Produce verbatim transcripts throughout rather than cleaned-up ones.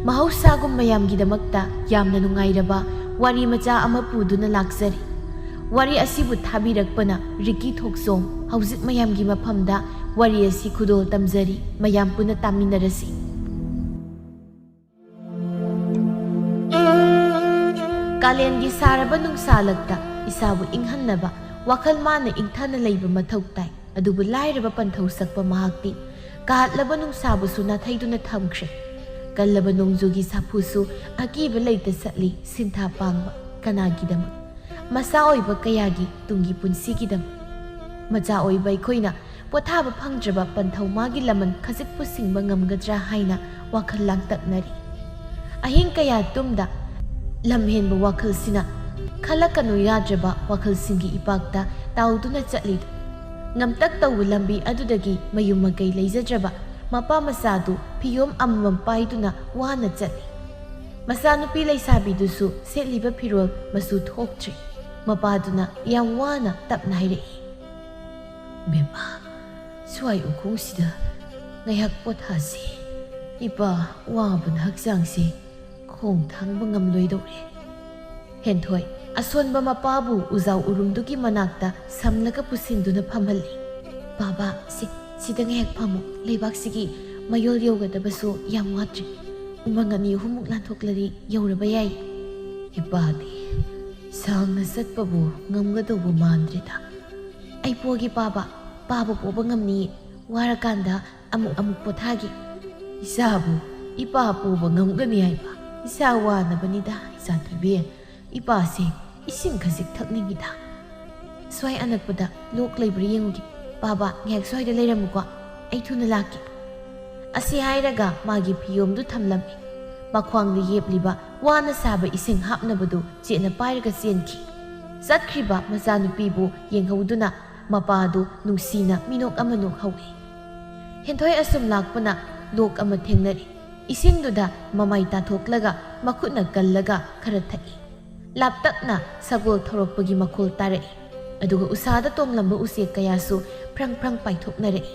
ꯃꯍꯧꯁꯥꯒꯨꯝ ꯃꯌꯥꯝꯒꯤꯗꯃꯛꯇ ꯌꯥꯝꯅ ꯅꯨꯡꯉꯥꯏꯔꯕ ꯋꯥꯔꯤ ꯃꯆꯥ ꯑꯃ ꯄꯨꯗꯨꯅ ꯂꯥꯛꯆꯔꯤ꯫ ꯋꯥꯔꯤ ꯑꯁꯤꯕꯨ ꯊꯥꯕꯤꯔꯛꯄꯅ ꯔꯤꯀꯤ ꯊꯣꯛꯆꯣꯝ꯫ ꯍꯧꯖꯤꯛ ꯃꯌꯥꯝꯒꯤ ꯃꯐꯝꯗ ꯋꯥꯔꯤ ꯑꯁꯤ ꯈꯨꯗꯣꯜ ꯇꯝꯖꯔꯤ꯫ ꯃꯌꯥꯝ ꯄꯨꯟꯅ ꯇꯥꯃꯤꯟꯅꯔꯁꯤ꯫ ꯀꯥꯂꯦꯟꯒꯤ ꯁꯥꯔꯕ ꯅꯨꯡꯁꯥꯂꯛꯇ ꯏꯁꯥꯕꯨ ꯏꯪꯍꯟꯅꯕ ꯋꯥꯈꯜ ꯃꯥꯅ ꯏꯪꯊꯅ ꯂꯩꯕ ꯃꯊꯧ ꯇꯥꯏ꯫ ꯑꯗꯨꯕꯨ ꯂꯥꯏꯔꯕ ꯄꯟꯊꯧ ꯁꯛꯄ ꯃꯍꯥꯛꯇꯤ ꯀꯥꯍꯠꯂꯕ ꯅꯨꯡꯁꯥꯕꯨꯁꯨ ꯅꯥꯊꯩꯗꯨꯅ ꯊꯝꯈ꯭ꯔꯦ꯫ ꯀꯜꯂꯕ ꯅꯣꯡꯖꯨꯒꯤ ꯁꯥꯐꯨꯁꯨ ꯑꯀꯤꯕ ꯂꯩꯇ ꯆꯠꯂꯤ꯫ ꯁꯤꯟꯊꯥ ꯄꯥꯡꯕ ꯀꯅꯥꯒꯤꯗꯃꯛ? ꯃꯆꯥ ꯑꯣꯏꯕ ꯀꯌꯥꯒꯤ ꯇꯨꯡꯒꯤ ꯄꯨꯟꯁꯤꯒꯤꯗꯃꯛ꯫ ꯃꯆꯥ ꯑꯣꯏꯕ ꯑꯩꯈꯣꯏꯅ ꯄꯣꯊꯥꯕ ꯐꯪꯗ꯭ꯔꯕ ꯄꯟꯊꯧ ꯃꯥꯒꯤ ꯂꯃꯟ ꯈꯖꯤꯛꯄꯨ ꯁꯤꯡꯕ ꯉꯝꯒꯗ꯭ꯔꯥ ꯍꯥꯏꯅ ꯋꯥꯈꯜ ꯂꯥꯡꯇꯛꯅꯔꯤ꯫ ꯑꯍꯤꯡ ꯀꯌꯥ ꯇꯨꯝꯗ ꯂꯝꯍꯦꯟꯕ ꯋꯥꯈꯜꯁꯤꯅ ꯈꯜꯂꯛꯀꯅꯨ ꯌꯥꯗ꯭ꯔꯕ ꯋꯥꯈꯜꯁꯤꯡꯒꯤ ꯏꯄꯥꯛꯇ ꯇꯥꯎꯗꯨꯅ ꯆꯠꯂꯤꯗꯨ꯫ ꯉꯝꯇꯛ ꯇꯧꯕ ꯂꯝꯕꯤ ꯑꯗꯨꯗꯒꯤ ꯃꯌꯨꯝ ꯃꯀꯩ ꯂꯩꯖꯗ꯭ꯔꯕ ꯃꯄꯥ ꯃꯆꯥꯗꯨ ꯐꯤꯌꯣꯝ ꯑꯃꯃꯝ ꯄꯥꯏꯗꯨꯅ ꯋꯥꯅ ꯆꯠꯂꯤ꯫ ꯃꯆꯥꯅꯨꯄꯤ ꯂꯩꯁꯥꯕꯤꯗꯨꯁꯨ ꯁꯦꯠꯂꯤꯕ ꯐꯤꯔꯣꯜ ꯃꯆꯨ ꯊꯣꯛꯇ꯭ꯔꯤ꯫ ꯃꯄꯥꯗꯨꯅ ꯌꯥꯝ ꯋꯥꯅ ꯇꯞꯅ ꯍꯥꯏꯔꯛꯏ, "ꯕꯦꯝꯃ, ꯁ꯭ꯋꯥꯏ ꯎꯈꯣꯡꯁꯤꯗ ꯉꯥꯏꯍꯥꯛ ꯄꯣꯊꯥꯁꯤ꯫ ꯏꯄꯥ ꯋꯥꯕꯅ ꯍꯛꯆꯥꯡꯁꯦ ꯈꯣꯡ ꯊꯥꯡꯕ ꯉꯝꯂꯣꯏꯗꯧꯔꯦ꯫" ꯍꯦꯟꯊꯣꯏ ꯑꯁꯣꯟꯕ ꯃꯄꯥꯕꯨ ꯎꯖꯥꯎ ꯎꯔꯨꯝꯗꯨꯒꯤ ꯃꯅꯥꯛꯇ ꯁꯝꯂꯒ ꯄꯨꯁꯤꯟꯗꯨꯅ ꯐꯝꯍꯜꯂꯤ꯫ "ꯕꯥꯕꯥ, ꯁꯤ, ꯁꯤꯗ ꯉꯥꯏꯍꯥꯛ ꯐꯝꯃꯨ꯫ ꯂꯩꯕꯥꯛꯁꯤꯒꯤ ꯃꯌꯣꯜ ꯌꯧꯒꯗꯕꯁꯨ ꯌꯥꯝ ꯋꯥꯠꯇ꯭ꯔꯤ꯫ ꯎꯃꯪ ꯑꯅꯤ ꯑꯍꯨꯝꯃꯨꯛ ꯂꯥꯟꯊꯣꯛꯂꯗꯤ ꯌꯧꯔꯕ ꯌꯥꯏ꯫" "ꯏꯄꯥꯗꯤ ꯁꯥꯡꯅ ꯆꯠꯄꯕꯨ ꯉꯝꯒꯗꯧꯕ ꯃꯥꯟꯗ꯭ꯔꯦꯗ꯫" "ꯑꯩ ꯄꯣꯒꯦ ꯄꯥꯕ, ꯄꯥꯕ ꯄꯣꯕ ꯉꯝꯅꯤ꯫ ꯋꯥꯔꯀꯥꯟꯗ ꯑꯃꯨꯛ ꯑꯃꯨꯛ ꯄꯣꯊꯥꯒꯦ꯫" "ꯏꯆꯥꯕꯨ ꯏꯄꯥ ꯄꯣꯕ ꯉꯝꯒꯅꯤ ꯍꯥꯏꯕ? ꯏꯆꯥ ꯋꯥꯅꯕꯅꯤꯗ, ꯏꯆꯥ ꯊꯣꯏꯕꯤ꯫ ꯏꯄꯥꯁꯦ ꯏꯁꯤꯡ ꯈꯖꯤꯛ ꯊꯛꯅꯤꯡꯉꯤꯗ꯫" "ꯁ꯭ꯋꯥꯏ ꯑꯅꯛꯄꯗ ꯂꯣꯛ ꯂꯩꯕ꯭ꯔꯥ ꯌꯦꯡꯉꯨꯒꯦ꯫ ꯄꯥꯕ, ꯉꯥꯏꯍꯥꯛ ꯁ꯭ꯋꯥꯏꯗ ꯂꯩꯔꯝꯃꯨꯀꯣ, ꯑꯩ ꯊꯨꯅ ꯂꯥꯛꯀꯦ꯫" ꯑꯁꯤ ꯍꯥꯏꯔꯒ ꯃꯥꯒꯤ ꯐꯤꯌꯣꯝꯗꯨ ꯊꯝꯂꯝꯃꯤ꯫ ꯃꯈ꯭ꯋꯥꯡꯗ ꯌꯦꯞꯂꯤꯕ ꯋꯥꯅ ꯁꯥꯕ ꯏꯁꯤꯡ ꯍꯥꯞꯅꯕꯗꯨ ꯆꯦꯠꯅ ꯄꯥꯏꯔꯒ ꯆꯦꯟꯈꯤ꯫ ꯆꯠꯈ꯭ꯔꯤꯕ ꯃꯆꯥꯅꯨꯄꯤꯕꯨ ꯌꯦꯡꯍꯧꯗꯨꯅ ꯃꯄꯥꯗꯨ ꯅꯨꯡꯁꯤꯅ ꯃꯤꯅꯣꯛ ꯑꯃ ꯅꯣꯛꯍꯧꯏ꯫ ꯍꯦꯟꯊꯣꯏ ꯑꯁꯨꯝ ꯂꯥꯛꯄꯅ ꯂꯣꯛ ꯑꯃ ꯊꯦꯡꯅꯔꯦ꯫ ꯏꯁꯤꯡꯗꯨꯗ ꯃꯃꯥꯏ ꯇꯥꯊꯣꯛꯂꯒ ꯃꯈꯨꯠꯅ ꯀꯜꯂꯒ ꯈꯔ ꯊꯛꯏ꯫ ꯂꯥꯞꯇꯛꯅ ꯁꯒꯣꯜ ꯊꯧꯔꯛꯄꯒꯤ ꯃꯈꯣꯜ ꯇꯥꯔꯛꯏ꯫ ꯑꯗꯨꯒ ꯎꯁꯥꯗ ꯇꯣꯡꯂꯝꯕ ꯎꯆꯦꯛ ꯀꯌꯥꯁꯨ ꯐ꯭ꯔꯪ ꯐ꯭ꯔꯪ ꯄꯥꯏꯊꯣꯛꯅꯔꯛꯏ꯫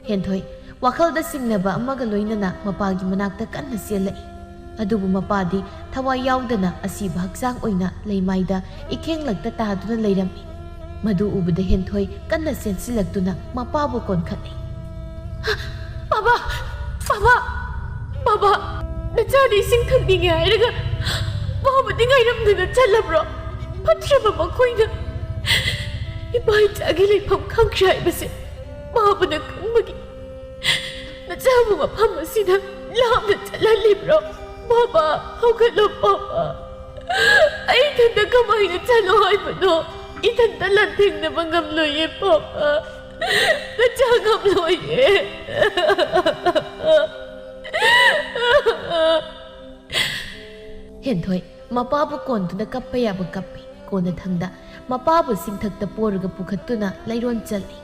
ꯍꯦꯟꯊꯣꯏ ꯋꯥꯈꯜꯗ ꯆꯤꯡꯅꯕ ꯑꯃꯒ ꯂꯣꯏꯅꯅ ꯃꯄꯥꯒꯤ ꯃꯅꯥꯛꯇ ꯀꯟꯅ ꯆꯦꯜꯂꯛꯏ꯫ ꯑꯗꯨꯕꯨ ꯃꯄꯥꯗꯤ ꯊꯋꯥꯏ ꯌꯥꯎꯗꯅ ꯑꯁꯤꯕ ꯍꯛꯆꯥꯡ ꯑꯣꯏꯅ ꯂꯩꯃꯥꯏꯗ ꯏꯈꯦꯡꯂꯛꯇ ꯇꯥꯗꯨꯅ ꯂꯩꯔꯝꯃꯤ꯫ ꯃꯗꯨ ꯎꯕꯗ ꯍꯦꯟꯊꯣꯏ ꯀꯟꯅ ꯆꯦꯟꯁꯤꯜꯂꯛꯇꯨꯅ ꯃꯄꯥꯕꯨ ꯀꯣꯟꯈꯠꯂꯤ꯫ "ꯕꯥꯕꯥ! ꯕꯥꯕꯥ! ꯕꯥꯕꯥ! ꯅꯆꯥꯗꯤ ꯏꯁꯤꯡ ꯊꯛꯅꯤꯡꯉꯦ ꯍꯥꯏꯔꯒ ꯕꯥꯕꯨꯗꯤ ꯉꯥꯏꯔꯝꯗꯅ ꯆꯠꯂꯕ꯭ꯔꯣ? ꯐꯠꯇ꯭ꯔꯕ ꯃꯈꯣꯏꯅ ꯏꯄꯥ ꯏꯆꯥꯒꯤ ꯂꯩꯐꯝ ꯈꯪꯗ꯭ꯔꯦ ꯍꯥꯏꯕꯁꯦ ꯕꯥꯕꯨꯅ ꯈꯪꯕꯒꯤ ꯅꯆꯥꯕꯨ ꯃꯐꯝ ꯑꯁꯤꯗ ꯂꯥꯞꯅ ꯆꯠꯍꯜꯂꯤꯕ꯭ꯔꯣ? ꯕꯥꯕꯥ, ꯍꯧꯒꯠꯂꯣ ꯕꯥꯕꯥ꯫ ꯑꯩ ꯏꯊꯟꯇ ꯀꯃꯥꯏꯅ ꯆꯠꯂꯣ ꯍꯥꯏꯕꯅꯣ? ꯏꯊꯟꯇ ꯂꯥꯟꯊꯦꯡꯅꯕ ꯉꯝꯂꯣꯏꯌꯦ ꯕꯥꯕꯥ꯫ ꯅꯆꯥ ꯉꯝꯂꯣꯏꯌꯦ꯫" ꯍꯦꯟꯊꯣꯏ ꯃꯄꯥꯕꯨ ꯀꯣꯟꯗꯨꯅ ꯀꯞꯄ ꯌꯥꯕ ꯀꯞꯄꯤ꯫ ꯀꯣꯟꯅꯊꯪꯗ ꯃꯄꯥꯕꯨ ꯆꯤꯡꯊꯛꯇ ꯄꯣꯔꯒ ꯄꯨꯈꯠꯇꯨꯅ ꯂꯩꯔꯣꯟ ꯆꯠꯂꯤ꯫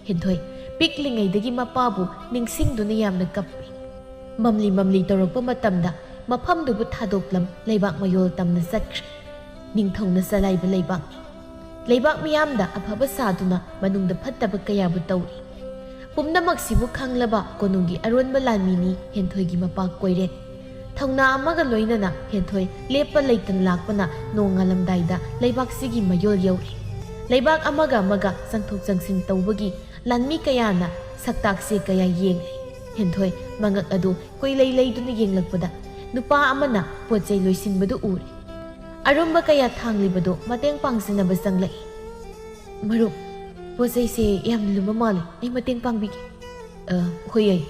ꯍꯦꯟꯊꯣꯏ ꯄꯤꯛꯂꯤꯉꯩꯗꯒꯤ ꯃꯄꯥꯕꯨ ꯅꯤꯡꯁꯤꯡꯗꯨꯅ ꯌꯥꯝꯅ ꯀꯞꯄꯤ꯫ ꯃꯝꯂꯤ ꯃꯝꯂꯤ ꯇꯧꯔꯛꯄ ꯃꯇꯝꯗ ꯃꯐꯝꯗꯨꯕꯨ ꯊꯥꯗꯣꯛꯂꯝ ꯂꯩꯕꯥꯛ ꯃꯌꯣꯜ ꯇꯝꯅ ꯆꯠꯈ꯭ꯔꯦ꯫ ꯅꯤꯡꯊꯧꯅ ꯆꯂꯥꯏꯕ ꯂꯩꯕꯥꯛꯅꯤ꯫ ꯂꯩꯕꯥꯛ ꯃꯤꯌꯥꯝꯗ ꯑꯐꯕ ꯁꯥꯗꯨꯅ ꯃꯅꯨꯡꯗ ꯐꯠꯇꯕ ꯀꯌꯥꯕꯨ ꯇꯧꯔꯤ꯫ ꯄꯨꯝꯅꯃꯛꯁꯤꯕꯨ ꯈꯪꯂꯕ ꯀꯣꯅꯨꯡꯒꯤ ꯑꯔꯣꯟꯕ ꯂꯥꯟꯃꯤꯅꯤ ꯍꯦꯟꯊꯣꯏꯒꯤ ꯃꯄꯥ ꯀꯣꯏꯔꯦꯟ꯫ ꯊꯧꯅꯥ ꯑꯃꯒ ꯂꯣꯏꯅꯅ ꯍꯦꯟꯊꯣꯏ ꯂꯦꯞꯄ ꯂꯩꯇꯅ ꯂꯥꯛꯄꯅ ꯅꯣꯡꯉꯥꯜꯂꯝꯗꯥꯏꯗ ꯂꯩꯕꯥꯛꯁꯤꯒꯤ ꯃꯌꯣꯜ ꯌꯧꯔꯦ꯫ ꯂꯩꯕꯥꯛ ꯑꯃꯒ ꯑꯃꯒ ꯆꯪꯊꯣꯛ ꯆꯪꯁꯤꯟ ꯇꯧꯕꯒꯤ ꯂꯥꯟꯃꯤ ꯀꯌꯥꯅ ꯁꯛꯇꯥꯛꯁꯦ ꯀꯌꯥ ꯌꯦꯡꯂꯦ꯫ ꯍꯦꯟꯊꯣꯏ ꯃꯉꯛ ꯑꯗꯨ ꯀꯣꯏꯂꯩ ꯂꯩꯗꯨꯅ ꯌꯦꯡꯂꯛꯄꯗ ꯅꯨꯄꯥ ꯑꯃꯅ ꯄꯣꯠ ꯆꯩ ꯂꯣꯏꯁꯤꯟꯕꯗꯨ ꯎꯔꯦ꯫ ꯑꯔꯨꯝꯕ ꯀꯌꯥ ꯊꯥꯡꯂꯤꯕꯗꯨ ꯃꯇꯦꯡ ꯄꯥꯡꯖꯅꯕ ꯆꯪꯂꯛꯏ꯫ "ꯃꯔꯨꯞ, ꯄꯣꯠ ꯆꯩꯁꯦ ꯌꯥꯝꯅ ꯂꯨꯝꯕ ꯃꯥꯜꯂꯦ, ꯑꯩ ꯃꯇꯦꯡ ꯄꯥꯡꯕꯤꯒꯦ꯫" "ꯑ, ꯍꯣꯏ ꯌꯥꯏ,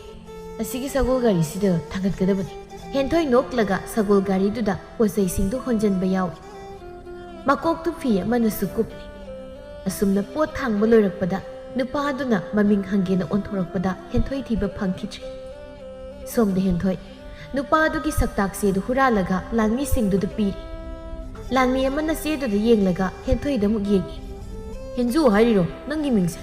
ꯑꯁꯤꯒꯤ ꯁꯒꯣꯜ ꯒꯥꯔꯤꯁꯤꯗ ꯊꯥꯡꯒꯠꯀꯗꯕꯅꯤ꯫" ꯍꯦꯟꯊꯣꯏ ꯅꯣꯛꯂꯒ ꯁꯒꯣꯜ ꯒꯥꯔꯤꯗꯨꯗ ꯄꯣꯠ ꯆꯩꯁꯤꯡꯗꯨ ꯍꯣꯟꯖꯟꯕ ꯌꯥꯎꯏ꯫ ꯃꯀꯣꯛꯇꯨ ꯐꯤ ꯑꯃꯅꯁꯨ ꯀꯨꯞꯂꯤ꯫ ꯑꯁꯨꯝꯅ ꯄꯣꯠ ꯊꯥꯡꯕ ꯂꯣꯏꯔꯛꯄꯗ ꯅꯨꯄꯥ ꯑꯗꯨꯅ ꯃꯃꯤꯡ ꯍꯪꯒꯦꯅ ꯑꯣꯟꯊꯣꯔꯛꯄꯗ ꯍꯦꯟꯊꯣꯏ ꯊꯤꯕ ꯐꯪꯈꯤꯗ꯭ꯔꯦ꯫ ꯁꯣꯝꯗ ꯍꯦꯟꯊꯣꯏ ꯅꯨꯄꯥ ꯑꯗꯨꯒꯤ ꯁꯛꯇꯥꯛ ꯆꯦꯗꯨ ꯍꯨꯔꯥꯜꯂꯒ ꯂꯥꯟꯃꯤꯁꯤꯡꯗꯨꯗ ꯄꯤꯔꯤ꯫ ꯂꯥꯟꯃꯤ ꯑꯃꯅ ꯆꯦꯗꯨꯗ ꯌꯦꯡꯂꯒ ꯍꯦꯟꯊꯣꯏꯗ ꯑꯃꯨꯛ ꯌꯦꯡꯏ꯫ "ꯍꯦꯟꯖꯨ ꯍꯥꯏꯔꯤꯔꯣ ꯅꯪꯒꯤ ꯃꯤꯡꯁꯦ?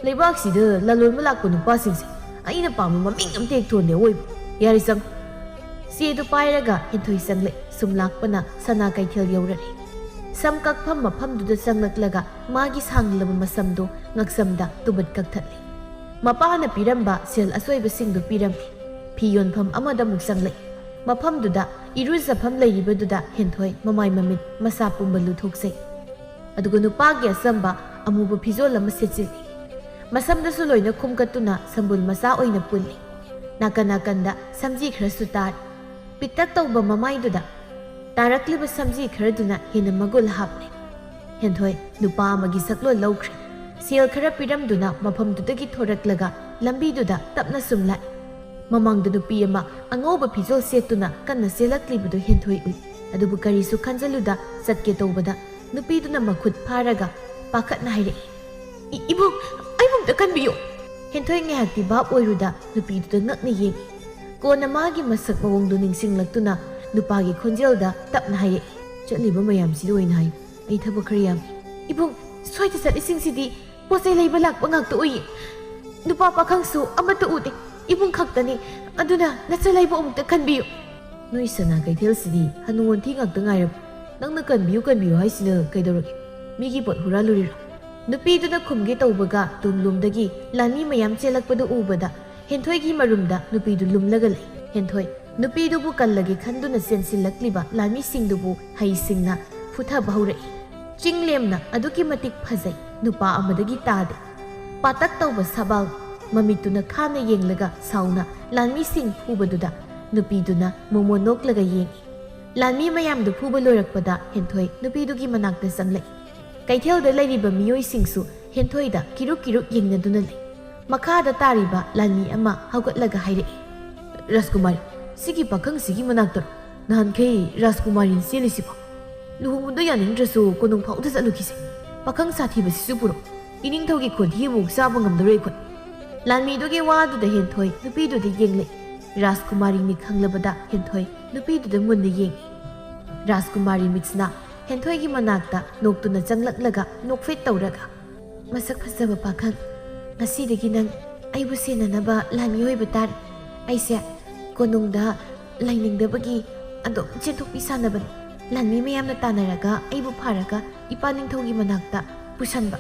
ꯂꯩꯕꯥꯛꯁꯤꯗ ꯂꯂꯣꯟꯕ ꯂꯥꯛꯄ ꯅꯨꯄꯥꯁꯤꯡꯁꯦ ꯑꯩꯅ ꯄꯥꯝꯕ ꯃꯃꯤꯡ ꯑꯝꯇ ꯍꯦꯛ ꯊꯣꯟꯗꯦ ꯑꯋꯣꯏꯕ꯫ ꯌꯥꯔꯦ, ꯆꯪ꯫" ꯆꯦꯗꯨ ꯄꯥꯏꯔꯒ ꯍꯦꯟꯊꯣꯏ ꯆꯪꯂꯛꯏ꯫ ꯁꯨꯝ ꯂꯥꯛꯄꯅ ꯁꯅꯥ ꯀꯩꯊꯦꯜ ꯌꯧꯔꯛꯏ꯫ ꯁꯝ ꯀꯛꯐꯝ ꯃꯐꯝꯗꯨꯗ ꯆꯪꯂꯛꯂꯒ ꯃꯥꯒꯤ ꯁꯥꯡꯂꯕ ꯃꯁꯝꯗꯨ ꯉꯛꯁꯝꯗ ꯇꯨꯕꯠ ꯀꯛꯊꯠꯂꯤ꯫ ꯃꯄꯥꯅ ꯄꯤꯔꯝꯕ ꯁꯦꯜ ꯑꯆꯣꯏꯕꯁꯤꯡꯗꯨ ꯄꯤꯔꯝꯃꯤ꯫ ꯐꯤ ꯌꯣꯟꯐꯝ ꯑꯃꯗ ꯑꯃꯨꯛ ꯆꯪꯂꯛꯏ꯫ ꯃꯐꯝꯗꯨꯗ ꯏꯔꯨꯖꯐꯝ ꯂꯩꯔꯤꯕꯗꯨꯗ ꯍꯦꯟꯊꯣꯏ ꯃꯃꯥꯏ ꯃꯃꯤꯠ ꯃꯁꯥ ꯄꯨꯝꯕ ꯂꯨꯊꯣꯛꯆꯩ꯫ ꯑꯗꯨꯒ ꯅꯨꯄꯥꯒꯤ ꯑꯆꯝꯕ ꯑꯃꯨꯕ ꯐꯤꯖꯣꯜ ꯑꯃ ꯁꯦꯠꯆꯤꯜꯂꯤ꯫ ꯃꯁꯝꯗꯁꯨ ꯂꯣꯏꯅ ꯈꯨꯝꯀꯠꯇꯨꯅ ꯁꯝꯕꯨꯜ ꯃꯆꯥ ꯑꯣꯏꯅ ꯄꯨꯜꯂꯤ꯫ ꯅꯥꯀꯟ ꯅꯥꯀꯟꯗ ꯁꯝꯖꯤ ꯈꯔꯁꯨ ꯇꯥꯔꯤ꯫ ꯄꯤꯛꯇꯛ ꯇꯧꯕ ꯃꯃꯥꯏꯗꯨꯗ ꯇꯥꯔꯛꯂꯤꯕ ꯁꯝꯖꯤ ꯈꯔꯗꯨꯅ ꯍꯦꯟꯅ ꯃꯒꯨꯜ ꯍꯥꯞꯂꯦ꯫ ꯍꯦꯟꯊꯣꯏ ꯅꯨꯄꯥ ꯑꯃꯒꯤ ꯁꯛꯂꯣꯟ ꯂꯧꯈ꯭ꯔꯦ꯫ ꯁꯦꯜ ꯈꯔ ꯄꯤꯔꯝꯗꯨꯅ ꯃꯐꯝꯗꯨꯗꯒꯤ ꯊꯣꯔꯛꯂꯒ ꯂꯝꯕꯤꯗꯨꯗ ꯇꯞꯅ ꯁꯨꯝ ꯂꯥꯛꯏ꯫ ꯃꯃꯥꯡꯗ ꯅꯨꯄꯤ ꯑꯃ ꯑꯉꯧꯕ ꯐꯤꯖꯣꯜ ꯁꯦꯠꯇꯨꯅ ꯀꯟꯅ ꯆꯦꯜꯂꯛꯂꯤꯕꯗꯨ ꯍꯦꯟꯊꯣꯏ ꯎꯏ꯫ ꯑꯗꯨꯕꯨ ꯀꯔꯤꯁꯨ ꯈꯟꯖꯜꯂꯨꯗ ꯆꯠꯀꯦ ꯇꯧꯕꯗ ꯅꯨꯄꯤꯗꯨꯅ ꯃꯈꯨꯠ ꯐꯥꯔꯒ ꯄꯥꯈꯠꯅ ꯍꯥꯏꯔꯛꯏ, "ꯏ-, ꯏꯕꯨꯡ, ꯑꯩꯕꯨ ꯑꯝꯇ ꯀꯟꯕꯤꯌꯨ!" ꯍꯦꯟꯊꯣꯏ ꯉꯥꯏꯍꯥꯛꯇꯤ ꯚꯥꯞ ꯑꯣꯏꯔꯨꯗ ꯅꯨꯄꯤꯗꯨꯗ ꯉꯛꯅ ꯌꯦꯡꯏ꯫ ꯀꯣꯟꯅ ꯃꯥꯒꯤ ꯃꯁꯛ ꯃꯑꯣꯡꯗꯨ ꯅꯤꯡꯁꯤꯡꯂꯛꯇꯨꯅ ꯅꯨꯄꯥꯒꯤ ꯈꯣꯟꯖꯦꯜꯗ ꯇꯞꯅ ꯍꯥꯏꯔꯛꯏ, "ꯆꯠꯂꯤꯕ ꯃꯌꯥꯝꯁꯤꯗ ꯑꯣꯏꯅ ꯍꯥꯏ, ꯑꯩ ꯊꯕꯛ ꯈꯔ ꯌꯥꯝꯃꯤ꯫" "ꯏꯕꯨꯡ, ꯁ꯭ꯋꯥꯏꯗ ꯆꯠꯂꯤꯁꯤꯡꯁꯤꯗꯤ ꯄꯣꯠ ꯆꯩ ꯂꯩꯕ ꯂꯥꯛꯄ ꯉꯥꯛꯇ ꯎꯏꯌꯦ꯫ ꯅꯨꯄꯥ ꯄꯥꯈꯪꯁꯨ ꯑꯃꯠꯇ ꯎꯗꯦ꯫ ꯏꯕꯨꯡ ꯈꯛꯇꯅꯤ꯫ ꯑꯗꯨꯅ ꯅꯆꯜ ꯑꯩꯕꯨ ꯑꯃꯨꯛꯇ ꯀꯟꯕꯤꯌꯨ꯫" "ꯅꯣꯏ ꯁꯅꯥ ꯀꯩꯊꯦꯜꯁꯤꯗꯤ ꯍꯅꯨ ꯍꯟꯊꯤ ꯉꯥꯛꯇ ꯉꯥꯏꯔꯕ꯫ ꯅꯪꯅ ꯀꯟꯕꯤꯌꯨ ꯀꯟꯕꯤꯌꯨ ꯍꯥꯏꯁꯤꯅ ꯀꯩꯗꯧꯔꯒꯦ? ꯃꯤꯒꯤ ꯄꯣꯠ ꯍꯨꯔꯥꯜꯂꯨꯔꯤꯔꯣ?" ꯅꯨꯄꯤꯗꯨꯅ ꯈꯨꯝꯒꯦ ꯇꯧꯕꯒ ꯇꯨꯡꯂꯣꯝꯗꯒꯤ ꯂꯥꯟꯃꯤ ꯃꯌꯥꯝ ꯆꯦꯜꯂꯛꯄꯗꯨ ꯎꯕꯗ ꯍꯦꯟꯊꯣꯏꯒꯤ ꯃꯔꯨꯝꯗ ꯅꯨꯄꯤꯗꯨ ꯂꯨꯝꯂꯒ ꯂꯩ꯫ ꯍꯦꯟꯊꯣꯏ ꯅꯨꯄꯤꯗꯨꯕꯨ ꯀꯜꯂꯒꯦ ꯈꯟꯗꯨꯅ ꯆꯦꯟꯁꯤꯜꯂꯛꯂꯤꯕ ꯂꯥꯟꯃꯤꯁꯤꯡꯗꯨꯕꯨ ꯍꯩꯁꯤꯡꯅ ꯐꯨꯊꯕ ꯍꯧꯔꯛꯏ꯫ ꯆꯤꯡ ꯂꯦꯝꯅ ꯑꯗꯨꯛꯀꯤ ꯃꯇꯤꯛ ꯐꯖꯩ, ꯅꯨꯄꯥ ꯑꯃꯗꯒꯤ ꯇꯥꯗꯦ꯫ ꯄꯥꯇꯛ ꯇꯧꯕ ꯁꯥꯕꯜ, ꯃꯃꯤꯠꯇꯨꯅ ꯈꯥꯅ ꯌꯦꯡꯂꯒ ꯁꯥꯎꯅ ꯂꯥꯟꯃꯤꯁꯤꯡ ꯐꯨꯕꯗꯨꯗ ꯅꯨꯄꯤꯗꯨꯅ ꯃꯣꯃꯣꯟ ꯅꯣꯛꯂꯒ ꯌꯦꯡꯏ꯫ ꯂꯥꯟꯃꯤ ꯃꯌꯥꯝꯗꯨ ꯐꯨꯕ ꯂꯣꯏꯔꯛꯄꯗ ꯍꯦꯟꯊꯣꯏ ꯅꯨꯄꯤꯗꯨꯒꯤ ꯃꯅꯥꯛꯇ ꯆꯪꯂꯛꯏ꯫ ꯀꯩꯊꯦꯜꯗ ꯂꯩꯔꯤꯕ ꯃꯤꯑꯣꯏꯁꯤꯡꯁꯨ ꯍꯦꯟꯊꯣꯏꯗ ꯀꯤꯔꯨꯛ ꯀꯤꯔꯨꯛ ꯌꯦꯡꯅꯗꯨꯅ ꯂꯩ꯫ ꯃꯈꯥꯗ ꯇꯥꯔꯤꯕ ꯂꯥꯟꯃꯤ ꯑꯃ ꯍꯧꯒꯠꯂꯒ ꯍꯥꯏꯔꯛꯏ, "ꯔꯥꯖꯀꯨꯃꯥꯔꯤ, ꯁꯤꯒꯤ ꯄꯥꯈꯪꯁꯤꯒꯤ ꯃꯅꯥꯛꯇꯔꯣ? ꯅꯍꯥꯟꯈꯩ ꯔꯥꯖꯀꯨꯃꯥꯔꯤꯅ ꯆꯦꯜꯂꯤꯁꯤꯕꯣ? ꯂꯨꯍꯣꯡꯕꯗ ꯌꯥꯅꯤꯡꯗ꯭ꯔꯁꯨ ꯀꯣꯅꯨꯡ ꯐꯥꯎꯗ ꯆꯠꯂꯨꯈꯤꯁꯦ꯫ ꯄꯥꯈꯪ ꯁꯥꯊꯤꯕꯁꯤꯁꯨ ꯄꯨꯔꯛ꯫ ꯏꯅꯤꯡꯊꯧꯒꯤ ꯈꯣꯟꯊꯤ ꯑꯃꯨꯛ ꯆꯥꯕ ꯉꯝꯗꯔꯣꯏ ꯑꯩꯈꯣꯏ꯫" ꯂꯥꯟꯃꯤꯗꯨꯒꯤ ꯋꯥꯗꯨꯗ ꯍꯦꯟꯊꯣꯏ ꯅꯨꯄꯤꯗꯨꯗ ꯌꯦꯡꯂꯛꯏ꯫ ꯔꯥꯖꯀꯨꯃꯥꯔꯤꯅꯤ ꯈꯪꯂꯕꯗ ꯍꯦꯟꯊꯣꯏ ꯅꯨꯄꯤꯗꯨꯗ ꯃꯨꯟꯅ ꯌꯦꯡꯏ꯫ ꯔꯥꯖꯀꯨꯃꯥꯔꯤ ꯃꯤꯠꯁꯅ ꯍꯦꯟꯊꯣꯏꯒꯤ ꯃꯅꯥꯛꯇ ꯅꯣꯛꯇꯨꯅ ꯆꯪꯂꯛꯂꯒ ꯅꯣꯛꯐꯦꯠ ꯇꯧꯔꯒ, "ꯃꯁꯛ ꯐꯖꯕ ꯄꯥꯈꯪ, ꯉꯁꯤꯗꯒꯤ ꯅꯪ ꯑꯩꯕꯨ ꯁꯦꯟꯅꯅꯕ ꯂꯥꯟꯃꯤ ꯑꯣꯏꯕ ꯇꯥꯔꯦ꯫ ꯑꯩꯁꯦ ꯀꯣꯅꯨꯡꯗ ꯂꯩꯅꯤꯡꯗꯕꯒꯤ ꯑꯗꯨꯝ ꯆꯦꯟꯊꯣꯛꯄꯤ ꯁꯥꯟꯅꯕꯅꯤ꯫ ꯂꯥꯟꯃꯤ ꯃꯌꯥꯝꯅ ꯇꯥꯟꯅꯔꯒ ꯑꯩꯕꯨ ꯐꯥꯔꯒ ꯏꯄꯥ ꯅꯤꯡꯊꯧꯒꯤ ꯃꯅꯥꯛꯇ ꯄꯨꯁꯟꯕ꯫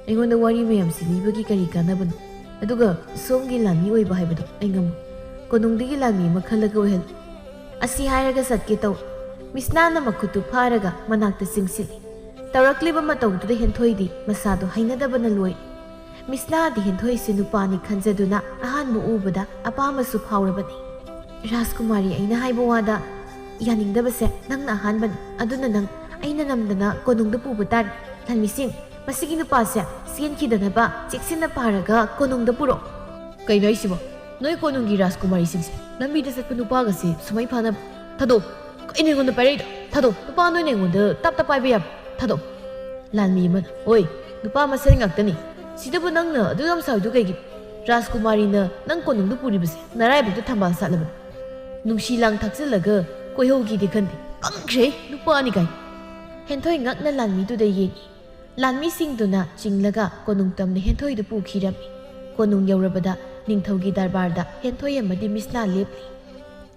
ꯑꯩꯉꯣꯟꯗ ꯋꯥꯔꯤ ꯃꯌꯥꯝꯁꯤ ꯂꯤꯕꯒꯤ ꯀꯔꯤ ꯀꯥꯟꯅꯕꯅꯣ? ꯑꯗꯨꯒ ꯁꯣꯝꯒꯤ ꯂꯥꯟꯃꯤ ꯑꯣꯏꯕ ꯍꯥꯏꯕꯗꯣ ꯑꯩ ꯉꯝꯃꯣꯏ꯫ ꯀꯣꯅꯨꯡꯗꯒꯤ ꯂꯥꯟꯃꯤ ꯑꯃ ꯈꯜꯂꯒ ꯑꯣꯏꯍꯜꯂꯨ꯫ ꯑꯁꯤ ꯍꯥꯏꯔꯒ ꯆꯠꯀꯦ ꯇꯧ꯫ ꯃꯤꯁꯅꯥꯅ ꯃꯈꯨꯠꯇꯨ ꯐꯥꯔꯒ ꯃꯅꯥꯛꯇ ꯆꯤꯡꯁꯤꯜꯂꯤ꯫ ꯇꯧꯔꯛꯂꯤꯕ ꯃꯇꯧꯗꯨꯗ ꯍꯦꯟꯊꯣꯏꯗꯤ ꯃꯁꯥꯗꯣ ꯍꯩꯅꯗꯕꯅ ꯂꯣꯏ꯫ ꯃꯤꯁꯅꯥꯗꯤ ꯍꯦꯟꯊꯣꯏꯁꯤ ꯅꯨꯄꯥꯅꯤ ꯈꯟꯖꯗꯨꯅ ꯑꯍꯥꯟꯕ ꯎꯕꯗ ꯑꯄꯥꯝꯕꯁꯨ ꯐꯥꯎꯔꯕꯅꯤ꯫ ꯔꯥꯖꯀꯨꯃꯥꯔꯤ ꯑꯩꯅ ꯍꯥꯏꯕ ꯋꯥꯗ ꯌꯥꯅꯤꯡꯗꯕꯁꯦ ꯅꯪꯅ ꯑꯍꯥꯟꯕꯅꯤ꯫ ꯑꯗꯨꯅ ꯅꯪ ꯑꯩꯅ ꯅꯝꯗꯅ ꯀꯣꯅꯨꯡꯗ ꯄꯨꯕ ꯇꯥꯔꯦ꯫ ꯂꯥꯟꯃꯤꯁꯤꯡ, ꯃꯁꯤꯒꯤ ꯅꯨꯄꯥꯁꯦ ꯆꯦꯟꯈꯤꯗꯅꯕ ꯆꯦꯛꯁꯤꯟꯅ ꯐꯥꯔꯒ ꯀꯣꯅꯨꯡꯗ ꯄꯨꯔꯛꯑꯣ꯫ ꯀꯩꯅꯣ ꯍꯥꯏꯁꯤꯕꯣ? ꯅꯣꯏ ꯀꯣꯅꯨꯡꯒꯤ ꯔꯥꯖꯀꯨꯃꯥꯔꯤꯁꯤꯡꯁꯦ ꯂꯝꯕꯤꯗ ꯆꯠꯄ ꯅꯨꯄꯥꯒꯁꯦ ꯁꯨꯃꯥꯏ ꯐꯥꯅꯕ? ꯊꯥꯗꯣꯛ꯫ ꯀꯩꯅꯣ ꯑꯩꯉꯣꯟꯗ ꯄꯥꯏꯔꯛꯏꯗꯣ? ꯊꯥꯗꯣꯛ꯫ ꯅꯨꯄꯥ ꯅꯣꯏꯅ ꯑꯩꯉꯣꯟꯗ ꯇꯞ ꯇꯞ ꯄꯥꯏꯕ ꯌꯥꯕ? ꯊꯥꯗꯣꯛ꯫ ꯂꯥꯟꯃꯤ ꯑꯃꯅ, "ꯍꯣꯏ, ꯅꯨꯄꯥ ꯃꯁꯦꯟ ꯉꯥꯛꯇꯅꯤ꯫ ꯁꯤꯗꯕꯨ ꯅꯪꯅ ꯑꯗꯨ ꯌꯥꯝ ꯁꯥꯎꯏꯗꯨ ꯀꯩꯒꯤ? ꯔꯥꯖꯀꯨꯃꯥꯔꯤꯅ ꯅꯪ ꯀꯣꯅꯨꯡꯗ ꯄꯨꯔꯤꯕꯁꯦ ꯅꯔꯥꯏꯕꯛꯇ ꯊꯝꯕꯥꯜ ꯁꯥꯠꯂꯕꯅꯤ꯫ ꯅꯨꯡꯁꯤ ꯂꯥꯡ ꯊꯥꯛꯆꯤꯜꯂꯒ ꯀꯣꯏꯍꯧꯒꯦꯗꯤ ꯈꯟꯗꯦ꯫ ꯄꯪꯈ꯭ꯔꯦ, ꯅꯨꯄꯥꯅꯤ ꯀꯥꯏ꯫" ꯍꯦꯟꯊꯣꯏ ꯉꯛꯅ ꯂꯥꯟꯃꯤꯗꯨꯗ ꯌꯦꯡꯉꯤ꯫ ꯂꯥꯟꯃꯤꯁꯤꯡꯗꯨꯅ ꯆꯤꯡꯂꯒ ꯀꯣꯅꯨꯡ ꯇꯝꯅ ꯍꯦꯟꯊꯣꯏꯗꯨ ꯄꯨꯈꯤꯔꯝꯃꯤ꯫ ꯀꯣꯅꯨꯡ ꯌꯧꯔꯕꯗ ꯅꯤꯡꯊꯧꯒꯤ ꯗꯔꯕꯥꯔꯗ ꯍꯦꯟꯊꯣꯏ ꯑꯃꯗꯤ ꯃꯤꯁꯅꯥ ꯂꯦꯞꯂꯤ꯫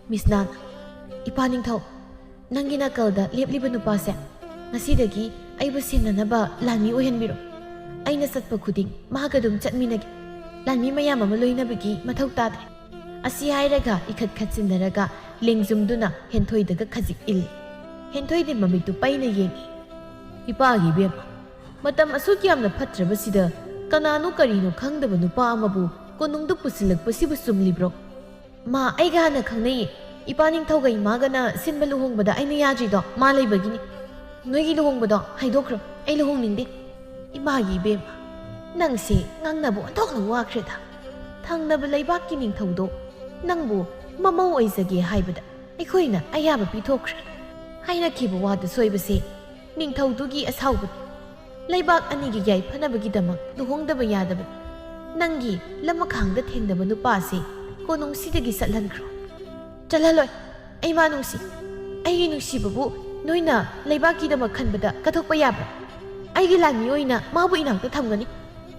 ꯃꯤꯁꯅꯥꯅ, "ꯏꯄꯥ ꯅꯤꯡꯊꯧ, ꯅꯪꯒꯤ ꯅꯥꯀꯜꯗ ꯂꯦꯞꯂꯤꯕ ꯅꯨꯄꯥꯁꯦ ꯉꯁꯤꯗꯒꯤ ꯑꯩꯕꯨ ꯁꯦꯟꯅꯅꯕ ꯂꯥꯟꯃꯤ ꯑꯣꯏꯍꯟꯕꯤꯔꯣ꯫ ꯑꯩꯅ ꯆꯠꯄ ꯈꯨꯗꯤꯡ ꯃꯍꯥꯛꯀ ꯑꯗꯨꯝ ꯆꯠꯃꯤꯟꯅꯒꯦ꯫ ꯂꯥꯟꯃꯤ ꯃꯌꯥꯝ ꯑꯃ ꯂꯣꯏꯅꯕꯒꯤ ꯃꯊꯧ ꯇꯥꯗ꯭ꯔꯦ꯫" ꯑꯁꯤ ꯍꯥꯏꯔꯒ ꯏꯈꯠ ꯈꯠꯆꯤꯟꯅꯔꯒ ꯂꯦꯡꯖꯨꯝꯗꯨꯅ ꯍꯦꯟꯊꯣꯏꯗꯒ ꯈꯖꯤꯛ ꯏꯜꯂꯤ꯫ ꯍꯦꯟꯊꯣꯏꯗꯤ ꯃꯃꯤꯠꯇꯨ ꯄꯩꯅ ꯌꯦꯡꯉꯤ꯫ "ꯏꯄꯥꯒꯤ ꯏꯕꯦꯝꯃ, ꯃꯇꯝ ꯑꯁꯨꯛ ꯌꯥꯝꯅ ꯐꯠꯇ꯭ꯔꯕꯁꯤꯗ ꯀꯅꯥꯅꯣ ꯀꯔꯤꯅꯣ ꯈꯪꯗꯕ ꯅꯨꯄꯥ ꯑꯃꯕꯨ ꯀꯣꯅꯨꯡꯗ ꯄꯨꯁꯤꯜꯂꯛꯄꯁꯤꯕꯨ ꯆꯨꯝꯂꯤꯕ꯭ꯔꯣ?" "ꯃꯥ ꯑꯩꯒ ꯍꯥꯟꯅ ꯈꯪꯅꯩꯌꯦ꯫ ꯏꯄꯥ ꯅꯤꯡꯊꯧꯒ ꯏꯃꯥꯒꯅ ꯁꯤꯟꯕ ꯂꯨꯍꯣꯡꯕꯗ ꯑꯩꯅ ꯌꯥꯗ꯭ꯔꯤꯗꯣ ꯃꯥ ꯂꯩꯕꯒꯤꯅꯤ꯫ ꯅꯣꯏꯒꯤ ꯂꯨꯍꯣꯡꯕꯗꯣ ꯍꯥꯏꯗꯣꯛꯈ꯭ꯔꯣ, ꯑꯩ ꯂꯨꯍꯣꯡꯅꯤꯡꯗꯦ꯫" "ꯏꯃꯥꯒꯤ ꯏꯕꯦꯝꯃ, ꯅꯪꯁꯦ ꯉꯥꯡꯅꯕ ꯑꯣꯟꯊꯣꯛꯅ ꯋꯥꯈ꯭ꯔꯦꯗ꯫ ꯊꯪꯅꯕ ꯂꯩꯕꯥꯛꯀꯤ ꯅꯤꯡꯊꯧꯗꯣ ꯅꯪꯕꯨ ꯃꯃꯧ ꯑꯣꯏꯖꯒꯦ ꯍꯥꯏꯕꯗ ꯑꯩꯈꯣꯏꯅ ꯑꯌꯥꯕ ꯄꯤꯊꯣꯛꯈ꯭ꯔꯦ꯫ ꯍꯥꯏꯔꯛꯈꯤꯕ ꯋꯥꯗ ꯁꯣꯏꯕꯁꯦ ꯅꯤꯡꯊꯧꯗꯨꯒꯤ ꯑꯁꯥꯎꯕꯅꯤ꯫ ꯂꯩꯕꯥꯛ ꯑꯅꯤꯒꯤ ꯌꯥꯏꯐꯅꯕꯒꯤꯗꯃꯛ ꯂꯨꯍꯣꯡꯗꯕ ꯌꯥꯗꯕꯅꯤ꯫ ꯅꯪꯒꯤ ꯂꯃꯈꯥꯡꯗ ꯊꯦꯡꯅꯕ ꯅꯨꯄꯥꯁꯦ ꯀꯣꯅꯨꯡꯁꯤꯗꯒꯤ ꯆꯠꯍꯟꯈ꯭ꯔꯣ꯫" "ꯆꯠꯍꯜꯂꯣꯏ꯫ ꯑꯩ ꯃꯥ ꯅꯨꯡꯁꯤ꯫ ꯑꯩꯒꯤ ꯅꯨꯡꯁꯤꯕꯕꯨ ꯅꯣꯏꯅ ꯂꯩꯕꯥꯛꯀꯤꯗꯃꯛ ꯈꯟꯕꯗ ꯀꯠꯊꯣꯛꯄ ꯌꯥꯕ꯭ꯔꯥ? ꯑꯩꯒꯤ ꯂꯥꯟꯃꯤ ꯑꯣꯏꯅ ꯃꯥꯕꯨ ꯏꯅꯥꯛꯇ ꯊꯝꯒꯅꯤ꯫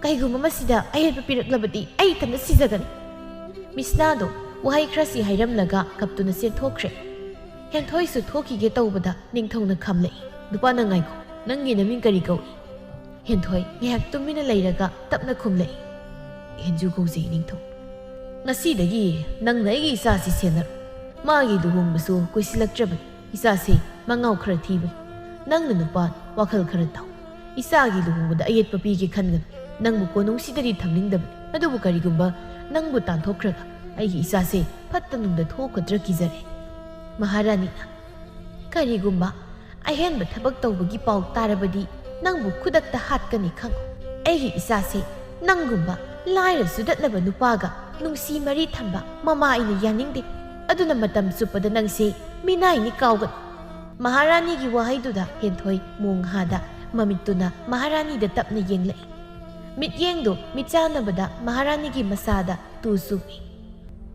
ꯀꯩꯒꯨꯝꯕ ꯃꯁꯤꯗ ꯑꯌꯦꯠꯄ ꯄꯤꯔꯛꯂꯕꯗꯤ ꯑꯩ ꯏꯊꯟꯇ ꯁꯤꯖꯒꯅꯤ꯫" ꯃꯤꯁꯅꯥꯗꯣ ꯋꯥꯍꯩ ꯈꯔꯁꯤ ꯍꯥꯏꯔꯝꯂꯒ ꯀꯞꯇꯨꯅ ꯆꯦꯟꯊꯣꯛꯈ꯭ꯔꯦ꯫ ꯍꯦꯟꯊꯣꯏꯁꯨ ꯊꯣꯛꯈꯤꯒꯦ ꯇꯧꯕꯗ ꯅꯤꯡꯊꯧꯅ ꯈꯥꯝꯂꯛꯏ꯫ "ꯅꯨꯄꯥ, ꯅꯪ ꯉꯥꯏꯈꯣ, ꯅꯪꯒꯤ ꯅꯃꯤꯡ ꯀꯔꯤ ꯀꯧꯏ?" ꯍꯦꯟꯊꯣꯏ ꯉꯥꯏꯍꯥꯛ ꯇꯨꯃꯤꯟꯅ ꯂꯩꯔꯒ ꯇꯞꯅ ꯈꯨꯝꯂꯛꯏ, "ꯍꯦꯟꯖꯨ ꯀꯧꯖꯩ, ꯅꯤꯡꯊꯧ꯫ ꯉꯁꯤꯗꯒꯤ ꯅꯪꯅ ꯑꯩꯒꯤ ꯏꯆꯥꯁꯤ ꯁꯦꯟꯅꯔꯣ꯫ ꯃꯥꯒꯤ ꯂꯨꯍꯣꯡꯕꯁꯨ ꯀꯨꯏꯁꯤꯜꯂꯛꯇ꯭ꯔꯕꯅꯤ꯫ ꯏꯆꯥꯁꯤ ꯃꯉꯥꯎ ꯈꯔ ꯊꯤꯕꯅꯤ꯫ ꯅꯪꯅ ꯅꯨꯄꯥ, ꯋꯥꯈꯜ ꯈꯔ ꯇꯥꯎ꯫ ꯏꯆꯥꯒꯤ ꯂꯨꯍꯣꯡꯕꯗ ꯑꯌꯦꯠꯄ ꯄꯤꯒꯦ ꯈꯟꯒꯅꯨ꯫ ꯅꯪꯕꯨ ꯀꯣꯅꯨꯡꯁꯤꯗꯗꯤ ꯊꯝꯅꯤꯡꯗꯕꯅꯤ꯫ ꯑꯗꯨꯕꯨ ꯀꯔꯤꯒꯨꯝꯕ ꯅꯪꯕꯨ ꯇꯥꯟꯊꯣꯛꯈ꯭ꯔꯒ ꯑꯩꯒꯤ ꯏꯆꯥꯁꯦ ꯐꯠꯇ ꯅꯨꯡꯗ ꯊꯣꯛꯀꯗ꯭ꯔꯥ ꯀꯤꯖꯔꯦ꯫" ꯃꯍꯥꯔꯥꯅꯤꯅ, "ꯀꯔꯤꯒꯨꯝꯕ ꯑꯍꯦꯟꯕ ꯊꯕꯛ ꯇꯧꯕꯒꯤ ꯄꯥꯎ ꯇꯥꯔꯕꯗꯤ ꯅꯪꯕꯨ ꯈꯨꯗꯛꯇ ꯍꯥꯠꯀꯅꯤ ꯈꯪꯉꯨ꯫ ꯑꯩꯒꯤ ꯏꯆꯥꯁꯦ ꯅꯪꯒꯨꯝꯕ ꯂꯥꯏꯔ ꯆꯨꯗꯠꯅꯕ ꯅꯨꯄꯥꯒ ꯅꯨꯡꯁꯤ ꯃꯔꯤ ꯊꯝꯕ ꯃꯃꯥ ꯑꯩꯅ ꯌꯥꯅꯤꯡꯗꯦ꯫ ꯑꯗꯨꯅ ꯃꯇꯝ ꯆꯨꯞꯄꯗ ꯅꯪꯁꯦ ꯃꯤꯅꯥꯏꯅꯤ ꯀꯥꯎꯒꯅꯨ꯫" ꯃꯍꯥꯔꯥꯅꯤꯒꯤ ꯋꯥꯍꯩꯗꯨꯗ ꯍꯦꯟꯊꯣꯏ ꯃꯣꯡꯍꯥꯗ ꯃꯃꯤꯠꯇꯨꯅ ꯃꯍꯥꯔꯥꯅꯤꯗ ꯇꯞꯅ ꯌꯦꯡꯂꯛꯏ꯫ ꯃꯤꯠꯌꯦꯡꯗꯨ ꯃꯤꯠꯆꯥꯟꯅꯕꯗ ꯃꯍꯥꯔꯥꯅꯤꯒꯤ ꯃꯁꯥꯗ ꯇꯨ ꯆꯨꯝꯃꯤ꯫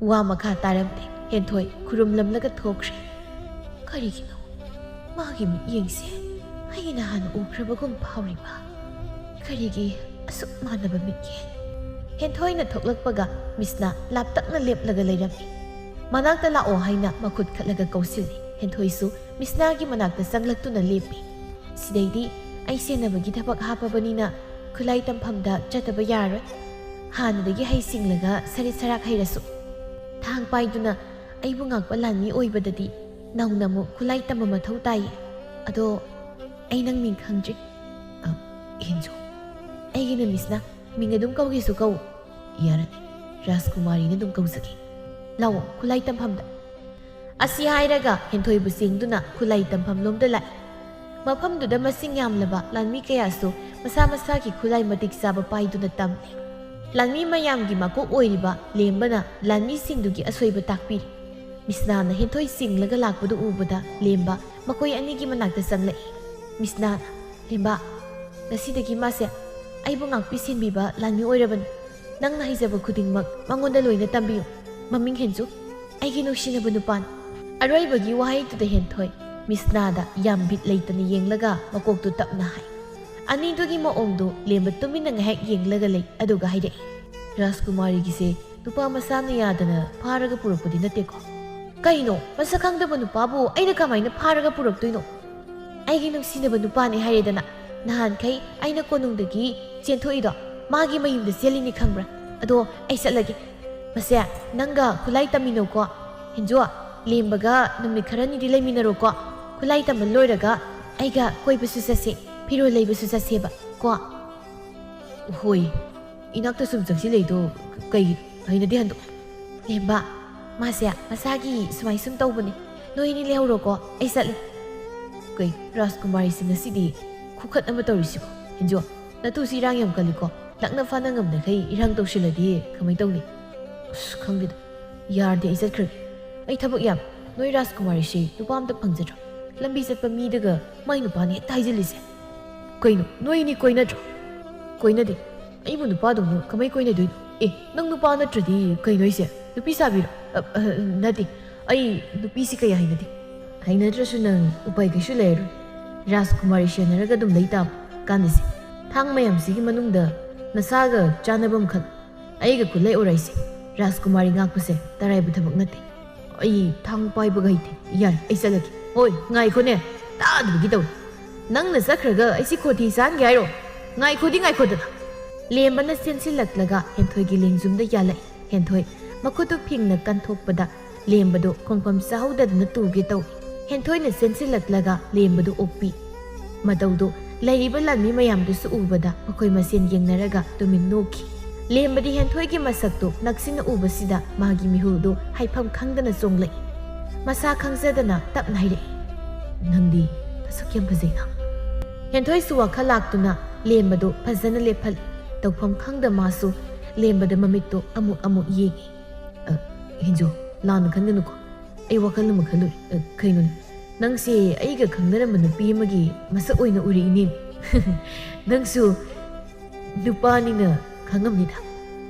ꯋꯥ ꯃꯈꯥ ꯇꯥꯔꯝꯗꯦ꯫ ꯍꯦꯟꯊꯣꯏ ꯈꯨꯔꯨꯝꯂꯝꯂꯒ ꯊꯣꯛꯈ꯭ꯔꯦ꯫ ꯀꯔꯤꯒꯤꯅꯣ ꯃꯥꯒꯤ ꯃꯤꯠꯌꯦꯡꯁꯦ ꯑꯩꯅ ꯍꯥꯟꯅ ꯎꯈ꯭ꯔꯕꯒꯨꯝ ꯐꯥꯎꯔꯤꯕ? ꯀꯔꯤꯒꯤ ꯑꯁꯨꯛ ꯃꯥꯟꯅꯕ ꯃꯤꯠꯌꯦꯡ? ꯍꯦꯟꯊꯣꯏꯅ ꯊꯣꯛꯂꯛꯄꯒ ꯃꯤꯁꯅ ꯂꯥꯞꯇꯛꯅ ꯂꯦꯞꯂꯒ ꯂꯩꯔꯝꯃꯤ꯫ ꯃꯅꯥꯛꯇ ꯂꯥꯛꯑꯣ ꯍꯥꯏꯅ ꯃꯈꯨꯠ ꯈꯠꯂꯒ ꯀꯧꯁꯤꯜꯂꯤ꯫ ꯍꯦꯟꯊꯣꯏꯁꯨ ꯃꯤꯁꯅꯥꯒꯤ ꯃꯅꯥꯛꯇ ꯆꯪꯂꯛꯇꯨꯅ ꯂꯦꯞꯄꯤ꯫ "ꯁꯤꯗꯩꯗꯤ ꯑꯩ ꯁꯦꯟꯅꯕꯒꯤ ꯊꯕꯛ ꯍꯥꯞꯄꯕꯅꯤꯅ ꯈꯨꯠꯂꯥꯏ ꯇꯝꯐꯝꯗ ꯆꯠꯇꯕ ꯌꯥꯔꯣꯏ꯫ ꯍꯥꯟꯅꯗꯒꯤ ꯍꯩ ꯁꯤꯡꯂꯒ ꯁꯔꯤꯠ ꯁꯔꯥꯛ ꯍꯩꯔꯁꯨ ꯊꯥꯡ ꯄꯥꯏꯗꯨꯅ ꯑꯩꯕꯨ ꯉꯥꯛꯄ ꯂꯥꯟꯃꯤ ꯑꯣꯏꯕꯗꯗꯤ ꯅꯧꯅ ꯑꯃꯨꯛ ꯈꯨꯠꯂꯥꯏ ꯇꯝꯕ ꯃꯊꯧ ꯇꯥꯏꯌꯦ꯫ ꯑꯗꯣ ꯑꯩ ꯅꯪ ꯃꯤꯡ ꯈꯪꯗ꯭ꯔꯤ꯫" "ꯑ, ꯍꯦꯟꯖꯨ꯫ ꯑꯩꯒꯤꯅ ꯃꯤꯁꯅ, ꯃꯤꯡ ꯑꯗꯨꯝ ꯀꯧꯒꯦꯁꯨ ꯀꯧ꯫" "ꯌꯥꯔꯅꯤ, ꯔꯥꯖꯀꯨꯃꯥꯔꯤꯅ ꯑꯗꯨꯝ ꯀꯧꯖꯒꯦ꯫ ꯂꯥꯛꯑꯣ, ꯈꯨꯠꯂꯥꯏ ꯇꯝꯐꯝꯗ꯫" ꯑꯁꯤ ꯍꯥꯏꯔꯒ ꯍꯦꯟꯊꯣꯏꯕꯨ ꯆꯦꯡꯗꯨꯅ ꯈꯨꯠꯂꯥꯏ ꯇꯝꯐꯝꯂꯣꯝꯗ ꯂꯥꯛꯏ꯫ ꯃꯐꯝꯗꯨꯗ ꯃꯁꯤꯡ ꯌꯥꯝꯂꯕ ꯂꯥꯟꯃꯤ ꯀꯌꯥꯁꯨ ꯃꯁꯥ ꯃꯁꯥꯒꯤ ꯈꯨꯠꯂꯥꯏ ꯃꯇꯤꯛ ꯆꯥꯕ ꯄꯥꯏꯗꯨꯅ ꯇꯝꯂꯤ꯫ ꯂꯥꯟꯃꯤ ꯃꯌꯥꯝꯒꯤ ꯃꯀꯣꯛ ꯑꯣꯏꯔꯤꯕ ꯂꯦꯝꯕꯅ ꯂꯥꯟꯃꯤꯁꯤꯡꯗꯨꯒꯤ ꯑꯁꯣꯏꯕ ꯇꯥꯛꯄꯤꯔꯤ꯫ ꯃꯤꯁꯅꯥꯅ ꯍꯦꯟꯊꯣꯏ ꯆꯤꯡꯂꯒ ꯂꯥꯛꯄꯗꯨ ꯎꯕꯗ ꯂꯦꯝꯕ ꯃꯈꯣꯏ ꯑꯅꯤꯒꯤ ꯃꯅꯥꯛꯇ ꯆꯪꯂꯛꯏ꯫ ꯃꯤꯁꯅꯥꯅ, "ꯂꯦꯝꯕ, ꯉꯁꯤꯗꯒꯤ ꯃꯥꯁꯦ ꯑꯩꯕꯨ ꯉꯥꯛꯄꯤ ꯁꯦꯟꯕꯤꯕ ꯂꯥꯟꯃꯤ ꯑꯣꯏꯔꯕꯅꯤ꯫ ꯅꯪꯅ ꯍꯩꯖꯕ ꯈꯨꯗꯤꯡꯃꯛ ꯃꯉꯣꯟꯗ ꯂꯣꯏꯅ ꯇꯝꯕꯤꯌꯨ꯫ ꯃꯃꯤꯡ ꯍꯦꯟꯖꯨ, ꯑꯩꯒꯤ ꯅꯨꯡꯁꯤꯅꯕ ꯅꯨꯄꯥꯅꯤ꯫" ꯑꯔꯣꯏꯕꯒꯤ ꯋꯥꯍꯩꯗꯨꯗ ꯍꯦꯟꯊꯣꯏ ꯃꯤꯁꯅꯥꯗ ꯌꯥꯝ ꯕꯤꯠ ꯂꯩꯇꯅ ꯌꯦꯡꯂꯒ ꯃꯀꯣꯛꯇꯨ ꯇꯞꯅ ꯍꯥꯏ꯫ ꯑꯅꯤꯗꯨꯒꯤ ꯃꯑꯣꯡꯗꯨ ꯂꯦꯝꯕ ꯇꯨꯃꯤꯟꯅ ꯉꯥꯏꯍꯥꯛ ꯌꯦꯡꯂꯒ ꯂꯩ, ꯑꯗꯨꯒ ꯍꯥꯏꯔꯛꯏ, "ꯔꯥꯖꯀꯨꯃꯥꯔꯤꯒꯤꯁꯦ ꯅꯨꯄꯥ ꯃꯆꯥꯅ ꯌꯥꯗꯅ ꯐꯥꯔꯒ ꯄꯨꯔꯛꯄꯗꯤ ꯅꯠꯇꯦꯀꯣ?" ꯀꯩꯅꯣ, ꯃꯁꯛ ꯈꯪꯗꯕ ꯅꯨꯄꯥꯕꯨ ꯑꯩꯅ ꯀꯃꯥꯏꯅ ꯐꯥꯔꯒ ꯄꯨꯔꯛꯇꯣꯏꯅꯣ? ꯑꯩꯒꯤ ꯅꯨꯡꯁꯤꯅꯕ ꯅꯨꯄꯥꯅꯦ ꯍꯥꯏꯔꯦꯗꯅ꯫ ꯅꯍꯥꯟꯈꯩ ꯑꯩꯅ ꯀꯣꯅꯨꯡꯗꯒꯤ ꯆꯦꯟꯊꯣꯛꯏꯗꯣ ꯃꯥꯒꯤ ꯃꯌꯨꯝꯗ ꯆꯦꯜꯂꯤꯅꯤ ꯈꯪꯕ꯭ꯔꯥ? ꯑꯗꯣ ꯑꯩ ꯆꯠꯂꯒꯦ꯫ ꯃꯁꯦ, ꯅꯪꯒ ꯈꯨꯠꯂꯥꯏ ꯇꯝꯃꯤꯟꯅꯧꯀꯣ꯫ ꯍꯦꯟꯖꯣ, ꯂꯦꯝꯕꯒ ꯅꯨꯃꯤꯠ ꯈꯔꯅꯤꯗꯤ ꯂꯩꯃꯤꯟꯅꯔꯣꯀꯣ꯫ ꯈꯨꯠꯂꯥꯏ ꯇꯝꯕ ꯂꯣꯏꯔꯒ ꯑꯩꯒ ꯀꯣꯏꯕꯁꯨ ꯆꯠꯁꯦ, ꯐꯤꯔꯣꯜ ꯂꯩꯕꯁꯨ ꯆꯠꯁꯦꯕ ꯀꯣ꯫ ꯍꯣꯏ, ꯏꯅꯥꯛꯇ ꯁꯨꯝ ꯆꯪꯁꯤꯜꯂꯛꯏꯗꯣ ꯀꯩꯒꯤꯅꯣ? ꯍꯩꯅꯗꯦ, ꯍꯟꯗꯣꯛ꯫ ꯂꯦꯝꯕ, ꯃꯥꯁꯦ ꯃꯁꯥꯒꯤ ꯁꯨꯃꯥꯏ ꯁꯨꯝ ꯇꯧꯕꯅꯦ꯫ ꯅꯣꯏ ꯑꯅꯤ ꯂꯩꯍꯧꯔꯣꯀꯣ, ꯑꯩ ꯆꯠꯂꯦ꯫ ꯀꯩ, ꯔꯥꯖꯀꯨꯃꯥꯔꯤꯁꯤ ꯉꯁꯤꯗꯤ ꯈꯨꯈꯠ ꯑꯃ ꯇꯧꯔꯤꯁꯤꯕꯣ? ꯍꯦꯟꯖꯣ, ꯅꯇꯨꯁꯤ ꯏꯔꯥꯡ ꯌꯥꯝ ꯀꯜꯂꯤꯀꯣ꯫ ꯅꯛꯅ ꯐꯥꯅ ꯉꯝꯗꯈꯩ ꯏꯔꯥꯡ ꯇꯧꯁꯤꯜꯂꯗꯤ ꯀꯃꯥꯏ ꯇꯧꯅꯤ? ꯑꯁ, ꯈꯪꯗꯦꯗ꯫ ꯌꯥꯔꯗꯤ ꯑꯩ ꯆꯠꯈ꯭ꯔꯒꯦ꯫ ꯑꯩ ꯊꯕꯛ ꯌꯥꯝ꯫ ꯅꯣꯏ ꯔꯥꯖꯀꯨꯃꯥꯔꯤꯁꯤ ꯅꯨꯄꯥ ꯑꯝꯇ ꯐꯪꯖꯗ꯭ꯔꯣ? ꯂꯝꯕꯤ ꯆꯠꯄ ꯃꯤꯗꯒ ꯃꯥꯏ ꯅꯨꯄꯥꯅ ꯍꯦꯛꯇ ꯍꯥꯏꯖꯤꯜꯂꯤꯁꯦ꯫ ꯀꯩꯅꯣ, ꯅꯣꯏ ꯑꯅꯤ ꯀꯣꯏꯅꯗ꯭ꯔꯣ? ꯀꯣꯏꯅꯗꯦ꯫ ꯑꯩꯕꯨ ꯅꯨꯄꯥꯗꯧꯅ ꯀꯃꯥꯏ ꯀꯣꯏꯅꯗꯣꯏꯅꯣ? ꯑꯦ, ꯅꯪ ꯅꯨꯄꯥ ꯅꯠꯇ꯭ꯔꯗꯤ ꯀꯩꯅꯣ ꯍꯥꯏꯁꯦ? ꯅꯨꯄꯤ ꯁꯥꯕꯤꯔꯣ? ꯑ, ꯑ, ꯅꯠꯇꯦ, ꯑꯩ ꯅꯨꯄꯤꯁꯤ ꯀꯌꯥ ꯍꯩꯅꯗꯦ꯫ ꯍꯩꯅꯗ꯭ꯔꯁꯨ ꯅꯪ ꯎꯄꯥꯏ ꯀꯩꯁꯨ ꯂꯩꯔꯔꯣꯏ꯫ ꯔꯥꯖꯀꯨꯃꯥꯔꯤ ꯁꯦꯟꯅꯔꯒ ꯑꯗꯨꯝ ꯂꯩ ꯇꯥꯕ꯫ ꯀꯥꯟꯗꯦꯁꯦ, ꯊꯥꯡ ꯃꯌꯥꯝꯁꯤꯒꯤ ꯃꯅꯨꯡꯗ ꯅꯁꯥꯒ ꯆꯥꯟꯅꯕ ꯑꯃꯈꯛ ꯑꯩꯒ ꯈꯨꯠꯂꯩ ꯑꯣꯔꯥꯏꯁꯦ꯫ ꯔꯥꯖꯀꯨꯃꯥꯔꯤ ꯉꯥꯛꯄꯁꯦ ꯇꯔꯥꯏꯕ ꯊꯕꯛ ꯅꯠꯇꯦ꯫ ꯑꯩ ꯊꯥꯡ ꯄꯥꯏꯕꯒ ꯍꯩꯇꯦ꯫ ꯌꯥꯔꯦ, ꯑꯩ ꯆꯠꯂꯒꯦ꯫ ꯍꯣꯏ, ꯉꯥꯏꯈꯣꯅꯦ꯫ ꯇꯥꯗꯕꯒꯤ ꯇꯧꯔꯤ꯫ ꯅꯪꯅ ꯆꯠꯈ꯭ꯔꯒ ꯑꯩꯁꯤ ꯈꯣꯟꯊꯤ ꯆꯥꯍꯟꯒꯦ ꯍꯥꯏꯔꯣ? ꯉꯥꯏꯈꯣꯗꯤ ꯉꯥꯏꯈꯣꯗꯅ꯫ ꯂꯦꯝꯕꯅ ꯆꯦꯟꯁꯤꯜꯂꯛꯂꯒ ꯍꯦꯟꯊꯣꯏꯒꯤ ꯂꯦꯡꯖꯨꯝꯗ ꯌꯥꯜꯂꯛꯏ꯫ ꯍꯦꯟꯊꯣꯏ ꯃꯈꯨꯠꯇꯨ ꯐꯤꯡꯅ ꯀꯟꯊꯣꯛꯄꯗ ꯂꯦꯝꯕꯗꯨ ꯈꯣꯡꯐꯝ ꯆꯥꯍꯧꯗꯗꯨꯅ ꯇꯨꯒꯦ ꯇꯧꯏ꯫ ꯍꯦꯟꯊꯣꯏꯅ ꯆꯦꯟꯁꯤꯜꯂꯛꯂꯒ ꯂꯦꯝꯕꯗꯨ ꯑꯣꯛꯄꯤ꯫ ꯃꯇꯧꯗꯨ ꯂꯩꯔꯤꯕ ꯂꯥꯟꯃꯤ ꯃꯌꯥꯝꯗꯨꯁꯨ ꯎꯕꯗ ꯃꯈꯣꯏ ꯃꯁꯦꯟ ꯌꯦꯡꯅꯔꯒ ꯇꯨꯃꯤꯟ ꯅꯣꯛꯈꯤ꯫ ꯂꯦꯝꯕꯗꯤ ꯍꯦꯟꯊꯣꯏꯒꯤ ꯃꯁꯛꯇꯨ ꯅꯛꯁꯤꯟꯅ ꯎꯕꯁꯤꯗ ꯃꯥꯒꯤ ꯃꯤꯍꯨꯜꯗꯨ ꯍꯥꯏꯐꯝ ꯈꯪꯗꯅ ꯆꯣꯡꯂꯛꯏ꯫ ꯃꯁꯥ ꯈꯪꯖꯗꯅ ꯇꯞꯅ ꯍꯥꯏꯔꯛꯏ, "ꯅꯪꯗꯤ ꯃꯁꯛ ꯌꯥꯝ ꯐꯖꯩꯅ꯫" ꯍꯦꯟꯊꯣꯏꯁꯨ ꯋꯥꯈꯜ ꯂꯥꯛꯇꯨꯅ ꯂꯦꯝꯕꯗꯨ ꯐꯖꯅ ꯂꯦꯞꯍꯜꯂꯤ꯫ ꯇꯧꯐꯝ ꯈꯪꯗ ꯃꯥꯁꯨ ꯂꯦꯝꯕꯗ ꯃꯃꯤꯠꯇꯨ ꯑꯃꯨꯛ ꯑꯃꯨꯛ ꯌꯦꯡꯏ꯫ "ꯑ, ꯍꯦꯟꯖꯣ, ꯂꯥꯟꯅ ꯈꯟꯒꯅꯨꯀꯣ꯫ ꯑꯩ ꯋꯥꯈꯜ ꯑꯃ ꯈꯜꯂꯨꯔꯦ꯫ ꯑ, ꯀꯩꯅꯣꯅꯦ? ꯅꯪꯁꯦ ꯑꯩꯒ ꯈꯪꯅꯔꯝꯕ ꯅꯨꯄꯤ ꯑꯃꯒꯤ ꯃꯁꯛ ꯑꯣꯏꯅ ꯎꯔꯛꯏꯅꯦ꯫" "ꯅꯪꯁꯨ ꯅꯨꯄꯥꯅꯤꯅ ꯈꯪꯉꯝꯅꯤꯗ꯫"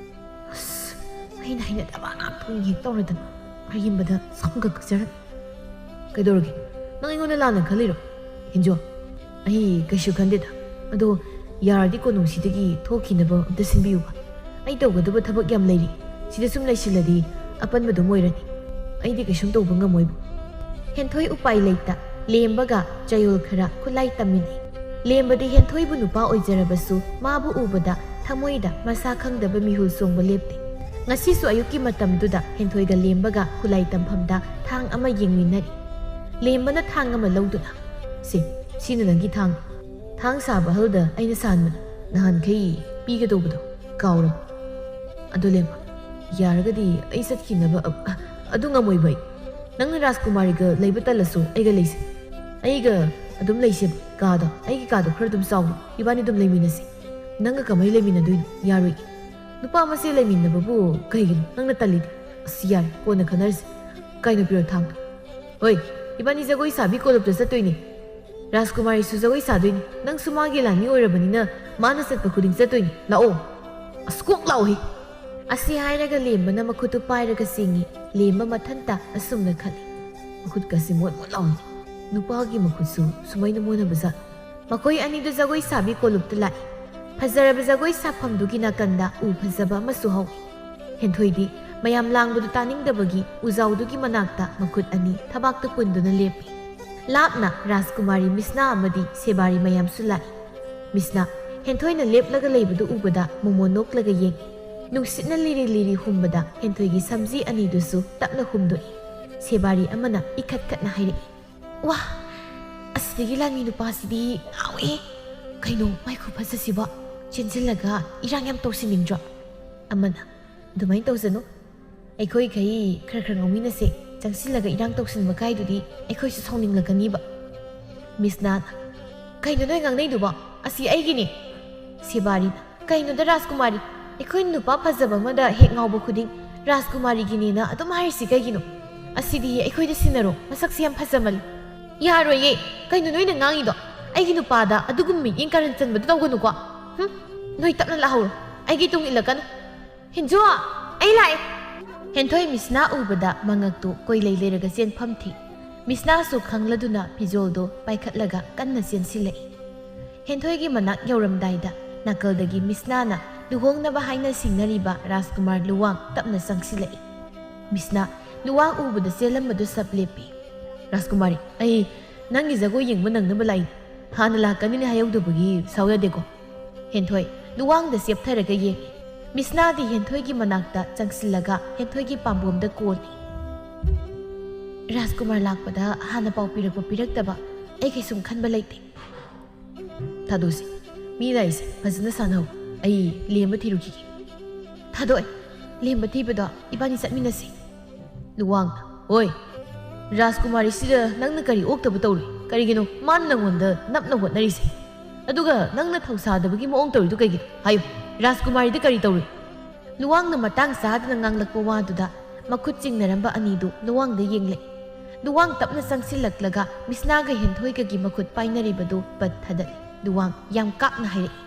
ꯑꯁ, ꯑꯩꯅ ꯍꯩꯅꯗꯕ ꯉꯥꯛꯇ ꯍꯦꯛ ꯇꯧꯔꯗꯅ꯫ ꯑꯔꯦꯝꯕꯗ ꯁꯝꯒ ꯀꯛꯆꯔꯅꯤ꯫ "ꯀꯩꯗꯧꯔꯒꯦ? ꯅꯪ ꯑꯩꯉꯣꯟꯗ ꯂꯥꯟꯅ ꯈꯜꯂꯤꯔꯣ?" "ꯍꯦꯟꯖꯣ, ꯑꯩ ꯀꯩꯁꯨ ꯈꯟꯗꯦꯗ꯫ ꯑꯗꯣ ꯌꯥꯔꯗꯤ ꯀꯣꯅꯨꯡꯁꯤꯗꯒꯤ ꯊꯣꯛꯈꯤꯅꯕ ꯑꯝꯇ ꯁꯤꯟꯕꯤꯌꯨꯕ꯫ ꯑꯩ ꯇꯧꯒꯗꯕ ꯊꯕꯛ ꯌꯥꯝ ꯂꯩꯔꯤ꯫ ꯁꯤꯗ ꯁꯨꯝ ꯂꯩꯁꯤꯜꯂꯗꯤ ꯑꯄꯟꯕꯗꯨꯝ ꯑꯣꯏꯔꯅꯤ꯫" ꯑꯩꯗꯤ ꯀꯩꯁꯨꯝ ꯇꯧꯕ ꯉꯝꯃꯣꯏꯕꯨ꯫ ꯍꯦꯟꯊꯣꯏ ꯎꯄꯥꯏ ꯂꯩꯇ ꯂꯦꯝꯕꯒ ꯆꯌꯣꯜ ꯈꯔ ꯈꯨꯠꯂꯥꯏ ꯇꯝꯃꯤꯟꯅꯩ꯫ ꯂꯦꯝꯕꯗꯤ ꯍꯦꯟꯊꯣꯏꯕꯨ ꯅꯨꯄꯥ ꯑꯣꯏꯖꯔꯕꯁꯨ ꯃꯥꯕꯨ ꯎꯕꯗ ꯊꯃꯣꯏꯗ ꯃꯁꯥ ꯈꯪꯗꯕ ꯃꯤꯍꯨꯜ ꯆꯣꯡꯕ ꯂꯦꯞꯇꯦ꯫ ꯉꯁꯤꯁꯨ ꯑꯌꯨꯛꯀꯤ ꯃꯇꯝꯗꯨꯗ ꯍꯦꯟꯊꯣꯏꯒ ꯂꯦꯝꯕꯒ ꯈꯨꯠꯂꯥꯏ ꯇꯝꯐꯝꯗ ꯊꯥꯡ ꯑꯃ ꯌꯦꯡꯃꯤꯟꯅꯔꯤ꯫ ꯂꯦꯝꯕꯅ ꯊꯥꯡ ꯑꯃ ꯂꯧꯗꯨꯅ, "ꯁꯦ, ꯁꯤꯅ ꯅꯪꯒꯤ ꯊꯥꯡ꯫ ꯊꯥꯡ ꯁꯥꯕ ꯑꯍꯜꯗ ꯑꯩꯅ ꯁꯥꯍꯟꯕꯅꯤ꯫ ꯅꯍꯥꯟꯈꯩ ꯄꯤꯒꯗꯧꯕꯗꯣ ꯀꯥꯎꯔꯕ?" "ꯑꯗꯨ ꯂꯦꯝꯕ, ꯌꯥꯔꯒꯗꯤ ꯑꯩ ꯆꯠꯈꯤꯅꯕ ꯑ-, ꯑ-, ꯑꯗꯨ ꯉꯝꯃꯣꯏꯕ ꯑꯩ꯫ ꯅꯪꯅ ꯔꯥꯖꯀꯨꯃꯥꯔꯤꯒ ꯂꯩꯕ ꯇꯜꯂꯁꯨ ꯑꯩꯒ ꯂꯩꯁꯦ꯫ ꯑꯩꯒ ꯑꯗꯨꯝ ꯂꯩꯁꯦꯕ꯫ ꯀꯥꯗꯣ, ꯑꯩꯒꯤ ꯀꯥꯗꯣ ꯈꯔ ꯑꯗꯨꯝ ꯆꯥꯎꯕ꯫ ꯏꯕꯥꯅꯤ ꯑꯗꯨꯝ ꯂꯩꯃꯤꯟꯅꯁꯦ꯫ ꯅꯪꯒ ꯀꯃꯥꯏꯅ ꯂꯩꯃꯤꯟꯅꯗꯣꯏꯅꯣ? ꯌꯥꯔꯣꯏ꯫ ꯅꯨꯄꯥ ꯃꯁꯦꯜ ꯂꯩꯃꯤꯟꯅꯕꯕꯨ ꯀꯩꯒꯤꯅꯣ ꯅꯪꯅ ꯇꯜꯂꯤꯗꯤ? ꯑꯁ, ꯌꯥꯔꯦ, ꯀꯣꯟꯅ ꯈꯟꯅꯔꯁꯦ꯫ ꯀꯩꯅꯣ, ꯄꯤꯔꯣ ꯊꯥꯡꯗꯣ꯫ ꯍꯣꯏ, ꯏꯕꯥꯅꯤ ꯖꯒꯣꯏ ꯁꯥꯕꯤ ꯀꯣꯂꯨꯞꯇ ꯆꯠꯇꯣꯏꯅꯦ꯫ ꯔꯥꯖꯀꯨꯃꯥꯔꯤꯁꯨ ꯖꯒꯣꯏ ꯁꯥꯗꯣꯏꯅꯤ꯫ ꯅꯪꯁꯨ ꯃꯥꯒꯤ ꯂꯥꯟꯃꯤ ꯑꯣꯏꯔꯕꯅꯤꯅ ꯃꯥꯅ ꯆꯠꯄ ꯈꯨꯗꯤꯡ ꯆꯠꯇꯣꯏꯅꯤ꯫ ꯂꯥꯛꯑꯣ꯫ ꯑꯁ, ꯀꯣꯛ ꯂꯥꯛꯑꯣꯍꯦ!" ꯑꯁꯤ ꯍꯥꯏꯔꯒ ꯂꯦꯝꯕꯅ ꯃꯈꯨꯠꯇꯨ ꯄꯥꯏꯔꯒ ꯆꯤꯡꯉꯤ꯫ ꯂꯦꯝꯕ ꯃꯊꯟꯇ ꯑꯁꯨꯝꯅ ꯈꯜꯂꯤ, "ꯃꯈꯨꯠꯀꯁꯤ ꯃꯣꯠ ꯃꯣꯠ ꯂꯥꯎꯏ꯫ ꯅꯨꯄꯥꯒꯤ ꯃꯈꯨꯠꯁꯨ ꯁꯨꯃꯥꯏꯅ ꯃꯣꯠꯅꯕ ꯖꯥꯠ?" ꯃꯈꯣꯏ ꯑꯅꯤꯗꯨ ꯖꯒꯣꯏ ꯁꯥꯕꯤ ꯀꯣꯂꯨꯞꯇ ꯂꯥꯛꯏ꯫ ꯐꯖꯔꯕ ꯖꯒꯣꯏ ꯁꯥꯐꯝꯗꯨꯒꯤ ꯅꯥꯀꯟꯗ ꯎ ꯐꯖꯕ ꯑꯃꯁꯨ ꯍꯧꯏ꯫ ꯍꯦꯟꯊꯣꯏꯗꯤ ꯃꯌꯥꯝ ꯂꯥꯡꯕꯗꯨ ꯇꯥꯅꯤꯡꯗꯕꯒꯤ ꯎꯖꯥꯎꯗꯨꯒꯤ ꯃꯅꯥꯛꯇ ꯃꯈꯨꯠ ꯑꯅꯤ ꯊꯕꯥꯛꯇ ꯄꯨꯟꯗꯨꯅ ꯂꯦꯞꯄꯤ꯫ ꯂꯥꯞꯅ ꯔꯥꯖꯀꯨꯃꯥꯔꯤ ꯃꯤꯁꯅꯥ ꯑꯃꯗꯤ ꯁꯦꯕꯥꯔꯤ ꯃꯌꯥꯝꯁꯨ ꯂꯥꯛꯏ꯫ ꯃꯤꯁꯅꯥ ꯍꯦꯟꯊꯣꯏꯅ ꯂꯦꯞꯂꯒ ꯂꯩꯕꯗꯨ ꯎꯕꯗ ꯃꯣꯃꯣꯟ ꯅꯣꯛꯂꯒ ꯌꯦꯡꯏ꯫ ꯅꯨꯡꯁꯤꯠꯅ ꯂꯤꯔꯤ ꯂꯤꯔꯤ ꯍꯨꯝꯕꯗ ꯍꯦꯟꯊꯣꯏꯒꯤ ꯁꯝꯖꯤ ꯑꯅꯤꯗꯨꯁꯨ ꯇꯞꯅ ꯍꯨꯝꯗꯣꯛꯏ꯫ ꯁꯦꯕꯥꯔꯤ ꯑꯃꯅ ꯏꯈꯠ ꯈꯠꯅ ꯍꯥꯏꯔꯛꯏ, "ꯋꯥ, ꯑꯁꯤꯗꯒꯤ ꯂꯥꯟꯃꯤ ꯅꯨꯄꯥꯁꯤꯗꯤ ꯉꯥꯎꯏ꯫ ꯀꯩꯅꯣ ꯃꯥꯏ ꯈꯨꯐꯖꯁꯤꯕꯣ? ꯆꯦꯟꯁꯤꯜꯂꯒ ꯏꯔꯥꯡ ꯌꯥꯝ ꯇꯧꯁꯤꯟꯅꯤꯡꯗ꯭ꯔꯣ?" ꯑꯃꯅ, "ꯑꯗꯨꯃꯥꯏꯅ ꯇꯧꯁꯅꯨ꯫ ꯑꯩꯈꯣꯏꯈꯩ ꯈꯔ ꯈꯔ ꯉꯥꯎꯃꯤꯟꯅꯁꯦ꯫ ꯆꯪꯁꯤꯜꯂꯒ ꯏꯔꯥꯡ ꯇꯧꯁꯤꯟꯕ ꯀꯥꯏꯗꯨꯗꯤ ꯑꯩꯈꯣꯏꯁꯨ ꯁꯥꯎꯅꯤꯡꯂꯛꯀꯅꯤꯕ꯫" ꯃꯤꯁꯅꯥꯅ, "ꯀꯩꯅꯣ ꯅꯣꯏ ꯉꯥꯡꯅꯩꯗꯨꯕꯣ? ꯑꯁꯤ ꯑꯩꯒꯤꯅꯤ꯫" ꯁꯦꯕꯥꯔꯤꯅ, "ꯀꯩꯅꯣꯗ ꯔꯥꯖꯀꯨꯃꯥꯔꯤ, ꯑꯩꯈꯣꯏ ꯅꯨꯄꯥ ꯐꯖꯕ ꯑꯃꯗ ꯍꯦꯛ ꯉꯥꯎꯕ ꯈꯨꯗꯤꯡ ꯔꯥꯖꯀꯨꯃꯥꯔꯤꯒꯤꯅꯦꯅ ꯑꯗꯨꯝ ꯍꯥꯏꯔꯤꯁꯤ ꯀꯩꯒꯤꯅꯣ? ꯑꯁꯤꯗꯤ ꯑꯩꯈꯣꯏꯗ ꯁꯤꯟꯅꯔꯣ, ꯃꯁꯛꯁꯤ ꯌꯥꯝ ꯐꯖꯃꯜꯂꯤ꯫" "ꯌꯥꯔꯣꯏꯌꯦ, ꯀꯩꯅꯣ ꯅꯣꯏꯅ ꯉꯥꯡꯉꯤꯗꯣ? ꯑꯩꯒꯤ ꯅꯨꯄꯥꯗ ꯑꯗꯨꯒꯨꯝꯕ ꯃꯤꯠꯌꯦꯡ ꯀꯥꯔꯟ ꯆꯟꯕꯗꯣ ꯇꯧꯒꯅꯨꯀꯣ꯫ ꯍꯨꯝ, ꯅꯣꯏ ꯇꯞꯅ ꯂꯥꯛꯍꯧꯔꯣ, ꯑꯩꯒꯤ ꯇꯨꯡ ꯏꯜꯂꯛꯀꯅꯨ꯫" "ꯍꯤꯟꯖꯨ, ꯑꯩ ꯂꯥꯛꯑꯦ!" ꯍꯦꯟꯊꯣꯏ ꯃꯤꯁꯅꯥ ꯎꯕꯗ ꯃꯉꯛꯇꯨ ꯀꯣꯏꯂꯩ ꯂꯩꯔꯒ ꯆꯦꯟꯐꯝ ꯊꯤ꯫ ꯃꯤꯁꯅꯥꯁꯨ ꯈꯪꯂꯗꯨꯅ ꯐꯤꯖꯣꯜꯗꯨ ꯄꯥꯏꯈꯠꯂꯒ ꯀꯟꯅ ꯆꯦꯟꯁꯤꯜꯂꯛꯏ꯫ ꯍꯦꯟꯊꯣꯏꯒꯤ ꯃꯅꯥꯛ ꯌꯧꯔꯝꯗꯥꯏꯗ ꯅꯥꯀꯜꯗꯒꯤ ꯃꯤꯁꯅꯥꯅ ꯂꯨꯍꯣꯡꯅꯕ ꯍꯥꯏꯅ ꯁꯤꯡꯅꯔꯤꯕ ꯔꯥꯖꯀꯨꯃꯥꯔ ꯂꯨꯋꯥꯡ ꯇꯞꯅ ꯆꯪꯁꯤꯜꯂꯛꯏ꯫ ꯃꯤꯁꯅꯥ ꯂꯨꯋꯥꯡ ꯎꯕꯗ ꯆꯦꯜꯂꯝꯕꯗꯨ ꯁꯞ ꯂꯦꯞꯄꯤ꯫ "ꯔꯥꯖꯀꯨꯃꯥꯔꯤ, ꯑꯩ ꯅꯪꯒꯤ ꯖꯒꯣꯏ ꯌꯦꯡꯕ ꯅꯪꯅꯕ ꯂꯥꯛꯏ꯫ ꯍꯥꯟꯅ ꯂꯥꯛꯀꯅꯤꯅ ꯍꯥꯏꯍꯧꯗꯕꯒꯤ ꯁꯥꯎ ꯌꯥꯗꯦꯀꯣ?" ꯍꯦꯟꯊꯣꯏ ꯂꯨꯋꯥꯡꯗ ꯆꯦꯞꯊꯔꯒ ꯌꯦꯡꯉꯤ꯫ ꯃꯤꯁꯅꯥꯗꯤ ꯍꯦꯟꯊꯣꯏꯒꯤ ꯃꯅꯥꯛꯇ ꯆꯪꯁꯤꯜꯂꯒ ꯍꯦꯟꯊꯣꯏꯒꯤ ꯄꯥꯝꯕꯣꯝꯗ ꯀꯣꯜꯂꯤ꯫ "ꯔꯥꯖꯀꯨꯃꯥꯔ ꯂꯥꯛꯄꯗ ꯍꯥꯟꯅ ꯄꯥꯎ ꯄꯤꯔꯛꯄ ꯄꯤꯔꯛꯇꯕ ꯑꯩ ꯀꯩꯁꯨꯝ ꯈꯟꯕ ꯂꯩꯇꯦ꯫ ꯊꯥꯗꯣꯛꯁꯤ꯫ ꯃꯤ ꯂꯥꯛꯏꯁꯦ ꯐꯖꯅ ꯁꯥꯟꯅꯍꯧ꯫ ꯑꯩ ꯂꯦꯝꯕ ꯊꯤꯔꯨꯈꯤꯒꯦ꯫" "ꯊꯥꯗꯣꯛꯑꯦ꯫ ꯂꯦꯝꯕ ꯊꯤꯕꯗꯣ ꯏꯕꯥꯅꯤ ꯆꯠꯃꯤꯟꯅꯁꯤ꯫" ꯂꯨꯋꯥꯡꯅ, "ꯍꯣꯏ꯫ ꯔꯥꯖꯀꯨꯃꯥꯔꯤꯁꯤꯗ ꯅꯪꯅ ꯀꯔꯤ ꯑꯣꯛꯇꯕ ꯇꯧꯔꯤ? ꯀꯔꯤꯒꯤꯅꯣ ꯃꯥꯅ ꯅꯪꯉꯣꯟꯗ ꯅꯞꯅ ꯍꯣꯠꯅꯔꯤꯁꯦ? ꯑꯗꯨꯒ ꯅꯪꯅ ꯊꯧꯁꯥꯗꯕꯒꯤ ꯃꯑꯣꯡ ꯇꯧꯔꯤꯗꯨ ꯀꯩꯒꯤꯅꯣ? ꯍꯥꯏꯌꯨ, ꯔꯥꯖꯀꯨꯃꯥꯔꯤꯗ ꯀꯔꯤ ꯇꯧꯔꯤ?" ꯂꯨꯋꯥꯡꯅ ꯃꯇꯥꯡ ꯆꯥꯗꯅ ꯉꯥꯡꯂꯛꯄ ꯋꯥꯗꯨꯗ ꯃꯈꯨꯠ ꯆꯤꯡꯅꯔꯝꯕ ꯑꯅꯤꯗꯨ ꯂꯨꯋꯥꯡꯗ ꯌꯦꯡꯂꯦ꯫ ꯂꯨꯋꯥꯡ ꯇꯞꯅ ꯆꯪꯁꯤꯜꯂꯛꯂꯒ ꯃꯤꯁꯅꯥꯒ ꯍꯦꯟꯊꯣꯏꯒꯒꯤ ꯃꯈꯨꯠ ꯄꯥꯏꯅꯔꯤꯕꯗꯨ ꯄꯠ ꯊꯥꯗꯠꯂꯦ꯫ ꯂꯨꯋꯥꯡ ꯌꯥꯝ ꯀꯥꯛꯅ ꯍꯥꯏꯔꯛꯏ,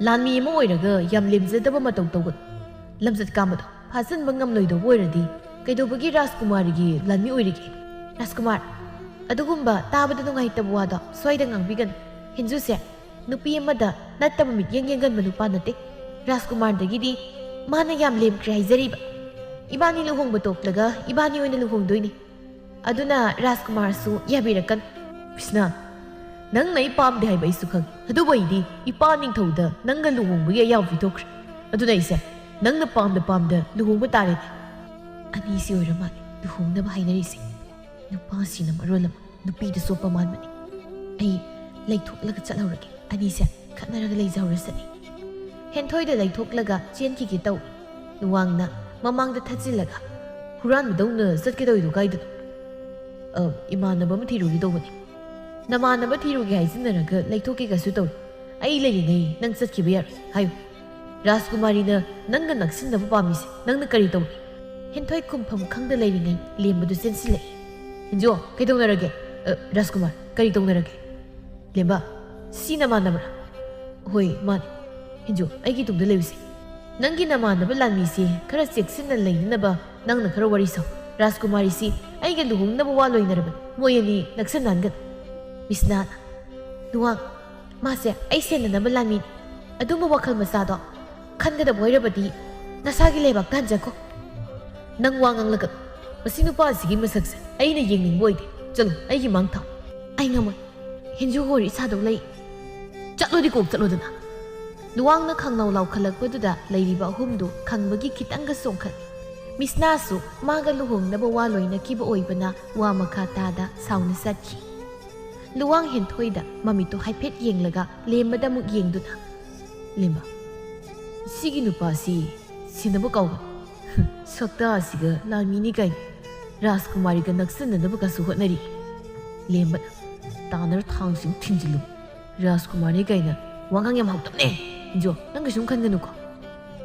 "ꯂꯥꯟꯃꯤ ꯑꯃ ꯑꯣꯏꯔꯒ ꯌꯥꯝ ꯂꯦꯝꯖꯗꯕ ꯃꯇꯧ ꯇꯧꯒꯅꯨ꯫ ꯂꯝꯆꯠ ꯀꯥꯝꯕꯗꯣ ꯐꯥꯖꯤꯟꯕ ꯉꯝꯂꯣꯏꯗꯧꯕ ꯑꯣꯏꯔꯗꯤ ꯀꯩꯗꯧꯕꯒꯤ ꯔꯥꯖꯀꯨꯃꯥꯔꯤꯒꯤ ꯂꯥꯟꯃꯤ ꯑꯣꯏꯔꯤꯒꯦ? ꯔꯥꯖꯀꯨꯃꯥꯔ, ꯑꯗꯨꯒꯨꯝꯕ ꯇꯥꯕꯗ ꯅꯨꯡꯉꯥꯏꯇꯕ ꯋꯥꯗꯣ ꯁ꯭ꯋꯥꯏꯗ ꯉꯥꯡꯕꯤꯒꯅꯨ꯫ ꯍꯦꯟꯖꯨꯁꯦ ꯅꯨꯄꯤ ꯑꯃꯗ ꯅꯠꯇꯕ ꯃꯤꯠꯌꯦꯡ ꯌꯦꯡꯒꯟꯕ ꯅꯨꯄꯥ ꯅꯠꯇꯦ꯫ ꯔꯥꯖꯀꯨꯃꯥꯔꯗꯒꯤꯗꯤ ꯃꯥꯅ ꯌꯥꯝ ꯂꯦꯝꯈ꯭ꯔꯦ ꯍꯥꯏꯖꯔꯤꯕ꯫ ꯏꯕꯥꯅꯤ ꯂꯨꯍꯣꯡꯕ ꯇꯣꯛꯂꯒ ꯏꯕꯥꯅꯤ ꯑꯣꯏꯅ ꯂꯨꯍꯣꯡꯗꯣꯏꯅꯤ꯫ ꯑꯗꯨꯅ ꯔꯥꯖꯀꯨꯃꯥꯔꯁꯨ ꯌꯥꯕꯤꯔꯛꯀꯅꯨ꯫" "ꯃꯤꯁꯅꯥ, ꯅꯪꯅ ꯑꯩ ꯄꯥꯝꯗꯦ ꯍꯥꯏꯕ ꯑꯩꯁꯨ ꯈꯪꯉꯤ꯫ ꯑꯗꯨꯕꯨ ꯑꯩꯗꯤ ꯏꯄꯥ ꯅꯤꯡꯊꯧꯗ ꯅꯪꯒ ꯂꯨꯍꯣꯡꯕꯒꯤ ꯑꯌꯥꯕ ꯄꯤꯊꯣꯛꯈ꯭ꯔꯦ꯫ ꯑꯗꯨꯅ ꯑꯩꯁꯦ ꯅꯪꯅ ꯄꯥꯝꯗ ꯄꯥꯝꯗ ꯂꯨꯍꯣꯡꯕ ꯇꯥꯔꯦꯅꯦ꯫" "ꯑꯅꯤꯁꯤ ꯑꯣꯏꯔ ꯃꯥꯜꯂꯦ ꯂꯨꯍꯣꯡꯅꯕ ꯍꯥꯏꯅꯔꯤꯁꯦ꯫ ꯅꯨꯄꯥꯁꯤꯅ ꯃꯔꯣꯜ ꯑꯃ ꯅꯨꯄꯤꯗ ꯆꯣꯞꯄ ꯃꯥꯟꯕꯅꯤ꯫ ꯑꯩ ꯂꯩꯊꯣꯛꯂꯒ ꯆꯠꯍꯧꯔꯒꯦ꯫ ꯑꯅꯤꯁꯦ ꯈꯠꯅꯔꯒ ꯂꯩꯖꯍꯧꯔꯁꯅꯤ꯫" ꯍꯦꯟꯊꯣꯏꯗ ꯂꯩꯊꯣꯛꯂꯒ ꯆꯦꯟꯈꯤꯒꯦ ꯇꯧꯏ꯫ ꯂꯨꯋꯥꯡꯅ ꯃꯃꯥꯡꯗ ꯊꯠꯆꯤꯜꯂꯒ, "ꯍꯨꯔꯥꯟꯕꯗꯧꯅ ꯆꯠꯀꯦ ꯇꯧꯔꯤꯗꯨ ꯀꯥꯏꯗꯅꯣ?" "ꯑ, ꯏꯃꯥꯟꯅꯕ ꯑꯃ ꯊꯤꯔꯨꯒꯦ ꯇꯧꯕꯅꯤ꯫" "ꯅꯃꯥꯟꯅꯕ ꯊꯤꯔꯨꯒꯦ ꯍꯥꯏꯖꯤꯟꯅꯔꯒ ꯂꯩꯊꯣꯛꯀꯦꯒꯁꯨ ꯇꯧꯏ꯫ ꯑꯩ ꯂꯩꯔꯤꯉꯩ ꯅꯪ ꯆꯠꯈꯤꯕ ꯌꯥꯔꯣꯏ꯫ ꯍꯥꯏꯌꯨ, ꯔꯥꯖꯀꯨꯃꯥꯔꯤꯅ ꯅꯪꯒ ꯅꯛꯁꯤꯟꯅꯕ ꯄꯥꯝꯃꯤꯁꯦ ꯅꯪꯅ ꯀꯔꯤ ꯇꯧꯔꯤ?" ꯍꯦꯟꯊꯣꯏ ꯈꯨꯝꯐꯝ ꯈꯪꯗ ꯂꯩꯔꯤꯉꯩ ꯂꯦꯝꯕꯗꯨ ꯆꯦꯟꯁꯤꯜꯂꯛꯏ꯫ "ꯍꯦꯟꯖꯣ, ꯀꯩꯗꯧꯅꯔꯒꯦ?" "ꯑ, ꯔꯥꯖꯀꯨꯃꯥꯔ, ꯀꯔꯤ ꯇꯧꯅꯔꯒꯦ?" "ꯂꯦꯝꯕ, ꯁꯤ ꯅꯃꯥꯟꯅꯕꯔꯥ?" "ꯍꯣꯏ, ꯃꯥꯅꯤ꯫" "ꯍꯦꯟꯖꯣ, ꯑꯩꯒꯤ ꯇꯨꯡꯗ ꯂꯩꯔꯨꯁꯦ꯫ ꯅꯪꯒꯤ ꯅꯃꯥꯟꯅꯕ ꯂꯥꯟꯃꯤꯁꯤ ꯈꯔ ꯆꯦꯛꯁꯤꯟꯅ ꯂꯩꯅꯅꯕ ꯅꯪꯅ ꯈꯔ ꯋꯥꯔꯤ ꯁꯥꯎ꯫ ꯔꯥꯖꯀꯨꯃꯥꯔꯤꯁꯤ ꯑꯩꯒ ꯂꯨꯍꯣꯡꯅꯕ ꯋꯥ ꯂꯣꯏꯅꯔꯕꯅꯤ꯫ ꯃꯣꯏ ꯑꯅꯤ ꯅꯛꯁꯟꯅꯍꯟꯒꯅꯨ꯫" ꯃꯤꯁꯅꯥꯅ, "ꯂꯨꯋꯥꯡ, ꯃꯥꯁꯦ ꯑꯩ ꯁꯦꯟꯅꯅꯕ ꯂꯥꯟꯃꯤꯅꯤ꯫ ꯑꯗꯨꯝꯕ ꯋꯥꯈꯜ ꯃꯆꯥꯗꯣ ꯈꯟꯒꯗꯕ ꯑꯣꯏꯔꯕꯗꯤ ꯅꯁꯥꯒꯤ ꯂꯩꯕꯥꯛꯇ ꯍꯟꯖꯈꯣ꯫ ꯅꯪ ꯋꯥ ꯉꯥꯡꯂꯒ "ꯃꯁꯤ ꯅꯨꯄꯥꯁꯤꯒꯤ ꯃꯁꯛꯁꯦ ꯑꯩꯅ ꯌꯦꯡꯅꯤꯡꯕ ꯑꯣꯏꯗꯦ꯫ ꯆꯠꯂꯣ, ꯑꯩꯒꯤ ꯃꯥꯡ ꯊꯥꯎ꯫ ꯑꯩ ꯉꯝꯃꯣꯏ꯫ ꯍꯦꯟꯖꯨꯒ ꯋꯥꯔꯤ ꯁꯥꯗꯧ ꯂꯩ꯫ ꯆꯠꯂꯣꯗꯤ ꯀꯣꯛ ꯆꯠꯂꯣꯗꯅ꯫" ꯂꯨꯋꯥꯡꯅ ꯈꯪꯅꯧ ꯂꯥꯎꯈꯠꯂꯛꯄꯗꯨꯗ ꯂꯩꯔꯤꯕ ꯑꯍꯨꯝꯗꯨ ꯈꯪꯕꯒꯤ ꯈꯤꯇꯪꯒ ꯆꯣꯡꯈꯠꯂꯤ꯫ ꯃꯤꯁꯅꯥꯁꯨ ꯃꯥꯒ ꯂꯨꯍꯣꯡꯅꯕ ꯋꯥ ꯂꯣꯏꯅꯈꯤꯕ ꯑꯣꯏꯕꯅ ꯋꯥ ꯃꯈꯥ ꯇꯥꯗ ꯁꯥꯎꯅ ꯆꯠꯈꯤ꯫ ꯂꯨꯋꯥꯡ ꯍꯦꯟꯊꯣꯏꯗ ꯃꯃꯤꯠꯇꯨ ꯍꯥꯏꯐꯦꯠ ꯌꯦꯡꯂꯒ ꯂꯦꯝꯕꯗ ꯑꯃꯨꯛ ꯌꯦꯡꯗꯨꯅ, "ꯂꯦꯝꯕ, ꯁꯤꯒꯤ ꯅꯨꯄꯥꯁꯤ ꯁꯤꯟꯅꯕ ꯀꯥꯎꯒꯅꯨ꯫ ꯁꯛꯇꯥ ꯑꯁꯤꯒ ꯂꯥꯟꯃꯤꯅꯤ ꯀꯥꯏꯅ ꯔꯥꯖꯀꯨꯃꯥꯔꯤꯒ ꯅꯛꯁꯤꯟꯅꯅꯕꯒꯁꯨ ꯍꯣꯠꯅꯔꯤ꯫" ꯂꯦꯝꯕꯅ, "ꯇꯥꯅꯔ ꯊꯥꯡꯁꯤꯡ ꯊꯤꯟꯖꯤꯜꯂꯨ꯫ ꯔꯥꯖꯀꯨꯃꯥꯔꯅꯤ ꯀꯥꯏꯅ ꯋꯥꯉꯥꯡ ꯌꯥꯝ ꯍꯧꯇꯕꯅꯦ꯫ ꯏꯟꯖꯣ, ꯅꯪ ꯀꯩꯁꯨꯝ ꯈꯟꯒꯅꯨꯀꯣ꯫"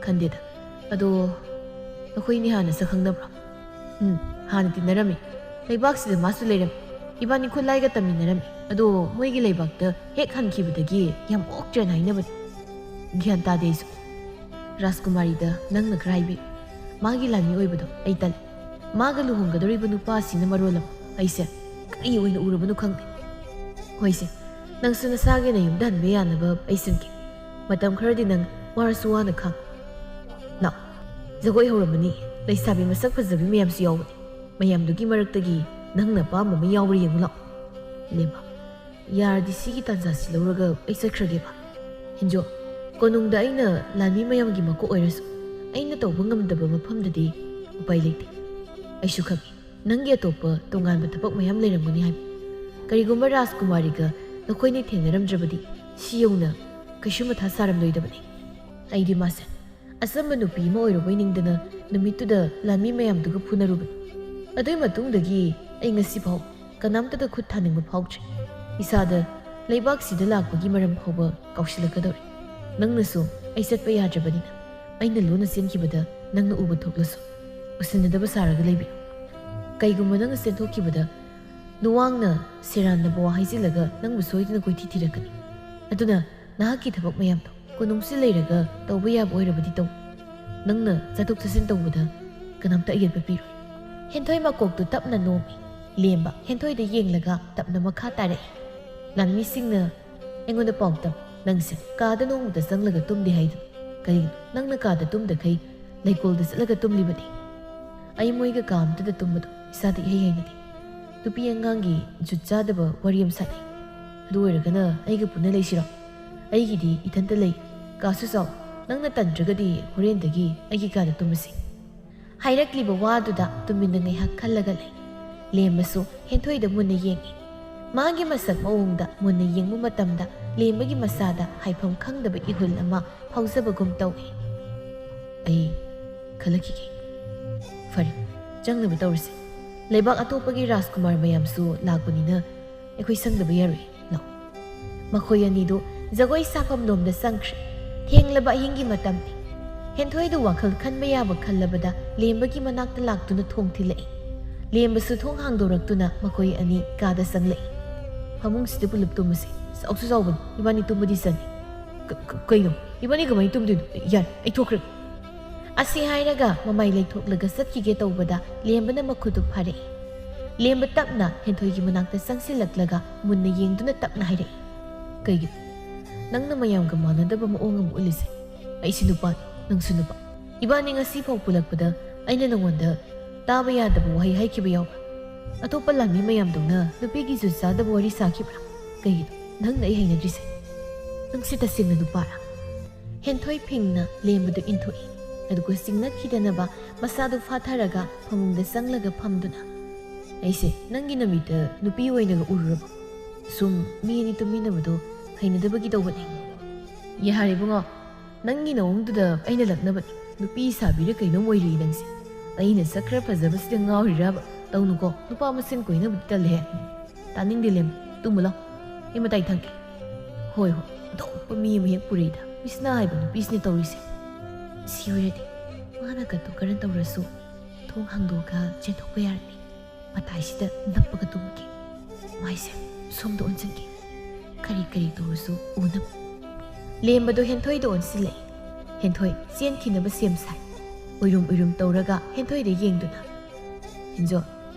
"ꯈꯟꯗꯦꯗ꯫ ꯑꯗꯣ ꯅꯈꯣꯏꯅꯤ ꯍꯥꯟꯅ ꯁꯛ ꯈꯪꯅꯕ꯭ꯔꯣ?" "ꯎꯝ, ꯍꯥꯟꯅ ꯇꯤꯟꯅꯔꯝꯃꯤ꯫ ꯂꯩꯕꯥꯛꯁꯤꯗ ꯃꯥꯁꯨ ꯂꯩꯔꯝꯃꯤ꯫ ꯏꯕꯥꯅꯤ ꯈꯨꯠꯂꯥꯏꯒ ꯇꯝꯃꯤꯟꯅꯔꯝꯃꯤ꯫ ꯑꯗꯣ ꯃꯣꯏꯒꯤ ꯂꯩꯕꯥꯛꯇ ꯍꯦꯛ ꯍꯟꯈꯤꯕꯗꯒꯤ ꯌꯥꯝ ꯑꯣꯛꯇ꯭ꯔꯦꯅ ꯍꯥꯏꯅꯕꯅꯤ꯫ ꯒ꯭ꯌꯥꯟ ꯇꯥꯗꯦ ꯑꯩꯁꯨ꯫ ꯔꯥꯖꯀꯨꯃꯥꯔꯤꯗ ꯅꯪꯅ ꯈꯔ ꯍꯥꯏꯕꯤꯌꯨ꯫ ꯃꯥꯒꯤ ꯂꯥꯟꯃꯤ ꯑꯣꯏꯕꯗꯣ ꯑꯩ ꯇꯜꯂꯤ꯫ ꯃꯥꯒ ꯂꯨꯍꯣꯡꯒꯗꯧꯔꯤꯕ ꯅꯨꯄꯥꯁꯤꯅ ꯃꯔꯣꯜ ꯑꯃ ꯑꯩꯁꯦ ꯀꯔꯤ ꯑꯣꯏꯅ ꯎꯔꯕꯅꯣ ꯈꯪꯗꯦ꯫ ꯍꯣꯏꯁꯦ, ꯅꯪꯁꯨ ꯅꯁꯥꯒꯤ ꯅꯌꯨꯝꯗ ꯍꯟꯕ ꯌꯥꯅꯕ ꯑꯩ ꯁꯤꯟꯒꯦ꯫ ꯃꯇꯝ ꯈꯔꯗꯤ ꯅꯪ ꯋꯥꯔꯁꯨ ꯋꯥꯅ ꯈꯥꯡ꯫ ꯂꯥꯛꯑꯣ, ꯖꯒꯣꯏ ꯍꯧꯔꯝꯃꯅꯤ꯫ ꯂꯩꯁꯥꯕꯤ ꯃꯁꯛ ꯐꯖꯕꯤ ꯃꯌꯥꯝꯁꯨ ꯌꯥꯎꯕꯅꯤ꯫ ꯃꯌꯥꯝꯗꯨꯒꯤ ꯃꯔꯛꯇꯒꯤ ꯅꯪꯅ ꯑꯄꯥꯝꯕ ꯑꯃ ꯌꯥꯎꯕ꯭ꯔꯥ ꯌꯦꯡꯉꯨ ꯂꯥꯛꯑꯣ꯫" ꯂꯦꯝꯕ, "ꯌꯥꯔꯗꯤ ꯁꯤꯒꯤ ꯇꯥꯟꯖꯥꯁꯤ ꯂꯧꯔꯒ ꯑꯩ ꯆꯠꯈ꯭ꯔꯒꯦꯕ꯫ ꯍꯦꯟꯖꯣ, ꯀꯣꯅꯨꯡꯗ ꯑꯩꯅ ꯂꯥꯟꯃꯤ ꯃꯌꯥꯝꯒꯤ ꯃꯀꯣꯛ ꯑꯣꯏꯔꯁꯨ ꯑꯩꯅ ꯇꯧꯕ ꯉꯝꯗꯕ ꯃꯐꯝꯗꯗꯤ ꯎꯄꯥꯏ ꯂꯩꯇꯦ꯫ ꯑꯩꯁꯨ ꯈꯪꯏ, ꯅꯪꯒꯤ ꯑꯇꯣꯞꯄ ꯇꯣꯉꯥꯟꯕ ꯊꯕꯛ ꯃꯌꯥꯝ ꯂꯩꯔꯝꯒꯅꯤ ꯍꯥꯏꯕ꯫ ꯀꯔꯤꯒꯨꯝꯕ ꯔꯥꯖꯀꯨꯃꯥꯔꯤꯒ ꯅꯈꯣꯏꯅꯤ ꯊꯦꯡꯅꯔꯝꯗ꯭ꯔꯕꯗꯤ ꯁꯤ ꯌꯧꯅ ꯀꯩꯁꯨ ꯃꯊꯥ ꯁꯥꯔꯝꯂꯣꯏꯗꯕꯅꯤ꯫ ꯑꯩꯗꯤ ꯃꯥꯁꯦ ꯑꯆꯝꯕ ꯅꯨꯄꯤ ꯑꯃ ꯑꯣꯏꯔꯕꯣꯏ ꯅꯤꯡꯗꯅ ꯅꯨꯃꯤꯠꯇꯨꯗ ꯂꯥꯟꯃꯤ ꯃꯌꯥꯝꯗꯨꯒ ꯐꯨꯅꯔꯨꯕꯅꯤ꯫ ꯑꯗꯨꯒꯤ ꯃꯇꯨꯡꯗꯒꯤ ꯑꯩ ꯉꯁꯤꯐꯥꯎ ꯀꯅꯥꯝꯇꯗ ꯈꯨꯠ ꯊꯥꯅꯤꯡꯕ ꯐꯥꯎꯗ꯭ꯔꯤ꯫ ꯏꯁꯥꯗ ꯂꯩꯕꯥꯛꯁꯤꯗ ꯂꯥꯛꯄꯒꯤ ꯃꯔꯝ ꯐꯥꯎꯕ ꯀꯥꯎꯁꯤꯜꯂꯛꯀꯗꯧꯔꯦ꯫ ꯅꯪꯅꯁꯨ ꯑꯩ ꯆꯠꯄ ꯌꯥꯗ꯭ꯔꯕꯅꯤꯅ ꯑꯩꯅ ꯂꯣꯟꯅ ꯆꯦꯟꯈꯤꯕꯗ ꯅꯪꯅ ꯎꯕ ꯊꯣꯛꯂꯁꯨ ꯎꯁꯤꯟꯅꯗꯕ ꯁꯥꯔꯒ ꯂꯩꯕꯤꯌꯨ꯫ ꯀꯩꯒꯨꯝꯕ ꯅꯪꯅ ꯆꯦꯟꯊꯣꯛꯈꯤꯕꯗ ꯂꯨꯋꯥꯡꯅ ꯁꯦꯔꯥꯟꯅꯕ ꯋꯥ ꯍꯥꯏꯖꯤꯜꯂꯒ ꯅꯪꯕꯨ ꯁꯣꯏꯗꯅ ꯀꯣꯏꯊꯤ ꯊꯤꯔꯛꯀꯅꯤ꯫ ꯑꯗꯨꯅ ꯅꯍꯥꯛꯀꯤ ꯊꯕꯛ ꯃꯌꯥꯝꯗꯣ ꯀꯣꯅꯨꯡꯁꯤ ꯂꯩꯔꯒ ꯇꯧꯕ ꯌꯥꯕ ꯑꯣꯏꯔꯕꯗꯤ ꯇꯧ꯫ ꯅꯪꯅ ꯆꯠꯊꯣꯛ ꯆꯠꯁꯤꯟ ꯇꯧꯕꯗ ꯀꯅꯥꯝꯇ ꯑꯌꯦꯠꯄ ꯄꯤꯔꯣꯏ꯫" ꯍꯦꯟꯊꯣꯏ ꯃꯀꯣꯛꯇꯨ ꯇꯞꯅ ꯅꯣꯝꯃꯤ꯫ ꯂꯦꯝꯕ ꯍꯦꯟꯊꯣꯏꯗ ꯌꯦꯡꯂꯒ ꯇꯞꯅ ꯃꯈꯥ ꯇꯥꯔꯛꯏ꯫ "ꯂꯥꯟꯃꯤꯁꯤꯡꯅ ꯑꯩꯉꯣꯟꯗ ꯄꯥꯎ ꯇꯝ, ꯅꯪꯁꯦ ꯀꯥꯗ ꯅꯣꯡꯃꯗ ꯆꯪꯂꯒ ꯇꯨꯝꯗꯦ ꯍꯥꯏꯗꯨꯅ꯫ ꯀꯔꯤꯒꯤꯅꯣ ꯅꯪꯅ ꯀꯥꯗ ꯇꯨꯝꯗꯈꯩ ꯂꯩꯀꯣꯜꯗ ꯆꯠꯂꯒ ꯇꯨꯝꯂꯤꯕꯗꯤ?" ꯑꯩ ꯃꯣꯏꯒ ꯀꯥ ꯑꯝꯇꯗ ꯇꯨꯝꯕꯗꯣ ꯏꯁꯥꯗ ꯏꯍꯩ ꯍꯩꯅꯗꯦ꯫ ꯅꯨꯄꯤ ꯑꯉꯥꯡꯒꯤ ꯖꯨꯠ ꯆꯥꯗꯕ ꯋꯥꯔꯤ ꯑꯃ ꯁꯥꯟꯅꯩ꯫ ꯑꯗꯨ ꯑꯣꯏꯔꯒꯅ ꯑꯩꯒ ꯄꯨꯟꯅ ꯂꯩꯁꯤꯔꯣ? ꯑꯩꯒꯤꯗꯤ ꯏꯊꯟꯇ ꯂꯩ꯫ ꯀꯥꯁꯨ ꯆꯥꯎ꯫ ꯅꯪꯅ ꯇꯟꯗ꯭ꯔꯒꯗꯤ ꯍꯣꯔꯦꯟꯗꯒꯤ ꯑꯩꯒꯤ ꯀꯥꯗ ꯇꯨꯝꯃꯁꯤ꯫ ꯍꯥꯏꯔꯛꯂꯤꯕ ꯋꯥꯗꯨꯗ ꯇꯨꯃꯤꯟꯅ ꯉꯥꯏꯍꯥꯛ ꯈꯜꯂꯒ ꯂꯩ꯫ ꯂꯦꯝꯕꯁꯨ ꯍꯦꯟꯊꯣꯏꯗ ꯃꯨꯟꯅ ꯌꯦꯡꯏ꯫ ꯃꯥꯒꯤ ꯃꯁꯛ ꯃꯑꯣꯡꯗ ꯃꯨꯟꯅ ꯌꯦꯡꯕ ꯃꯇꯝꯗ ꯂꯦꯝꯕꯒꯤ ꯃꯁꯥꯗ ꯍꯥꯏꯐꯝ ꯈꯪꯗꯕ ꯏꯍꯨꯜ ꯑꯃ ꯐꯥꯎꯖꯕꯒꯨꯝ ꯇꯧꯏ꯫ ꯑꯩ ꯈꯜꯂꯛꯈꯤꯒꯦ꯫ ꯐꯔꯦ, ꯆꯪꯅꯕ ꯇꯧꯔꯁꯤ꯫ ꯂꯩꯕꯥꯛ ꯑꯇꯣꯞꯄꯒꯤ ꯔꯥꯖꯀꯨꯃꯥꯔ ꯃꯌꯥꯝꯁꯨ ꯂꯥꯛꯄꯅꯤꯅ ꯑꯩꯈꯣꯏ ꯁꯪꯗꯕ ꯌꯥꯔꯣꯏ꯫ ꯂꯥꯛꯑꯣ꯫ ꯃꯈꯣꯏ ꯑꯅꯤꯗꯨ ꯖꯒꯣꯏ ꯁꯥꯐꯝ ꯂꯣꯝꯗ ꯆꯪꯈ꯭ꯔꯦ꯫ ꯊꯦꯡꯂꯕ ꯑꯍꯤꯡꯒꯤ ꯃꯇꯝꯅꯤ꯫ ꯍꯦꯟꯊꯣꯏꯗꯨ ꯋꯥꯈꯜ ꯈꯟꯕ ꯌꯥꯕ ꯈꯜꯂꯕꯗ ꯂꯦꯝꯕꯒꯤ ꯃꯅꯥꯛꯇ ꯂꯥꯛꯇꯨꯅ ꯊꯣꯡ ꯊꯤꯜꯂꯛꯏ꯫ ꯂꯦꯝꯕꯁꯨ ꯊꯣꯡ ꯍꯥꯡꯗꯣꯔꯛꯇꯨꯅ ꯃꯈꯣꯏ ꯑꯅꯤ ꯀꯥꯗ ꯆꯪꯂꯛꯏ꯫ "ꯐꯃꯨꯡꯁꯤꯗ ꯄꯨꯂꯞ ꯇꯨꯝꯃꯁꯤ꯫ ꯆꯥꯎꯁꯨ ꯆꯥꯎꯕꯅꯤ꯫ ꯏꯕꯥꯅꯤ ꯇꯨꯝꯕꯗꯤ ꯆꯟꯅꯤ꯫" "ꯀ-, ꯀ-, ꯀꯩꯅꯣ? ꯏꯕꯥꯅꯤ ꯀꯃꯥꯏꯅ ꯇꯨꯝꯗꯣꯏꯅꯣ? ꯌꯥꯔꯦ, ꯑꯩ ꯊꯣꯛꯈ꯭ꯔꯒꯦ꯫" ꯑꯁꯤ ꯍꯥꯏꯔꯒ ꯃꯃꯥꯏ ꯂꯩꯊꯣꯛꯂꯒ ꯆꯠꯈꯤꯒꯦ ꯇꯧꯕꯗ ꯂꯦꯝꯕꯅ ꯃꯈꯨꯠꯇꯨ ꯐꯥꯔꯛꯏ꯫ ꯂꯦꯝꯕ ꯇꯞꯅ ꯍꯦꯟꯊꯣꯏꯒꯤ ꯃꯅꯥꯛꯇ ꯆꯪꯁꯤꯜꯂꯛꯂꯒ ꯃꯨꯟꯅ ꯌꯦꯡꯗꯨꯅ ꯇꯞꯅ ꯍꯥꯏꯔꯛꯏ, "ꯀꯩꯒꯤꯅꯣ? ꯅꯪꯅ ꯃꯌꯥꯝꯒ ꯃꯥꯟꯅꯗꯕ ꯃꯑꯣꯡ ꯑꯃ ꯎꯠꯂꯤꯁꯦ? ꯑꯩꯁꯨ ꯅꯨꯄꯥꯅꯤ, ꯅꯪꯁꯨ ꯅꯨꯄꯥ꯫ ꯏꯕꯥꯅꯤ ꯉꯁꯤ ꯐꯥꯎ ꯄꯨꯜꯂꯛꯄꯗ ꯑꯩꯅ ꯅꯉꯣꯟꯗ ꯇꯥꯕ ꯌꯥꯗꯕ ꯋꯥꯍꯩ ꯍꯥꯏꯈꯤꯕ ꯌꯥꯎꯕ꯭ꯔꯥ? ꯑꯇꯣꯞꯄ ꯂꯥꯟꯃꯤ ꯃꯌꯥꯝꯗꯧꯅ ꯅꯨꯄꯤꯒꯤ ꯖꯨꯠ ꯆꯥꯗꯕ ꯋꯥꯔꯤ ꯁꯥꯈꯤꯕ꯭ꯔꯥ? ꯀꯩꯒꯤꯅꯣ ꯅꯪꯅ ꯑꯩ ꯍꯩꯅꯗ꯭ꯔꯤꯁꯦ? ꯅꯪꯁꯦ ꯇꯁꯦꯡꯅ ꯅꯨꯄꯥꯔꯥ?" ꯍꯦꯟꯊꯣꯏ ꯐꯤꯡꯅ ꯂꯦꯝꯕꯗꯨ ꯏꯟꯊꯣꯛꯏ꯫ ꯑꯗꯨꯒ ꯆꯤꯡꯅꯈꯤꯗꯅꯕ ꯃꯁꯥꯗꯨ ꯐꯥꯊꯔꯒ ꯐꯃꯨꯡꯗ ꯆꯪꯂꯒ ꯐꯝꯗꯨꯅ, "ꯑꯩꯁꯦ ꯅꯪꯒꯤ ꯅꯃꯤꯠꯇ ꯅꯨꯄꯤ ꯑꯣꯏꯅꯒ ꯎꯔꯨꯔꯕ? ꯁꯨꯝ ꯃꯤ ꯑꯅꯤ ꯇꯨꯝꯃꯤꯟꯅꯕꯗꯣ ꯍꯩꯅꯗꯕꯒꯤ ꯇꯧꯕꯅꯦ꯫" "ꯌꯥꯔꯦ ꯏꯕꯨꯡꯉꯣ, ꯅꯪꯒꯤ ꯅꯑꯣꯡꯗꯨꯗ ꯑꯩꯅ ꯂꯛꯅꯕꯅꯤ꯫ ꯅꯨꯄꯤ ꯁꯥꯕꯤꯔ ꯀꯩꯅꯣꯝ ꯑꯣꯏꯔꯤ ꯅꯪꯁꯦ꯫ ꯑꯩꯅ ꯁꯛ ꯈꯔ ꯐꯖꯕꯁꯤꯗ ꯉꯥꯎꯔꯤꯔꯕ? ꯇꯧꯅꯨꯀꯣ, ꯅꯨꯄꯥ ꯃꯁꯦꯟ ꯀꯣꯏꯅꯕꯗꯤ ꯇꯜꯂꯦꯍꯦ꯫ ꯇꯥꯅꯤꯡꯗꯦ ꯂꯦꯝ, ꯇꯨꯝꯃꯨ ꯂꯥꯎ꯫ ꯑꯩ ꯃꯇꯥꯏ ꯊꯪꯒꯦ꯫" "ꯍꯣꯏ, ꯍꯣꯏ, ꯑꯇꯣꯞꯄ ꯃꯤ ꯑꯃ ꯍꯦꯛ ꯄꯨꯔꯛꯏꯗ꯫ ꯃꯤꯁꯅꯥ ꯍꯥꯏꯕ ꯅꯨꯄꯤꯁꯤꯅ ꯇꯧꯔꯤꯁꯦ꯫ ꯁꯤ ꯑꯣꯏꯔꯗꯤ ꯃꯥꯅ ꯀꯠꯇꯨ ꯀꯔꯟ ꯇꯧꯔꯁꯨ ꯊꯣꯡ ꯍꯥꯡꯗꯣꯛꯑꯒ ꯆꯦꯟꯊꯣꯛꯄ ꯌꯥꯔꯅꯤ꯫ ꯃꯇꯥꯏꯁꯤꯗ ꯅꯞꯄꯒ ꯇꯨꯝꯒꯦ꯫ ꯃꯥꯏꯁꯦ ꯁꯣꯝꯗ ꯑꯣꯟꯁꯤꯟꯒꯦ꯫ ꯀꯔꯤ ꯀꯔꯤ ꯇꯧꯔꯁꯨ ꯎꯅꯕ꯫" ꯂꯦꯝꯕꯗꯣ ꯍꯦꯟꯊꯣꯏꯗ ꯑꯣꯟꯁꯤꯜꯂꯛꯏ꯫ ꯍꯦꯟꯊꯣꯏ ꯆꯦꯟꯈꯤꯅꯕ ꯁꯦꯝ ꯁꯥꯏ꯫ ꯎꯏꯔꯨꯝ ꯎꯏꯔꯨꯝ ꯇꯧꯔꯒ ꯍꯦꯟꯊꯣꯏꯗ ꯌꯦꯡꯗꯨꯅ, "ꯍꯦꯟꯖꯣ,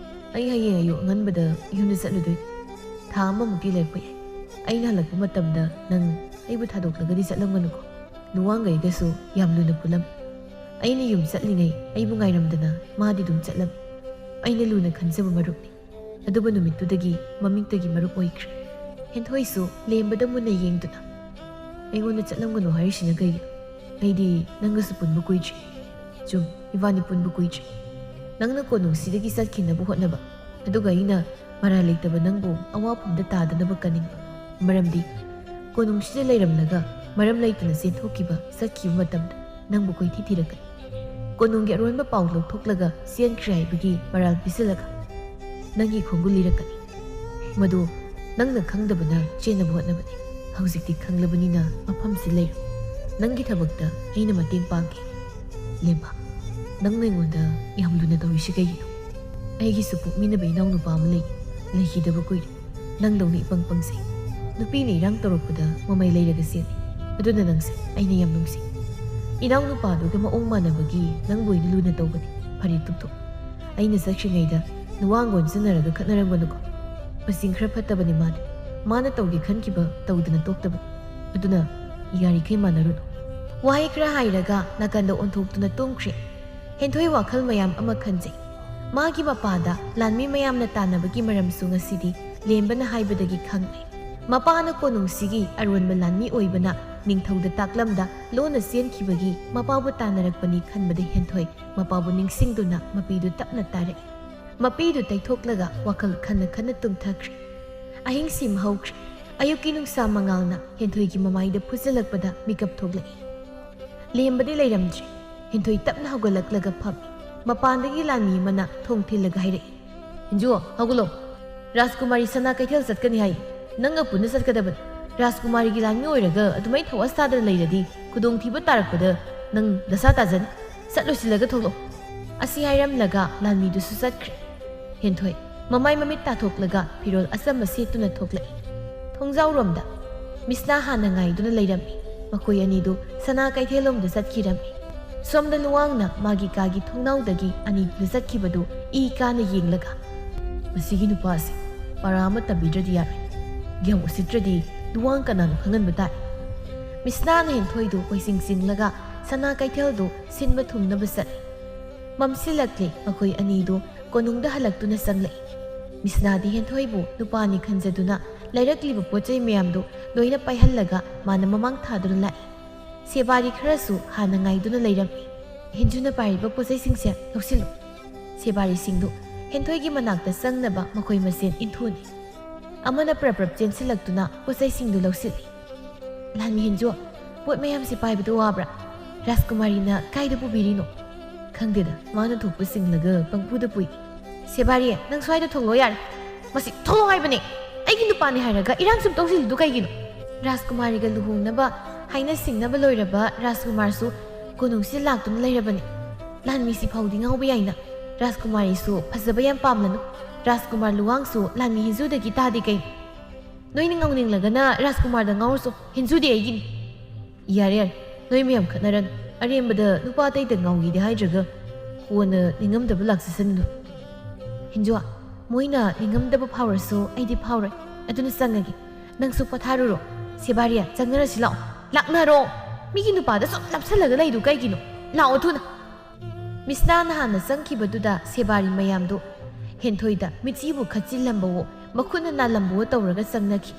ꯑꯩ ꯍꯌꯦꯡ ꯑꯌꯨꯛ ꯑꯉꯟꯕꯗ ꯌꯨꯝꯗ ꯆꯠꯂꯨꯗꯣꯏꯅꯤ꯫ ꯊꯥ ꯑꯃꯃꯨꯛꯇꯤ ꯂꯩꯔꯛꯄ ꯌꯥꯏ꯫ ꯑꯩꯅ ꯍꯜꯂꯛꯄ ꯃꯇꯝꯗ ꯅꯪ ꯑꯩꯕꯨ ꯊꯥꯗꯣꯛꯂꯒꯗꯤ ꯆꯠꯂꯝꯒꯅꯨꯀꯣ꯫ ꯅꯨꯋꯥꯡꯒꯩꯒꯁꯨ ꯌꯥꯝ ꯂꯨꯅ ꯄꯨꯜꯂꯝꯃꯤ꯫ ꯑꯩꯅ ꯌꯨꯝ ꯆꯠꯂꯤꯉꯩ ꯑꯩꯕꯨ ꯉꯥꯏꯔꯝꯗꯅ ꯃꯥꯗꯤ ꯑꯗꯨꯝ ꯆꯠꯂꯝꯃꯤ꯫ ꯑꯩꯅ ꯂꯨꯅ ꯈꯟꯖꯕ ꯃꯔꯨꯞꯅꯤ꯫ ꯑꯗꯨꯕꯨ ꯅꯨꯃꯤꯠꯇꯨꯗꯒꯤ ꯃꯃꯤꯡꯇꯒꯤ ꯃꯔꯨꯞ ꯑꯣꯏꯈ꯭ꯔꯦ꯫ ꯍꯦꯟꯊꯣꯏꯁꯨ ꯂꯦꯝꯕꯗ ꯃꯨꯟꯅ ꯌꯦꯡꯗꯨꯅ, "ꯑꯩꯉꯣꯟꯗ ꯆꯠꯂꯝꯒꯅꯨ ꯍꯥꯏꯔꯤꯁꯤꯅ ꯀꯩꯒꯤꯅꯣ? ꯑꯩꯗꯤ ꯅꯪꯒꯁꯨ ꯄꯨꯟꯕ ꯀꯨꯏꯗ꯭ꯔꯤ꯫ ꯆꯨꯝ, ꯏꯕꯥꯅꯤ ꯄꯨꯟꯕ ꯀꯨꯏꯗ꯭ꯔꯤ꯫ ꯅꯪꯅ ꯀꯣꯅꯨꯡꯁꯤꯗꯒꯤ ꯆꯠꯈꯤꯅꯕ ꯍꯣꯠꯅꯕ, ꯑꯗꯨꯒ ꯑꯩꯅ ꯃꯔꯥꯜ ꯂꯩꯇꯕ ꯅꯪꯕꯨ ꯑꯋꯥꯐꯝꯗ ꯇꯥꯗꯅꯕ ꯀꯟꯅꯤꯡꯕ꯫ ꯃꯔꯝꯗꯤ ꯀꯣꯅꯨꯡꯁꯤꯗ ꯂꯩꯔꯝꯂꯒ ꯃꯔꯝ ꯂꯩꯇꯅ ꯆꯦꯟꯊꯣꯛꯈꯤꯕ, ꯆꯠꯈꯤꯕ ꯃꯇꯝꯗ ꯅꯪꯕꯨ ꯀꯣꯏꯊꯤ ꯊꯤꯔꯛꯀꯅꯤ꯫ ꯀꯣꯅꯨꯡꯒꯤ ꯑꯔꯣꯟꯕ ꯄꯥꯎ ꯂꯧꯊꯣꯛꯂꯒ ꯆꯦꯟꯈ꯭ꯔꯦ ꯍꯥꯏꯕꯒꯤ ꯃꯔꯥꯜ ꯄꯤꯁꯤꯜꯂꯒ ꯅꯪꯒꯤ ꯈꯣꯡꯒꯨꯜ ꯂꯤꯔꯛꯀꯅꯤ꯫ ꯃꯗꯨ ꯅꯪꯅ ꯈꯪꯗꯕꯅ ꯆꯦꯟꯅꯕ ꯍꯣꯠꯅꯕꯅꯤ꯫ ꯍꯧꯖꯤꯛꯇꯤ ꯈꯪꯂꯕꯅꯤꯅ ꯃꯐꯝꯁꯤ ꯂꯩꯔꯣ꯫ ꯅꯪꯒꯤ ꯊꯕꯛꯇ ꯑꯩꯅ ꯃꯇꯦꯡ ꯄꯥꯡꯒꯦ꯫ ꯂꯦꯝꯕ, ꯅꯪꯅ ꯑꯩꯉꯣꯟꯗ ꯌꯥꯝ ꯂꯨꯅ ꯇꯧꯔꯤꯁꯤ ꯀꯩꯒꯤꯅꯣ? ꯑꯩꯒꯤꯁꯨ ꯄꯣꯛꯃꯤꯟꯅꯕ ꯏꯅꯥꯎꯅꯨꯄꯥ ꯑꯃ ꯂꯩ, ꯂꯩꯈꯤꯗꯕ ꯀꯨꯏꯔꯦ꯫ ꯅꯪꯗꯧꯅ ꯏꯄꯪ ꯄꯪꯖꯩ꯫ ꯅꯨꯄꯤꯅ ꯏꯔꯥꯡ ꯇꯧꯔꯛꯄꯗ ꯃꯃꯩ ꯂꯩꯔꯒ ꯆꯦꯜꯂꯤ꯫ ꯑꯗꯨꯅ ꯅꯪꯁꯦ ꯑꯩꯅ ꯌꯥꯝ ꯅꯨꯡꯁꯤ꯫ ꯏꯅꯥꯎꯅꯨꯄꯥꯗꯨꯒ ꯃꯑꯣꯡ ꯃꯥꯟꯅꯕꯒꯤ ꯅꯪꯕꯨ ꯑꯩꯅ ꯂꯨꯅ ꯇꯧꯕꯅꯤ꯫ ꯐꯔꯦ, ꯇꯨꯝꯊꯣꯛ꯫ ꯑꯩꯅ ꯆꯠꯈ꯭ꯔꯤꯉꯩꯗ ꯅꯨꯋꯥꯡ ꯑꯣꯟꯁꯤꯟꯅꯔꯒ ꯈꯠꯅꯔꯝꯒꯅꯨꯀꯣ꯫ ꯃꯆꯤꯡ ꯈꯔ ꯐꯠꯇꯕꯅꯤ ꯃꯥꯗꯤ꯫ ꯃꯥꯅ ꯇꯧꯒꯦ ꯈꯟꯈꯤꯕ ꯇꯧꯗꯅ ꯇꯣꯛꯇꯕꯅꯤ꯫ ꯑꯗꯨꯅ ꯌꯥꯔꯤꯈꯩ ꯃꯥꯟꯅꯔꯨꯅꯨ꯫ ꯋꯥꯍꯩ ꯈꯔ ꯍꯥꯏꯔꯒ ꯅꯥꯀꯟꯗ ꯑꯣꯟꯊꯣꯛꯇꯨꯅ ꯇꯨꯝꯈ꯭ꯔꯦ꯫ ꯍꯦꯟꯊꯣꯏ ꯋꯥꯈꯜ ꯃꯌꯥꯝ ꯑꯃ ꯈꯟꯖꯩ꯫ ꯃꯥꯒꯤ ꯃꯄꯥꯗ ꯂꯥꯟꯃꯤ ꯃꯌꯥꯝꯅ ꯇꯥꯟꯅꯕꯒꯤ ꯃꯔꯝꯁꯨ ꯉꯁꯤꯗꯤ ꯂꯦꯝꯕꯅ ꯍꯥꯏꯕꯗꯒꯤ ꯈꯪꯂꯦ꯫ ꯃꯄꯥꯅ ꯀꯣꯅꯨꯡꯁꯤꯒꯤ ꯑꯔꯣꯟꯕ ꯂꯥꯟꯃꯤ ꯑꯣꯏꯕꯅ ꯅꯤꯡꯊꯧꯗ ꯇꯥꯛꯂꯝꯗ ꯂꯣꯟꯅ ꯆꯦꯟꯈꯤꯕꯒꯤ ꯃꯄꯥꯕꯨ ꯇꯥꯟꯅꯔꯛꯄꯅꯤ ꯈꯟꯕꯗ ꯍꯦꯟꯊꯣꯏ ꯃꯄꯥꯕꯨ ꯅꯤꯡꯁꯤꯡꯗꯨꯅ ꯃꯄꯤꯗꯨ ꯇꯞꯅ ꯇꯥꯔꯛꯏ꯫ ꯃꯄꯤꯗꯨ ꯇꯩꯊꯣꯛꯂꯒ ꯋꯥꯈꯜ ꯈꯟꯅ ꯈꯟꯅ ꯇꯨꯝꯊꯈ꯭ꯔꯦ꯫ ꯑꯍꯤꯡ ꯁꯤꯃ ꯍꯧꯈ꯭ꯔꯦ꯫ ꯑꯌꯨꯛꯀꯤ ꯅꯨꯡꯁꯥ ꯃꯉꯥꯜꯅ ꯍꯦꯟꯊꯣꯏꯒꯤ ꯃꯃꯥꯏꯗ ꯐꯨꯖꯤꯜꯂꯛꯄꯗ ꯃꯤꯀꯞ ꯊꯣꯛꯂꯛꯏ꯫ ꯂꯦꯝꯕꯗꯤ ꯂꯩꯔꯝꯗ꯭ꯔꯦ꯫ ꯍꯦꯟꯊꯣꯏ ꯇꯞꯅ ꯍꯧꯒꯠꯂꯛꯂꯒ ꯐꯝꯃꯤ꯫ ꯃꯄꯥꯟꯗꯒꯤ ꯂꯥꯟꯃꯤ ꯑꯃꯅ ꯊꯣꯡ ꯊꯤꯜꯂꯒ ꯍꯥꯏꯔꯛꯏ, "ꯍꯦꯟꯖꯨ, ꯍꯧꯒꯠꯂꯣ꯫ ꯔꯥꯖꯀꯨꯃꯥꯔꯤ ꯁꯅꯥ ꯀꯩꯊꯦꯜ ꯆꯠꯀꯅꯤ ꯍꯥꯏ꯫ ꯅꯪꯒ ꯄꯨꯟꯅ ꯆꯠꯀꯗꯕꯅꯤ꯫ ꯔꯥꯖꯀꯨꯃꯥꯔꯤꯒꯤ ꯂꯥꯟꯃꯤ ꯑꯣꯏꯔꯒ ꯑꯗꯨꯃꯥꯏ ꯊꯋꯥ ꯁꯥꯗꯅ ꯂꯩꯔꯗꯤ ꯈꯨꯗꯣꯡꯊꯤꯕ ꯇꯥꯔꯛꯄꯗ ꯅꯪ ꯗꯁꯥ ꯇꯥꯖꯅꯤ꯫ ꯁꯠ ꯂꯣꯏꯁꯤꯜꯂꯒ ꯊꯣꯛꯂꯛꯑꯣ꯫" ꯑꯁꯤ ꯍꯥꯏꯔꯝꯂꯒ ꯂꯥꯟꯃꯤꯗꯨꯁꯨ ꯆꯠꯈ꯭ꯔꯦ꯫ ꯍꯦꯟꯊꯣꯏ ꯃꯃꯥꯏ ꯃꯃꯤꯠ ꯇꯥꯊꯣꯛꯂꯒ ꯐꯤꯔꯣꯜ ꯑꯆꯝꯕ ꯁꯦꯠꯇꯨꯅ ꯊꯣꯛꯂꯛꯏ꯫ ꯊꯣꯡꯖꯥꯎꯔꯣꯝꯗ ꯃꯤꯁꯅꯥ ꯍꯥꯟꯅ ꯉꯥꯏꯗꯨꯅ ꯂꯩꯔꯝꯃꯤ꯫ ꯃꯈꯣꯏ ꯑꯅꯤꯗꯨ ꯁꯅꯥ ꯀꯩꯊꯦꯜꯂꯣꯝꯗ ꯆꯠꯈꯤꯔꯝꯃꯤ꯫ ꯁꯣꯝꯗ ꯂꯨꯋꯥꯡꯅ ꯃꯥꯒꯤ ꯀꯥꯒꯤ ꯊꯣꯡꯅꯥꯎꯗꯒꯤ ꯑꯅꯤꯗꯨꯅ ꯆꯠꯈꯤꯕꯗꯨ ꯏ ꯀꯥꯅ ꯌꯦꯡꯂꯒ, "ꯃꯁꯤꯒꯤ ꯅꯨꯄꯥꯁꯦ ꯄꯔꯥ ꯑꯃ ꯇꯝꯕꯤꯗ꯭ꯔꯗꯤ ꯌꯥꯔꯣꯏ꯫ ꯒ꯭ꯌꯥꯟ ꯎꯁꯤꯠꯇ꯭ꯔꯗꯤ ꯂꯨꯋꯥꯡ ꯀꯅꯥꯅꯣ ꯈꯪꯍꯟꯕ ꯇꯥꯔꯦ꯫" ꯃꯤꯁꯅꯥꯅ ꯍꯦꯟꯊꯣꯏꯗꯨ ꯀꯣꯏꯆꯤꯡ ꯆꯤꯡꯂꯒ ꯁꯅꯥ ꯀꯩꯊꯦꯜꯗꯨ ꯁꯤꯟꯕ ꯊꯨꯡꯅꯕ ꯆꯠꯂꯤ꯫ ꯃꯝꯁꯤꯜꯂꯛꯂꯤ꯫ ꯃꯈꯣꯏ ꯑꯅꯤꯗꯨ ꯀꯣꯅꯨꯡꯗ ꯍꯜꯂꯛꯇꯨꯅ ꯆꯪꯂꯛꯏ꯫ ꯃꯤꯁꯅꯥꯗꯤ ꯍꯦꯟꯊꯣꯏꯕꯨ ꯅꯨꯄꯥꯅꯤ ꯈꯟꯖꯗꯨꯅ ꯂꯩꯔꯛꯂꯤꯕ ꯄꯣꯠ ꯆꯩ ꯃꯌꯥꯝꯗꯨ ꯂꯣꯏꯅ ꯄꯥꯏꯍꯜꯂꯒ ꯃꯥꯅ ꯃꯃꯥꯡ ꯊꯥꯗꯨꯅ ꯂꯥꯛꯏ꯫ ꯁꯦꯕꯥꯔꯤ ꯈꯔꯁꯨ ꯍꯥꯟꯅ ꯉꯥꯏꯗꯨꯅ ꯂꯩꯔꯝꯃꯤ꯫ "ꯍꯦꯟꯖꯨꯅ ꯄꯥꯏꯔꯤꯕ ꯄꯣꯠ ꯆꯩꯁꯤꯡꯁꯦ ꯂꯧꯁꯤꯜꯂꯨ꯫" ꯁꯦꯕꯥꯔꯤꯁꯤꯡꯗꯨ ꯍꯦꯟꯊꯣꯏꯒꯤ ꯃꯅꯥꯛꯇ ꯆꯪꯅꯕ ꯃꯈꯣꯏ ꯃꯁꯦꯟ ꯏꯟꯊꯨꯅꯤ꯫ ꯑꯃꯅ ꯄ꯭ꯔꯞ ꯄ꯭ꯔꯞ ꯆꯦꯟꯁꯤꯜꯂꯛꯇꯨꯅ ꯄꯣꯠ ꯆꯩꯁꯤꯡꯗꯨ ꯂꯧꯁꯤꯜꯂꯤ꯫ "ꯂꯥꯟꯃꯤ ꯍꯦꯟꯖꯨ, ꯄꯣꯠ ꯃꯌꯥꯝꯁꯤ ꯄꯥꯏꯕꯗ ꯋꯥꯕ꯭ꯔꯥ? ꯔꯥꯖꯀꯨꯃꯥꯔꯤꯅ ꯀꯥꯏꯗ ꯄꯨꯕꯤꯔꯤꯅꯣ?" "ꯈꯪꯗꯦꯗ, ꯃꯥꯅ ꯊꯣꯛꯄ ꯁꯤꯡꯂꯒ ꯄꯪꯄꯨꯗ ꯄꯨꯏ꯫" "ꯁꯦꯕꯥꯔꯤ, ꯅꯪ ꯁ꯭ꯋꯥꯏꯗ ꯊꯣꯛꯂꯣ ꯌꯥꯔꯦ꯫ ꯃꯁꯤ ꯊꯣꯛꯂꯣ ꯍꯥꯏꯕꯅꯦ꯫ ꯑꯩꯒꯤ ꯅꯨꯄꯥꯅꯤ ꯍꯥꯏꯔꯒ ꯏꯔꯥꯡ ꯁꯨꯝ ꯇꯧꯁꯤꯜꯂꯤꯗꯨ ꯀꯩꯒꯤꯅꯣ?" ꯔꯥꯖꯀꯨꯃꯥꯔꯤꯒ ꯂꯨꯍꯣꯡꯅꯕ ꯍꯥꯏꯅ ꯁꯤꯡꯅꯕ ꯂꯣꯏꯔꯕ ꯔꯥꯖꯀꯨꯃꯥꯔꯁꯨ ꯀꯣꯅꯨꯡꯁꯤ ꯂꯥꯛꯇꯨꯅ ꯂꯩꯔꯕꯅꯤ꯫ ꯂꯥꯟꯃꯤꯁꯤ ꯐꯥꯎꯗꯤ ꯉꯥꯎꯕ ꯌꯥꯏꯅ꯫ ꯔꯥꯖꯀꯨꯃꯥꯔꯤꯁꯨ ꯐꯖꯕ ꯌꯥꯝ ꯄꯥꯝꯂꯅꯨ꯫ ꯔꯥꯖꯀꯨꯃꯥꯔ ꯂꯨꯋꯥꯡꯁꯨ ꯂꯥꯟꯃꯤ ꯍꯤꯟꯖꯨꯗꯒꯤ ꯇꯥꯗꯦ ꯀꯩꯅꯣ꯫ ꯅꯣꯏꯅ ꯉꯥꯎꯅꯤꯡꯂꯒꯅ ꯔꯥꯖꯀꯨꯃꯥꯔꯗ ꯉꯥꯎꯔꯨꯁꯨ, ꯍꯤꯟꯖꯨꯗꯤ ꯑꯩꯒꯤꯅꯤ꯫ ꯌꯥꯔꯦ ꯌꯥꯔꯦ, ꯅꯣꯏ ꯃꯌꯥꯝ ꯈꯠꯅꯔꯅꯨ꯫ ꯑꯔꯦꯝꯕꯗ ꯅꯨꯄꯥ ꯑꯇꯩꯗ ꯉꯥꯎꯒꯦꯗꯤ ꯍꯥꯏꯗ꯭ꯔꯒ ꯀꯣꯟꯅ ꯅꯤꯡꯉꯝꯗꯕ ꯂꯥꯛꯆꯁꯅꯨ꯫ ꯍꯤꯟꯖꯨ, ꯃꯣꯏꯅ ꯅꯤꯡꯉꯝꯗꯕ ꯐꯥꯎꯔꯁꯨ ꯑꯩꯗꯤ ꯐꯥꯎꯔꯣꯏ꯫ ꯑꯗꯨꯅ ꯆꯪꯉꯒꯦ꯫ ꯅꯪꯁꯨ ꯄꯣꯊꯥꯔꯨꯔꯣ꯫ ꯁꯦꯕꯥꯔꯤ, ꯆꯪꯅꯔꯁꯤ ꯂꯥꯛꯑꯣ꯫ ꯂꯥꯛꯅꯔꯣ꯫ ꯃꯤꯒꯤ ꯅꯨꯄꯥꯗ ꯁꯨꯝ ꯅꯞꯁꯜꯂꯒ ꯂꯩꯗꯨ ꯀꯩꯒꯤꯅꯣ? ꯂꯥꯛꯑꯣ ꯊꯨꯅ꯫ ꯃꯤꯁꯅꯥꯅ ꯍꯥꯟꯅ ꯆꯪꯈꯤꯕꯗꯨꯗ ꯁꯦꯕꯥꯔꯤ ꯃꯌꯥꯝꯗꯨ ꯍꯦꯟꯊꯣꯏꯗ ꯃꯤꯠꯆꯤꯕꯨ ꯈꯠꯆꯤꯜꯂꯝꯕꯋꯣ, ꯃꯈꯨꯠꯅ ꯅꯥꯜꯂꯝꯕꯋꯣ ꯇꯧꯔꯒ ꯆꯪꯅꯈꯤ꯫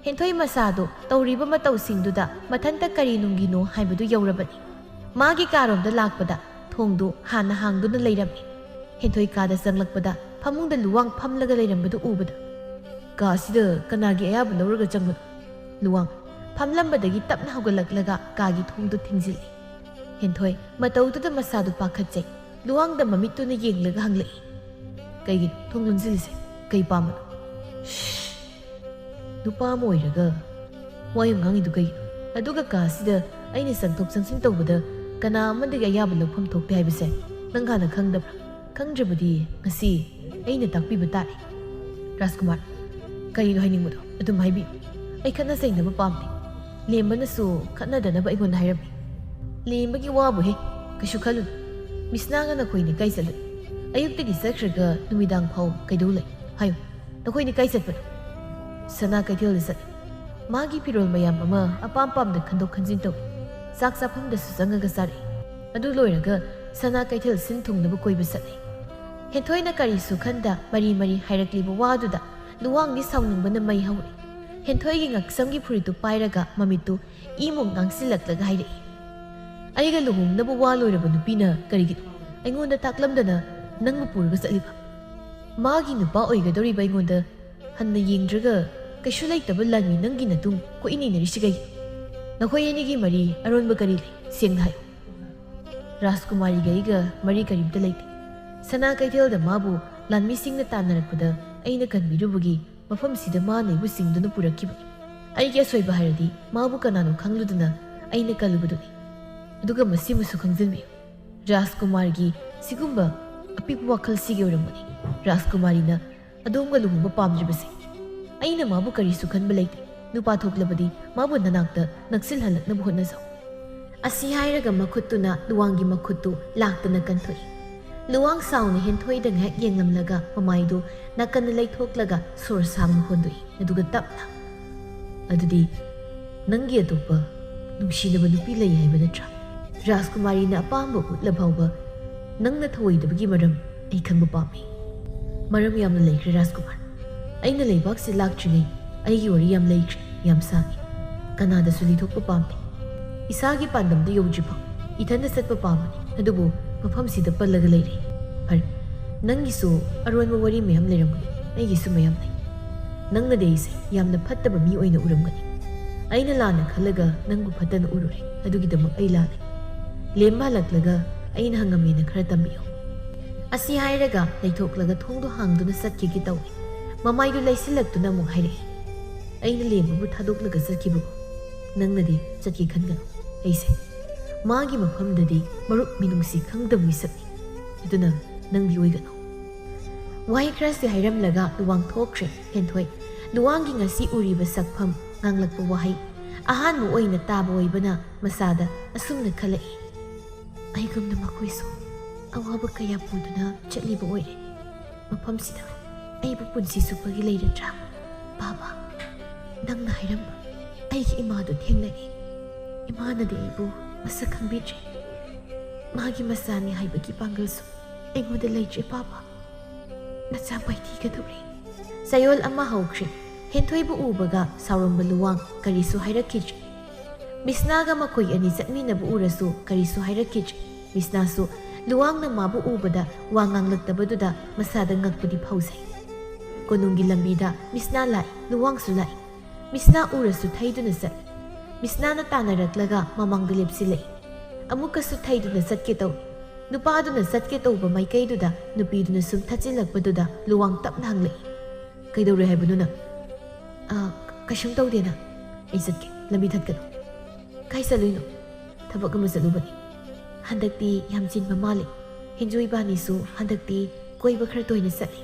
ꯍꯦꯟꯊꯣꯏ ꯃꯁꯥꯗꯨ ꯇꯧꯔꯤꯕ ꯃꯇꯧꯁꯤꯡꯗꯨꯗ ꯃꯊꯟꯇ ꯀꯔꯤ ꯅꯨꯡꯒꯤꯅꯣ ꯍꯥꯏꯕꯗꯨ ꯌꯧꯔꯕꯅꯤ꯫ ꯃꯥꯒꯤ ꯀꯥꯔꯣꯝꯗ ꯂꯥꯛꯄꯗ ꯊꯣꯡꯗꯨ ꯍꯥꯟꯅ ꯍꯥꯡꯗꯨꯅ ꯂꯩꯔꯝꯃꯤ꯫ ꯍꯦꯟꯊꯣꯏ ꯀꯥꯗ ꯆꯪꯂꯛꯄꯗ ꯐꯃꯨꯡꯗ ꯂꯨꯋꯥꯡ ꯐꯝꯂꯒ ꯂꯩꯔꯝꯕꯗꯨ ꯎꯕꯗ, "ꯀꯥꯁꯤꯗ ꯀꯅꯥꯒꯤ ꯑꯌꯥꯕ ꯂꯧꯔꯒ ꯆꯪꯕꯅꯣ?" ꯂꯨꯋꯥꯡ ꯐꯝꯂꯝꯕꯗꯒꯤ ꯇꯞꯅ ꯍꯧꯒꯠꯂꯛꯂꯒ ꯀꯥꯒꯤ ꯊꯣꯡꯗꯨ ꯊꯤꯡꯖꯤꯜꯂꯤ꯫ ꯍꯦꯟꯊꯣꯏ ꯃꯇꯧꯗꯨꯗ ꯃꯁꯥꯗꯨ ꯄꯥꯈꯠꯆꯩ꯫ ꯂꯨꯋꯥꯡꯗ ꯃꯃꯤꯠꯇꯨꯅ ꯌꯦꯡꯂꯒ ꯍꯪꯂꯛꯏ, "ꯀꯩꯒꯤꯅꯣ ꯊꯣꯡ ꯂꯣꯟꯁꯤꯜꯂꯤꯁꯦ? ꯀꯩ ꯄꯥꯝꯕꯅꯣ?" "ꯁ꯭ꯁ! ꯅꯨꯄꯥ ꯑꯃ ꯑꯣꯏꯔꯒ ꯋꯥ ꯌꯥꯝ ꯉꯥꯡꯉꯤꯗꯨ ꯀꯩꯒꯤꯅꯣ? ꯑꯗꯨꯒ ꯀꯥꯁꯤꯗ ꯑꯩꯅ ꯆꯪꯊꯣꯛ ꯆꯪꯁꯤꯟ ꯇꯧꯕꯗ ꯀꯅꯥ ꯑꯃꯗꯒꯤ ꯑꯌꯥꯕ ꯂꯧꯐꯝ ꯊꯣꯛꯇꯦ ꯍꯥꯏꯕꯁꯦ ꯅꯪ ꯍꯥꯟꯅ ꯈꯪꯗꯕ꯭ꯔꯥ? ꯈꯪꯗ꯭ꯔꯕꯗꯤ ꯉꯁꯤ ꯑꯩꯅ ꯇꯥꯛꯄꯤꯕ ꯇꯥꯔꯦ꯫" "ꯔꯥꯖꯀꯨꯃꯥꯔ, ꯀꯔꯤꯅꯣ ꯍꯥꯏꯅꯤꯡꯕꯗꯣ ꯑꯗꯨꯝ ꯍꯥꯏꯕꯤꯌꯨ꯫ ꯑꯩ ꯈꯠꯅ ꯆꯩꯅꯕ ꯄꯥꯝꯗꯦ꯫ ꯂꯦꯝꯕꯅꯁꯨ ꯈꯠꯅꯗꯅꯕ ꯑꯩꯉꯣꯟꯗ ꯍꯥꯏꯔꯝꯃꯤ꯫" "ꯂꯦꯝꯕꯒꯤ ꯋꯥꯕꯨ ꯍꯦ, ꯀꯩꯁꯨ ꯈꯜꯂꯨꯅꯨ꯫ ꯃꯤꯁꯅꯥꯒ ꯅꯈꯣꯏꯅꯤ ꯀꯥꯏ ꯆꯠꯂꯨꯏ? ꯑꯌꯨꯛꯇꯒꯤ ꯆꯠꯈ꯭ꯔꯒ ꯅꯨꯃꯤꯗꯥꯡ ꯐꯥꯎ ꯀꯩꯗꯧ ꯂꯩ? ꯍꯥꯏꯌꯨ, ꯅꯈꯣꯏꯅꯤ ꯀꯥꯏ ꯆꯠꯄꯅꯣ?" "ꯁꯅꯥ ꯀꯩꯊꯦꯜꯗ ꯆꯠꯂꯤ꯫ ꯃꯥꯒꯤ ꯐꯤꯔꯣꯜ ꯃꯌꯥꯝ ꯑꯃ ꯑꯄꯥꯝ ꯄꯥꯝꯗ ꯈꯟꯗꯣꯛ ꯈꯟꯖꯤꯟ ꯇꯧꯏ꯫ ꯆꯥꯛ ꯆꯥꯐꯝꯗꯁꯨ ꯆꯪꯉꯒ ꯆꯥꯔꯛꯏ꯫ ꯑꯗꯨ ꯂꯣꯏꯔꯒ ꯁꯅꯥ ꯀꯩꯊꯦꯜ ꯁꯤꯟ ꯊꯨꯡꯅꯕ ꯀꯣꯏꯕ ꯆꯠꯂꯤ꯫ ꯍꯦꯟꯊꯣꯏꯅ ꯀꯔꯤꯁꯨ ꯈꯟꯗ ꯃꯔꯤ ꯃꯔꯤ ꯍꯥꯏꯔꯛꯂꯤꯕ ꯋꯥꯗꯨꯗ ꯂꯨꯋꯥꯡꯗꯤ ꯁꯥꯎꯅꯤꯡꯕꯅ ꯃꯩ ꯍꯧꯔꯛꯏ꯫ ꯍꯦꯟꯊꯣꯏꯒꯤ ꯉꯛꯁꯝꯒꯤ ꯐꯨꯔꯤꯠꯇꯨ ꯄꯥꯏꯔꯒ ꯃꯃꯤꯠꯇꯨ ꯏꯃꯨꯛ ꯉꯥꯡꯁꯤꯜꯂꯛꯂꯒ ꯍꯥꯏꯔꯛꯏ, "ꯑꯩꯒ ꯂꯨꯍꯣꯡꯅꯕ ꯋꯥ ꯂꯣꯏꯔꯕ ꯅꯨꯄꯤꯅ ꯀꯔꯤꯒꯤꯅꯣ ꯑꯩꯉꯣꯟꯗ ꯇꯥꯛꯂꯝꯗꯅ ꯅꯪꯕꯨ ꯄꯨꯔꯒ ꯆꯠꯂꯤꯕ? ꯃꯥꯒꯤ ꯅꯨꯄꯥ ꯑꯣꯏꯒꯗꯧꯔꯤꯕ ꯑꯩꯉꯣꯟꯗ ꯍꯟꯅ ꯌꯦꯡꯗ꯭ꯔꯒ ꯀꯩꯁꯨ ꯂꯩꯇꯕ ꯂꯥꯟꯃꯤ ꯅꯪꯒꯤ ꯅꯇꯨꯡ ꯀꯣꯏꯏꯟ ꯏꯟꯅꯔꯤꯁꯤ ꯀꯩꯒꯤꯅꯣ? ꯅꯈꯣꯏ ꯑꯅꯤꯒꯤ ꯃꯔꯤ ꯑꯔꯣꯟꯕ ꯀꯔꯤ ꯂꯩ? ꯁꯦꯡꯅ ꯍꯥꯏꯌꯨ꯫" "ꯔꯥꯖꯀꯨꯃꯥꯔꯤꯒ ꯑꯩꯒ ꯃꯔꯤ ꯀꯔꯤꯝꯇ ꯂꯩꯇꯦ꯫ ꯁꯅꯥ ꯀꯩꯊꯦꯜꯗ ꯃꯥꯕꯨ ꯂꯥꯟꯃꯤꯁꯤꯡꯅ ꯇꯥꯟꯅꯔꯛꯄꯗ ꯑꯩꯅ ꯀꯟꯕꯤꯔꯨꯕꯒꯤ ꯃꯐꯝꯁꯤꯗ ꯃꯥꯅ ꯑꯩꯕꯨ ꯆꯤꯡꯗꯨꯅ ꯄꯨꯔꯛꯈꯤꯕꯅꯤ꯫ ꯑꯩꯒꯤ ꯑꯁꯣꯏꯕ ꯍꯥꯏꯔꯗꯤ ꯃꯥꯕꯨ ꯀꯅꯥꯅꯣ ꯈꯪꯂꯨꯗꯅ ꯑꯩꯅ ꯀꯜꯂꯨꯕꯗꯨꯅꯤ꯫ ꯑꯗꯨꯒ ꯃꯁꯤꯃꯁꯨ ꯈꯪꯖꯤꯟꯕꯤꯌꯨ, ꯔꯥꯖꯀꯨꯃꯥꯔꯒꯤ ꯁꯤꯒꯨꯝꯕ ꯑꯄꯤꯛꯄ ꯋꯥꯈꯜꯁꯤꯒꯤ ꯑꯣꯏꯔꯝꯒꯅꯤ ꯔꯥꯖꯀꯨꯃꯥꯔꯤꯅ ꯑꯗꯣꯝꯒ ꯂꯨꯍꯣꯡꯕ ꯄꯥꯝꯗ꯭ꯔꯤꯕꯁꯦ꯫ ꯑꯩꯅ ꯃꯥꯕꯨ ꯀꯔꯤꯁꯨ ꯈꯟꯕ ꯂꯩꯇꯦ꯫ ꯅꯨꯄꯥ ꯊꯣꯛꯂꯕꯗꯤ ꯃꯥꯕꯨ ꯅꯅꯥꯛꯇ ꯅꯛꯁꯤꯜꯍꯜꯂꯛꯅꯕ ꯍꯣꯠꯅꯖꯧ꯫" ꯑꯁꯤ ꯍꯥꯏꯔꯒ ꯃꯈꯨꯠꯇꯨꯅ ꯂꯨꯋꯥꯡꯒꯤ ꯃꯈꯨꯠꯇꯨ ꯂꯥꯛꯇꯅ ꯀꯟꯊꯣꯛꯏ꯫ ꯂꯨꯋꯥꯡ ꯁꯥꯎꯅ ꯍꯦꯟꯊꯣꯏꯗ ꯉꯥꯏꯍꯥꯛ ꯌꯦꯡꯂꯝꯂꯒ ꯃꯃꯥꯏꯗꯨ ꯅꯥꯀꯟꯗ ꯂꯩꯊꯣꯛꯂꯒ ꯁꯣꯔ ꯁꯥꯡꯅ ꯍꯣꯟꯗꯣꯛꯏ꯫ ꯑꯗꯨꯒ ꯇꯞꯅ, "ꯑꯗꯨꯗꯤ ꯅꯪꯒꯤ ꯑꯇꯣꯞꯄ ꯅꯨꯡꯁꯤꯅꯕ ꯅꯨꯄꯤ ꯂꯩ ꯍꯥꯏꯕ ꯅꯠꯇ꯭ꯔꯥ? ꯔꯥꯖꯀꯨꯃꯥꯔꯤꯅ ꯑꯄꯥꯝꯕ ꯎꯠꯂ ꯐꯥꯎꯕ ꯅꯪꯅ ꯊꯧꯑꯣꯏꯗꯕꯒꯤ ꯃꯔꯝ ꯑꯩ ꯈꯪꯕ ꯄꯥꯝꯃꯤ꯫" "ꯃꯔꯝ ꯌꯥꯝꯅ ꯂꯩꯈ꯭ꯔꯦ ꯔꯥꯖꯀꯨꯃꯥꯔ꯫ ꯑꯩꯅ ꯂꯩꯕꯥꯛꯁꯤ ꯂꯥꯛꯇ꯭ꯔꯤꯉꯩ ꯑꯩꯒꯤ ꯋꯥꯔꯤ ꯌꯥꯝ ꯂꯩꯈ꯭ꯔꯦ, ꯌꯥꯝ ꯁꯥꯡꯉꯤ꯫ ꯀꯅꯥꯗꯁꯨ ꯂꯤꯊꯣꯛꯄ ꯄꯥꯝꯗꯦ꯫ ꯏꯁꯥꯒꯤ ꯄꯥꯟꯗꯝꯗ ꯌꯧꯗ꯭ꯔꯤꯐꯥꯎ ꯏꯊꯟꯗ ꯆꯠꯄ ꯄꯥꯝꯕꯅꯤ, ꯑꯗꯨꯕꯨ ꯃꯐꯝꯁꯤꯗ ꯄꯜꯂꯒ ꯂꯩꯔꯦ꯫ ꯐꯔꯦ, ꯅꯪꯒꯤꯁꯨ ꯑꯔꯣꯟꯕ ꯋꯥꯔꯤ ꯃꯌꯥꯝ ꯂꯩꯔꯝꯒꯅꯤ, ꯑꯩꯒꯤꯁꯨ ꯃꯌꯥꯝ ꯂꯩ꯫ ꯅꯪꯅꯗꯤ ꯑꯩꯁꯦ ꯌꯥꯝꯅ ꯐꯠꯇꯕ ꯃꯤ ꯑꯣꯏꯅ ꯎꯔꯝꯒꯅꯤ꯫ ꯑꯩꯅ ꯂꯥꯟꯅ ꯈꯜꯂꯒ ꯅꯪꯕꯨ ꯐꯠꯇꯅ ꯎꯔꯨꯔꯦ, ꯑꯗꯨꯒꯤꯗꯃꯛ ꯑꯩ ꯂꯥꯜꯂꯦ꯫ ꯂꯦꯝꯕ ꯍꯜꯂꯛꯂꯒ ꯑꯩꯅ ꯍꯪꯉꯝꯃꯦꯅ ꯈꯔ ꯇꯝꯕꯤꯌꯨ꯫" ꯑꯁꯤ ꯍꯥꯏꯔꯒ ꯂꯩꯊꯣꯛꯂꯒ ꯊꯣꯡꯗꯣ ꯍꯥꯡꯗꯨꯅ ꯆꯠꯈꯤꯒꯦ ꯇꯧꯏ꯫ ꯃꯃꯥꯏꯗꯨ ꯂꯩꯁꯤꯜꯂꯛꯇꯨꯅ ꯑꯃꯨꯛ ꯍꯥꯏꯔꯛꯏ, "ꯑꯩꯅ ꯂꯦꯝꯕꯕꯨ ꯊꯥꯗꯣꯛꯂꯒ ꯆꯠꯈꯤꯕꯕꯨ ꯅꯪꯅꯗꯤ ꯆꯠꯀꯦ ꯈꯟꯒꯅꯨ꯫ ꯑꯩꯁꯦ ꯃꯥꯒꯤ ꯃꯐꯝꯗꯗꯤ ꯃꯔꯨꯞ ꯃꯤꯅꯨꯡꯁꯤ ꯈꯪꯗꯕ ꯃꯤꯁꯛꯅꯤ꯫ ꯑꯗꯨꯅ ꯅꯪꯗꯤ ꯑꯣꯏꯒꯅꯨ꯫" ꯋꯥꯍꯩ ꯈꯔꯁꯤ ꯍꯥꯏꯔꯝꯂꯒ ꯂꯨꯋꯥꯡ ꯊꯣꯛꯈ꯭ꯔꯦ꯫ ꯍꯦꯟꯊꯣꯏ ꯂꯨꯋꯥꯡꯒꯤ ꯉꯁꯤ ꯎꯔꯤꯕ ꯁꯛꯐꯝ, ꯉꯥꯡꯂꯛꯄ ꯋꯥꯍꯩ, ꯑꯍꯥꯟꯕ ꯑꯣꯏꯅ ꯇꯥꯕ ꯑꯣꯏꯕꯅ ꯃꯁꯥꯗ ꯑꯁꯨꯝꯅ ꯈꯜꯂꯛꯏ, "ꯑꯩꯒꯨꯝꯅ ꯃꯈꯣꯏꯁꯨ ꯑꯋꯥꯕ ꯀꯌꯥ ꯄꯨꯗꯨꯅ ꯆꯠꯂꯤꯕ ꯑꯣꯏꯔꯦ꯫ ꯃꯐꯝꯁꯤꯗ ꯑꯩꯕꯨ ꯄꯨꯟꯁꯤ ꯆꯨꯞꯄꯒꯤ ꯂꯩꯔꯗ꯭ꯔꯥ? ꯕꯥꯕꯥ, ꯅꯪꯅ ꯍꯥꯏꯔꯝꯕ ꯑꯩꯒꯤ ꯏꯃꯥꯗꯨ ꯊꯦꯡꯅꯔꯦ꯫ ꯏꯃꯥꯅꯗꯤ ꯑꯩꯕꯨ ꯃꯁꯛ ꯈꯪꯕꯤꯗ꯭ꯔꯦ꯫ ꯃꯥꯒꯤ ꯃꯆꯥꯅꯤ ꯍꯥꯏꯕꯒꯤ ꯄꯥꯡꯒꯜꯁꯨ ꯑꯩꯉꯣꯟꯗ ꯂꯩꯇ꯭ꯔꯦ ꯄꯥꯕ꯫ ꯅꯆꯥ ꯃꯥꯏꯊꯤꯒꯗꯧꯔꯦ꯫ ꯆꯌꯣꯜ ꯑꯃ ꯍꯧꯈ꯭ꯔꯦ꯫ ꯍꯦꯟꯊꯣꯏꯕꯨ ꯎꯕꯒ ꯁꯥꯎꯔꯝꯕ ꯂꯨꯋꯥꯡ ꯀꯔꯤꯁꯨ ꯍꯥꯏꯔꯛꯈꯤꯗ꯭ꯔꯦ꯫ ꯃꯤꯁꯅꯥꯒ ꯃꯈꯣꯏ ꯑꯅꯤ ꯆꯠꯃꯤꯟꯅꯕ ꯎꯔꯁꯨ ꯀꯔꯤꯁꯨ ꯍꯥꯏꯔꯛꯈꯤꯗ꯭ꯔꯦ꯫ ꯃꯤꯁꯅꯥꯁꯨ ꯂꯨꯋꯥꯡꯅ ꯃꯥꯕꯨ ꯎꯕꯗ ꯋꯥ ꯉꯥꯡꯂꯛꯇꯕꯗꯨꯗ ꯃꯁꯥꯗ ꯉꯛꯄꯗꯤ ꯐꯥꯎꯖꯩ꯫ ꯀꯣꯅꯨꯡꯒꯤ ꯂꯝꯕꯤꯗ ꯃꯤꯁꯅꯥ ꯂꯥꯛꯏ, ꯂꯨꯋꯥꯡꯁꯨ ꯂꯥꯛꯏ꯫ ꯃꯤꯁꯅꯥ ꯎꯔꯁꯨ ꯊꯩꯗꯨꯅ ꯆꯠꯂꯤ꯫ ꯃꯤꯁꯅꯥꯅ ꯇꯥꯟꯅꯔꯛꯂꯒ ꯃꯃꯥꯡꯗ ꯂꯦꯞꯁꯤꯜꯂꯛꯏ꯫ ꯑꯃꯨꯛꯀꯁꯨ ꯊꯩꯗꯨꯅ ꯆꯠꯀꯦ ꯇꯧꯏ꯫ ꯅꯨꯄꯥꯗꯨꯅ ꯆꯠꯀꯦ ꯇꯧꯕ ꯃꯥꯏꯀꯩꯗꯨꯗ ꯅꯨꯄꯤꯗꯨꯅ ꯁꯨꯝ ꯊꯠꯆꯤꯜꯂꯛꯄꯗꯨꯗ ꯂꯨꯋꯥꯡ ꯇꯞꯅ ꯍꯪꯂꯛꯏ, "ꯀꯩꯗꯧꯔꯦ ꯍꯥꯏꯕꯅꯣ ꯅꯪ?" "ꯑ, ꯀꯩꯁꯨꯝ ꯇꯧꯗꯦꯅ꯫ ꯑꯩ ꯆꯠꯀꯦ, ꯂꯝꯕꯤ ꯊꯠꯀꯅꯨ꯫" "ꯀꯥꯏ ꯆꯠꯂꯨꯏꯅꯣ?" "ꯊꯕꯛ ꯑꯃ ꯆꯠꯂꯨꯕꯅꯤ꯫ ꯍꯟꯗꯛꯇꯤ ꯌꯥꯝ ꯆꯤꯟꯕ ꯃꯥꯜꯂꯦ꯫ ꯍꯦꯟꯖꯨ ꯏꯕꯥꯅꯤꯁꯨ ꯍꯟꯗꯛꯇꯤ ꯀꯣꯏꯕ ꯈꯔ ꯇꯣꯏꯅ ꯆꯠꯂꯤ꯫"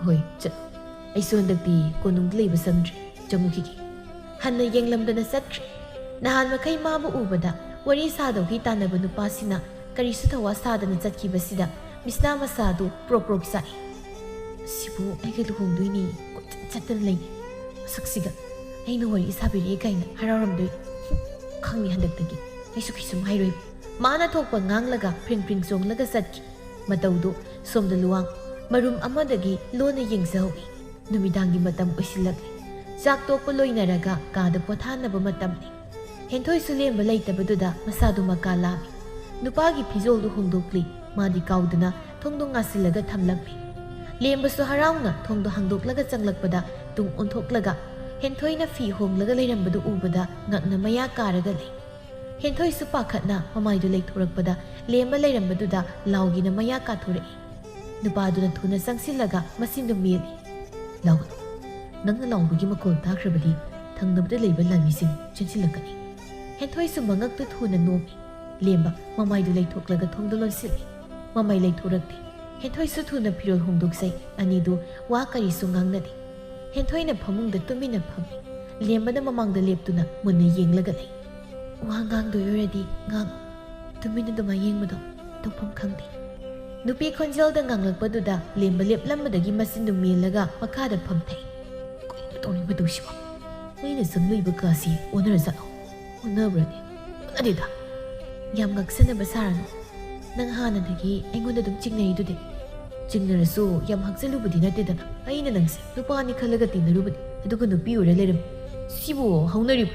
"ꯍꯣꯏ, ꯆꯠꯂꯨ꯫ ꯑꯩꯁꯨ ꯍꯟꯗꯛꯇꯤ ꯀꯣꯅꯨꯡꯗ ꯂꯩꯕ ꯁꯪꯗ꯭ꯔꯦ꯫ ꯆꯪꯉꯨꯈꯤꯒꯦ꯫" ꯍꯟꯅ ꯌꯦꯡꯂꯝꯗꯅ ꯆꯠꯈ꯭ꯔꯦ꯫ ꯅꯍꯥꯟ ꯃꯈꯩ ꯃꯥꯕꯨ ꯎꯕꯗ ꯋꯥꯔꯤ ꯁꯥꯗꯧꯒꯤ ꯇꯥꯟꯅꯕ ꯅꯨꯄꯥꯁꯤꯅ ꯀꯔꯤꯁꯨ ꯊꯋꯥ ꯁꯥꯗꯅ ꯆꯠꯈꯤꯕꯁꯤꯗ ꯃꯤꯁꯅꯥ ꯃꯁꯥꯗꯨ ꯄ꯭ꯔꯣꯛ ꯄ꯭ꯔꯣꯛ ꯆꯥꯛꯏ꯫ "ꯁꯤꯕꯨ ꯑꯩꯒ ꯂꯨꯍꯣꯡꯗꯣꯏꯅꯤ, ꯀꯣꯏꯆꯠ ꯆꯠꯇꯅ ꯂꯩꯅꯤ꯫ ꯃꯁꯛꯁꯤꯒ ꯑꯩꯅ ꯋꯥꯔꯤ ꯁꯥꯕꯤꯔꯛꯑꯦ ꯀꯥꯏꯅ ꯍꯔꯥꯎꯔꯝꯗꯣꯏꯅꯤ꯫ ꯈꯪꯅꯤ ꯍꯟꯗꯛꯇꯒꯤ꯫ ꯑꯩꯁꯨ ꯀꯩꯁꯨꯝ ꯍꯥꯏꯔꯣꯏ꯫" ꯃꯥꯅ ꯊꯣꯛꯄ ꯉꯥꯡꯂꯒ ꯐ꯭ꯔꯤꯡ ꯐ꯭ꯔꯤꯡ ꯆꯣꯡꯂꯒ ꯆꯠꯈꯤ꯫ ꯃꯇꯧꯗꯨ ꯁꯣꯝꯗ ꯂꯨꯋꯥꯡ ꯃꯔꯨꯝ ꯑꯃꯗꯒꯤ ꯂꯣꯟꯅ ꯌꯦꯡꯖꯍꯧꯏ꯫ ꯅꯨꯃꯤꯗꯥꯡꯒꯤ ꯃꯇꯝ ꯑꯣꯏꯁꯤꯜꯂꯛꯂꯤ꯫ ꯆꯥꯛ ꯇꯣꯛꯄ ꯂꯣꯏꯅꯔꯒ ꯀꯥꯗ ꯄꯣꯊꯥꯅꯕ ꯃꯇꯝꯅꯤ꯫ ꯍꯦꯟꯊꯣꯏꯁꯨ ꯂꯦꯝꯕ ꯂꯩꯇꯕꯗꯨꯗ ꯃꯁꯥꯗꯨ ꯃꯀꯥ ꯂꯥꯝꯃꯤ꯫ ꯅꯨꯄꯥꯒꯤ ꯐꯤꯖꯣꯜꯗꯨ ꯍꯣꯡꯗꯣꯛꯂꯤ꯫ ꯃꯥꯗꯤ ꯀꯥꯎꯗꯅ ꯊꯣꯡꯗꯣ ꯉꯥꯁꯤꯜꯂꯒ ꯊꯝꯂꯝꯃꯤ꯫ ꯂꯦꯝꯕꯁꯨ ꯍꯔꯥꯎꯅ ꯊꯣꯡꯗꯣ ꯍꯥꯡꯗꯣꯛꯂꯒ ꯆꯪꯂꯛꯄꯗ ꯇꯨꯡ ꯑꯣꯟꯊꯣꯛꯂꯒ ꯍꯦꯟꯊꯣꯏꯅ ꯐꯤ ꯍꯣꯡꯂꯒ ꯂꯩꯔꯝꯕꯗꯨ ꯎꯕꯗ ꯉꯛꯅ ꯃꯌꯥ ꯀꯥꯔꯒ ꯂꯩ꯫ ꯍꯦꯟꯊꯣꯏꯁꯨ ꯄꯥꯈꯠꯅ ꯃꯃꯥꯏꯗꯨ ꯂꯩꯊꯣꯔꯛꯄꯗ ꯂꯦꯝꯕ ꯂꯩꯔꯝꯕꯗꯨꯗ ꯂꯥꯎꯒꯤꯅ ꯃꯌꯥ ꯀꯥꯊꯣꯔꯛꯏ꯫ ꯅꯨꯄꯥꯗꯨꯅ ꯊꯨꯅ ꯆꯪꯁꯤꯜꯂꯒ ꯃꯆꯤꯟꯗꯨ ꯃꯦꯜꯂꯤ꯫ "ꯂꯥꯎꯒꯅꯨ꯫ ꯅꯪꯅ ꯂꯥꯎꯕꯒꯤ ꯃꯈꯣꯜ ꯇꯥꯈ꯭ꯔꯕꯗꯤ ꯊꯪꯅꯕꯗ ꯂꯩꯕ ꯂꯥꯟꯃꯤꯁꯤꯡ ꯆꯦꯟꯁꯤꯜꯂꯛꯀꯅꯤ꯫" ꯍꯦꯟꯊꯣꯏꯁꯨ ꯃꯉꯛꯇꯨ ꯊꯨꯅ ꯅꯣꯝꯃꯤ꯫ ꯂꯦꯝꯕ ꯃꯃꯥꯏꯗꯨ ꯂꯩꯊꯣꯛꯂꯒ ꯊꯣꯡꯗꯨ ꯂꯣꯟꯁꯤꯜꯂꯤ꯫ ꯃꯃꯥꯏ ꯂꯩꯊꯣꯔꯛꯇꯦ꯫ ꯍꯦꯟꯊꯣꯏꯁꯨ ꯊꯨꯅ ꯐꯤꯔꯣꯜ ꯍꯣꯡꯗꯣꯛꯆꯩ꯫ ꯑꯅꯤꯗꯨ ꯋꯥ ꯀꯔꯤꯁꯨ ꯉꯥꯡꯅꯗꯦ꯫ ꯍꯦꯟꯊꯣꯏꯅ ꯐꯃꯨꯡꯗ ꯇꯨꯃꯤꯟꯅ ꯐꯝꯃꯤ꯫ ꯂꯦꯝꯕꯅ ꯃꯃꯥꯡꯗ ꯂꯦꯞꯇꯨꯅ ꯃꯨꯟꯅ ꯌꯦꯡꯂꯒ ꯂꯩ꯫ ꯋꯥ ꯉꯥꯡꯗꯣꯏ ꯑꯣꯏꯔꯗꯤ ꯉꯥꯡ꯫ ꯇꯨꯃꯤꯟꯅ ꯑꯗꯨꯃꯥꯏ ꯌꯦꯡꯕꯗꯣ ꯇꯧꯐꯝ ꯈꯪꯗꯦ꯫ ꯅꯨꯄꯤ ꯈꯣꯟꯖꯦꯜꯗ ꯉꯥꯡꯂꯛꯄꯗꯨꯗ ꯂꯦꯝꯕ ꯂꯦꯞꯂꯝꯕꯗꯒꯤ ꯃꯆꯤꯟꯗꯨ ꯃꯦꯜꯂꯒ ꯃꯈꯥꯗ ꯐꯝꯊꯩ꯫ ꯀꯩꯅꯣ ꯇꯧꯔꯤꯕ ꯇꯧꯁꯤꯕꯣ? ꯑꯩꯅ ꯆꯪꯂꯛꯏꯕ ꯀꯥꯁꯤ ꯑꯣꯟꯅꯔꯖꯥꯠꯂꯣ? ꯑꯣꯟꯅꯕ꯭ꯔꯅꯦ? ꯑꯗꯨꯗ ꯌꯥꯝ ꯉꯛꯁꯟꯅꯕ ꯁꯥꯔꯅꯨ꯫ ꯅꯪ ꯍꯥꯟꯅꯗꯒꯤ ꯑꯩꯉꯣꯟꯗ ꯑꯗꯨꯝ ꯆꯤꯡꯅꯩꯗꯨꯗꯤ꯫ ꯆꯤꯡꯅꯔꯁꯨ ꯌꯥꯝ ꯍꯛꯆꯜꯂꯨꯕꯗꯤ ꯅꯠꯇꯦꯗꯅ꯫ ꯑꯩꯅ ꯅꯪꯁꯦ ꯅꯨꯄꯥꯅꯤ ꯈꯜꯂꯒ ꯇꯤꯟꯅꯔꯨꯕꯅꯤ, ꯑꯗꯨꯒ ꯅꯨꯄꯤ ꯑꯣꯏꯔ ꯂꯩꯔꯝꯃꯤ꯫ ꯁꯤꯕꯨ ꯍꯧꯅꯔꯤꯕ?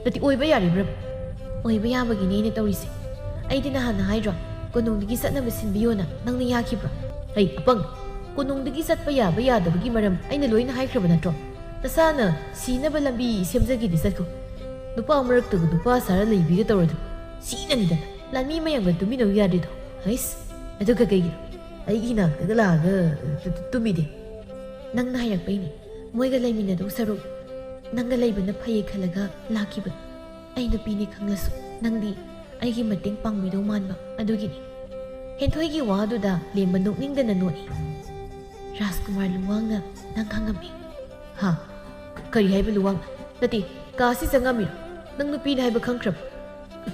ꯅꯠꯇꯦ, ꯑꯣꯏꯕ ꯌꯥꯔꯤꯕ꯭ꯔꯕ? ꯑꯣꯏꯕ ꯌꯥꯕꯒꯤꯅꯦ ꯑꯩꯅ ꯇꯧꯔꯤꯁꯦ꯫ ꯑꯩꯗꯤ ꯅꯍꯥꯟꯅ ꯍꯥꯏꯗ꯭ꯔꯣ, ꯀꯣꯅꯨꯡꯗꯒꯤ ꯆꯠꯅꯕ ꯁꯤꯟꯕꯤꯌꯣꯅ? ꯅꯪꯅ ꯌꯥꯈꯤꯕ꯭ꯔꯣ? ꯍꯩ ꯑꯄꯪ, ꯀꯣꯅꯨꯡꯗꯒꯤ ꯆꯠꯄ ꯌꯥꯕ ꯌꯥꯗꯕꯒꯤ ꯃꯔꯝ ꯑꯩꯅ ꯂꯣꯏꯅ ꯍꯥꯏꯈ꯭ꯔꯕ ꯅꯠꯇ꯭ꯔꯣ? ꯅꯁꯥꯅ ꯁꯤꯅꯕ ꯂꯝꯕꯤ ꯁꯦꯝꯖꯒꯦꯗꯤ ꯆꯠꯈꯣ꯫ ꯅꯨꯄꯥ ꯃꯔꯛꯇꯒ ꯅꯨꯄꯥ ꯁꯥꯔ ꯂꯩꯕꯤꯒ ꯇꯧꯔꯗꯤ ꯁꯤꯅꯅꯤꯗꯅ꯫ ꯂꯥꯟꯃꯤ ꯃꯌꯥꯝꯒ ꯇꯨꯃꯤꯟꯅꯧ ꯌꯥꯗ꯭ꯔꯤꯗꯣ꯫ ꯍꯩꯁ, ꯑꯗꯨꯒ ꯀꯩꯒꯤꯅꯣ ꯑꯩꯒꯤ ꯏꯅꯥꯛꯇꯒ ꯂꯥꯛꯑꯒ ꯇꯨ-, ꯇꯨ-, ꯇꯨꯝꯃꯤꯗꯤ? ꯅꯪꯅ ꯍꯥꯏꯔꯛꯄꯩꯅꯦ꯫ ꯃꯣꯏꯒ ꯂꯩꯃꯤꯟꯅꯗꯧ ꯁꯔꯨꯛ ꯅꯪꯒ ꯂꯩꯕꯅ ꯐꯩꯌꯦ ꯈꯜꯂꯒ ꯂꯥꯛꯈꯤꯕꯅꯤ꯫ ꯑꯩ ꯅꯨꯄꯤꯅꯤ ꯈꯪꯂꯁꯨ ꯅꯪꯗꯤ ꯑꯩꯒꯤ ꯃꯇꯦꯡ ꯄꯥꯡꯕꯤꯗꯧ ꯃꯥꯟꯕ ꯑꯗꯨꯒꯤꯅꯤ꯫ ꯍꯦꯟꯊꯣꯏꯒꯤ ꯋꯥꯗꯨꯗ ꯂꯦꯝꯕ ꯅꯣꯛꯅꯤꯡꯗꯅ ꯅꯣꯛꯏ꯫ ꯔꯥꯖꯀꯨꯃꯥꯔ ꯂꯨꯋꯥꯡꯅ ꯅꯪ ꯈꯪꯉꯝꯃꯤ꯫ ꯍꯥ? ꯀꯔꯤ ꯍꯥꯏꯕ ꯂꯨꯋꯥꯡ? ꯅꯠꯇꯦ, ꯀꯥꯁꯤ ꯆꯪꯉꯝꯃꯤꯔꯣ? ꯅꯪ ꯅꯨꯄꯤꯅꯤ ꯍꯥꯏꯕ ꯈꯪꯈ꯭ꯔꯕ?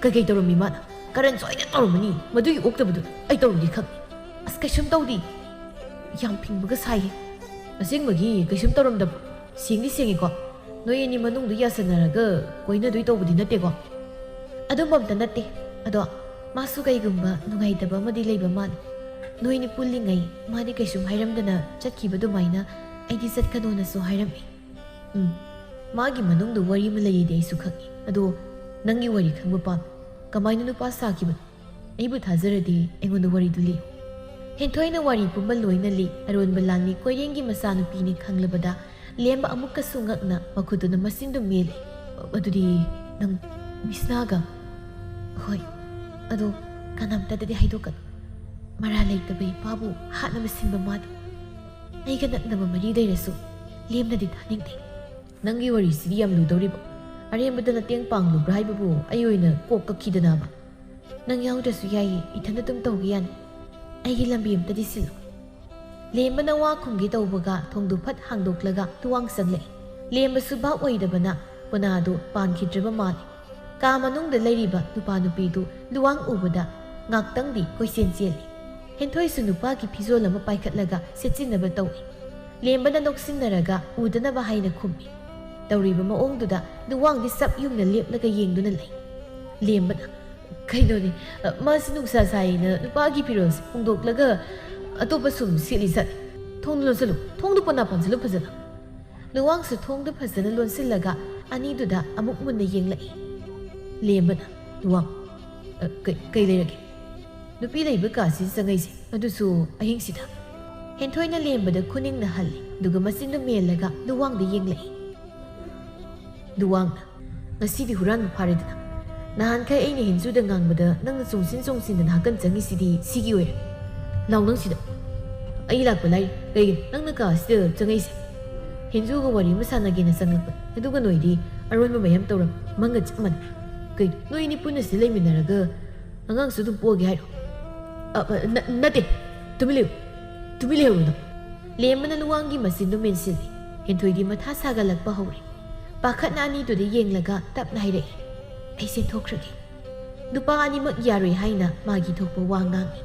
ꯀꯩꯀꯩ ꯇꯧꯔꯝꯃꯤ ꯃꯥꯅ? ꯀꯔꯟ ꯁꯣꯏꯗꯅ ꯇꯧꯔꯝꯃꯅꯤ꯫ ꯃꯗꯨꯒꯤ ꯑꯣꯛꯇꯕꯗꯨ ꯑꯩ ꯇꯧꯔꯨꯗꯤ ꯈꯪ꯫ ꯑꯁ, ꯀꯩꯁꯨꯝ ꯇꯧꯗꯤ꯫ ꯌꯥꯝ ꯐꯤꯡꯕꯒ ꯁꯥꯏꯍꯦ꯫ ꯑꯁꯦꯡꯕꯒꯤ ꯀꯩꯁꯨꯝ ꯇꯧꯔꯝꯗꯕ? ꯁꯦꯡꯗꯤ ꯁꯦꯡꯉꯤꯀꯣ? ꯅꯣꯏ ꯑꯅꯤ ꯃꯅꯨꯡꯗ ꯌꯥꯁꯟꯅꯔꯒ ꯀꯣꯏꯅꯗꯣꯏ ꯇꯧꯕꯗꯤ ꯅꯠꯇꯦꯀꯣ? ꯑꯗꯨꯝꯕ ꯑꯝꯇ ꯅꯠꯇꯦ꯫ ꯑꯗꯣ ꯃꯥꯁꯨ ꯀꯩꯒꯨꯝꯕ ꯅꯨꯡꯉꯥꯏꯇꯕ ꯑꯃꯗꯤ ꯂꯩꯕ ꯃꯥꯜꯂꯦ꯫ ꯅꯣꯏꯅꯤ ꯄꯨꯜꯂꯤꯉꯩ ꯃꯥꯗꯤ ꯀꯩꯁꯨꯝ ꯍꯥꯏꯔꯝꯗꯅ ꯆꯠꯈꯤꯕ ꯑꯗꯨꯃꯥꯏꯅ ꯑꯩꯗꯤ ꯆꯠꯀꯅꯣꯅꯁꯨ ꯍꯥꯏꯔꯝꯃꯤ꯫ ꯎꯝ, ꯃꯥꯒꯤ ꯃꯅꯨꯡꯗ ꯋꯥꯔꯤ ꯑꯃ ꯂꯩꯌꯦꯗꯤ ꯑꯩꯁꯨ ꯈꯪꯉꯤ꯫ ꯑꯗꯣ ꯅꯪꯒꯤ ꯋꯥꯔꯤ ꯈꯪꯕ ꯄꯥꯝꯃꯤ꯫ ꯀꯃꯥꯏꯅ ꯅꯨꯄꯥ ꯁꯥꯈꯤꯕꯅꯣ? ꯑꯩꯕꯨ ꯊꯥꯖꯔꯗꯤ ꯑꯩꯉꯣꯟꯗ ꯋꯥꯔꯤꯗꯨ ꯂꯤꯌꯨ꯫ ꯍꯦꯟꯊꯣꯏꯅ ꯋꯥꯔꯤ ꯄꯨꯝꯕ ꯂꯣꯏꯅ ꯂꯤ꯫ ꯑꯔꯣꯟꯕ ꯂꯥꯟꯃꯤ ꯀꯣꯏꯔꯦꯡꯒꯤ ꯃꯆꯥꯅꯨꯄꯤꯅꯤ ꯈꯪꯂꯕꯗ ꯂꯦꯝꯕ ꯑꯃꯨꯛꯀꯁꯨ ꯉꯛꯅ ꯃꯈꯨꯠꯇꯨꯅ ꯃꯆꯤꯟꯗꯨ ꯃꯦꯜꯂꯤ꯫ ꯑꯗꯨꯗꯤ ꯅꯪ ꯃꯤꯁꯅꯥꯒ? ꯍꯣꯏ, ꯑꯗꯣ ꯀꯅꯥꯝꯇꯗꯗꯤ ꯍꯥꯏꯗꯣꯛꯀꯅꯨ꯫ ꯃꯔꯥꯜ ꯂꯩꯇꯕ ꯏꯄꯥꯕꯨ ꯍꯥꯠꯅꯕ ꯁꯤꯟꯕ ꯃꯥꯗꯤ꯫ ꯑꯩꯒ ꯅꯛꯅꯕ ꯃꯔꯤ ꯂꯩꯔꯁꯨ ꯂꯦꯝꯅꯗꯤ ꯊꯥꯅꯤꯡꯗꯦ꯫ ꯅꯪꯒꯤ ꯋꯥꯔꯤꯁꯤꯗꯤ ꯌꯥꯝ ꯂꯨꯗꯧꯔꯤꯕ꯫ ꯑꯔꯦꯝꯕꯗ ꯅꯇꯦꯡ ꯄꯥꯡꯂꯨꯕ꯭ꯔꯥ ꯍꯥꯏꯕꯕꯨ ꯑꯩ ꯑꯣꯏꯅ ꯀꯣꯛ ꯀꯛꯈꯤꯗꯅꯕ꯫ ꯅꯪ ꯌꯥꯎꯗ꯭ꯔꯁꯨ ꯌꯥꯏꯌꯦ, ꯏꯊꯟꯗ ꯑꯗꯨꯝ ꯇꯧꯕ ꯌꯥꯅꯤ꯫ ꯑꯩꯒꯤ ꯂꯝꯕꯤ ꯑꯝꯇꯗꯤ ꯁꯤꯜꯂꯨ꯫ ꯂꯦꯝꯕꯅ ꯋꯥ ꯈꯨꯝꯒꯦ ꯇꯧꯕꯒ ꯊꯣꯡꯗꯨ ꯐꯠ ꯍꯥꯡꯗꯣꯛꯂꯒ ꯂꯨꯋꯥꯡ ꯆꯪꯂꯛꯏ꯫ ꯂꯦꯝꯕꯁꯨ ꯚꯥꯞ ꯑꯣꯏꯗꯕꯅ ꯄꯨꯅꯥꯗꯨ ꯄꯥꯟꯈꯤꯗ꯭ꯔꯕ ꯃꯥꯜꯂꯤ꯫ ꯀꯥ ꯃꯅꯨꯡꯗ ꯂꯩꯔꯤꯕ ꯅꯨꯄꯥ ꯅꯨꯄꯤꯗꯨ ꯂꯨꯋꯥꯡ ꯎꯕꯗ ꯉꯥꯛꯇꯪꯗꯤ ꯀꯣꯏꯆꯦꯟ ꯆꯦꯜꯂꯤ꯫ ꯍꯦꯟꯊꯣꯏꯁꯨ ꯅꯨꯄꯥꯒꯤ ꯐꯤꯖꯣꯜ ꯑꯃ ꯄꯥꯏꯈꯠꯂꯒ ꯁꯦꯠꯆꯤꯟꯅꯕ ꯇꯧꯏ꯫ ꯂꯦꯝꯕꯅ ꯅꯣꯛꯁꯤꯟꯅꯔꯒ ꯎꯗꯅꯕ ꯍꯥꯏꯅ ꯈꯨꯝꯃꯤ꯫ ꯇꯧꯔꯤꯕ ꯃꯑꯣꯡꯗꯨꯗ ꯂꯨꯋꯥꯡꯗꯤ ꯆꯞ ꯌꯨꯡꯅ ꯂꯦꯞꯂꯒ ꯌꯦꯡꯗꯨꯅ ꯂꯩ꯫ ꯂꯦꯝꯕꯅ, "ꯀꯩꯅꯣꯅꯦ, ꯃꯥꯁꯤ ꯅꯨꯡꯁꯥ ꯁꯥꯏꯅ ꯅꯨꯄꯥꯒꯤ ꯐꯤꯔꯣꯜꯁꯦ ꯍꯣꯡꯗꯣꯛꯂꯒ ꯑꯇꯣꯞꯄ ꯁꯨꯝ ꯁꯦꯠꯂꯤ ꯖꯥꯠꯅꯤ꯫ ꯊꯣꯡꯗꯣ ꯂꯣꯟꯁꯤꯜꯂꯨ, ꯊꯣꯡꯗꯣ ꯄꯅꯥ ꯄꯥꯟꯁꯤꯜꯂꯨ ꯐꯖꯅ꯫" ꯂꯨꯋꯥꯡꯁꯨ ꯊꯣꯡꯗꯣ ꯐꯖꯅ ꯂꯣꯟꯁꯤꯜꯂꯒ ꯑꯅꯤꯗꯨꯗ ꯑꯃꯨꯛ ꯃꯨꯟꯅ ꯌꯦꯡꯂꯛꯏ꯫ ꯂꯦꯝꯕꯅ, "ꯂꯨꯋꯥꯡ, ꯑ, ꯀꯩ, ꯀꯩ ꯂꯩꯔꯒꯦ? ꯅꯨꯄꯤ ꯂꯩꯕ ꯀꯥꯁꯤ ꯆꯪꯉꯛꯏꯁꯦ, ꯑꯗꯨꯁꯨ ꯑꯍꯤꯡꯁꯤꯗ?" ꯍꯦꯟꯊꯣꯏꯅ ꯂꯦꯝꯕꯗ ꯈꯨꯅꯤꯡꯅ ꯍꯜꯂꯤ, ꯑꯗꯨꯒ ꯃꯆꯤꯟꯗꯨ ꯃꯦꯜꯂꯒ ꯂꯨꯋꯥꯡꯗ ꯌꯦꯡꯂꯛꯏ꯫ ꯂꯨꯋꯥꯡꯅ, "ꯉꯁꯤꯗꯤ ꯍꯨꯔꯥꯟꯕ ꯐꯥꯔꯦꯗꯅ꯫ ꯅꯍꯥꯟꯈꯩ ꯑꯩꯅ ꯍꯦꯟꯖꯨꯗ ꯉꯥꯡꯕꯗ ꯅꯪꯅ ꯆꯣꯡꯁꯤꯟ ꯆꯣꯡꯁꯤꯟꯗꯅ ꯅꯥꯀꯟ ꯆꯪꯉꯤꯁꯤꯗꯤ ꯁꯤꯒꯤ ꯑꯣꯏꯔꯦ꯫ ꯂꯥꯎ ꯅꯪ ꯁꯤꯗ꯫ ꯑꯩ ꯂꯥꯛꯄ ꯂꯥꯏꯔꯤ꯫ ꯀꯩꯒꯤꯅꯣ ꯅꯪꯅ ꯀꯥ ꯑꯁꯤꯗ ꯆꯪꯉꯛꯏꯁꯦ? ꯍꯦꯟꯖꯨꯒ ꯋꯥꯔꯤ ꯑꯃ ꯁꯥꯟꯅꯒꯦꯅ ꯆꯪꯂꯛꯄꯅꯤ꯫ ꯑꯗꯨꯒ ꯅꯣꯏꯗꯤ ꯑꯔꯣꯟꯕ ꯃꯌꯥꯝ ꯇꯧꯔꯝꯃꯤ꯫ ꯃꯪꯒ ꯆꯞ ꯃꯥꯟꯅꯩ꯫ ꯀꯩꯅꯣ ꯅꯣꯏ ꯑꯅꯤ ꯄꯨꯟꯅ ꯁꯤꯗ ꯂꯩꯃꯤꯟꯅꯔꯒ ꯑꯉꯥꯡꯁꯨ ꯑꯗꯨꯝ ꯄꯣꯛꯑꯒꯦ ꯍꯥꯏꯔꯣ?" "ꯑ, ꯑ, ꯅ-, ꯅꯠꯇꯦ꯫ ꯇꯨꯃꯤꯟ ꯂꯩꯌꯨ꯫ ꯇꯨꯃꯤꯟ ꯂꯩꯍꯧꯔꯣ ꯅꯪ꯫" ꯂꯦꯝꯕꯅ ꯂꯨꯋꯥꯡꯒꯤ ꯃꯆꯤꯟꯗꯨ ꯃꯦꯟꯁꯤꯜꯂꯤ꯫ ꯍꯦꯟꯊꯣꯏꯗꯤ ꯃꯊꯥ ꯁꯥꯒꯠꯂꯛꯄ ꯍꯧꯔꯦ꯫ ꯄꯥꯈꯠꯅ ꯑꯅꯤꯗꯨꯗ ꯌꯦꯡꯂꯒ ꯇꯞꯅ ꯍꯥꯏꯔꯛꯏ, "ꯑꯩ ꯆꯦꯟꯊꯣꯛꯈ꯭ꯔꯒꯦ꯫" ꯅꯨꯄꯥ ꯑꯅꯤꯃꯛ ꯌꯥꯔꯣꯏ ꯍꯥꯏꯅ ꯃꯥꯒꯤ ꯊꯣꯛꯄ ꯋꯥ ꯉꯥꯡꯏ꯫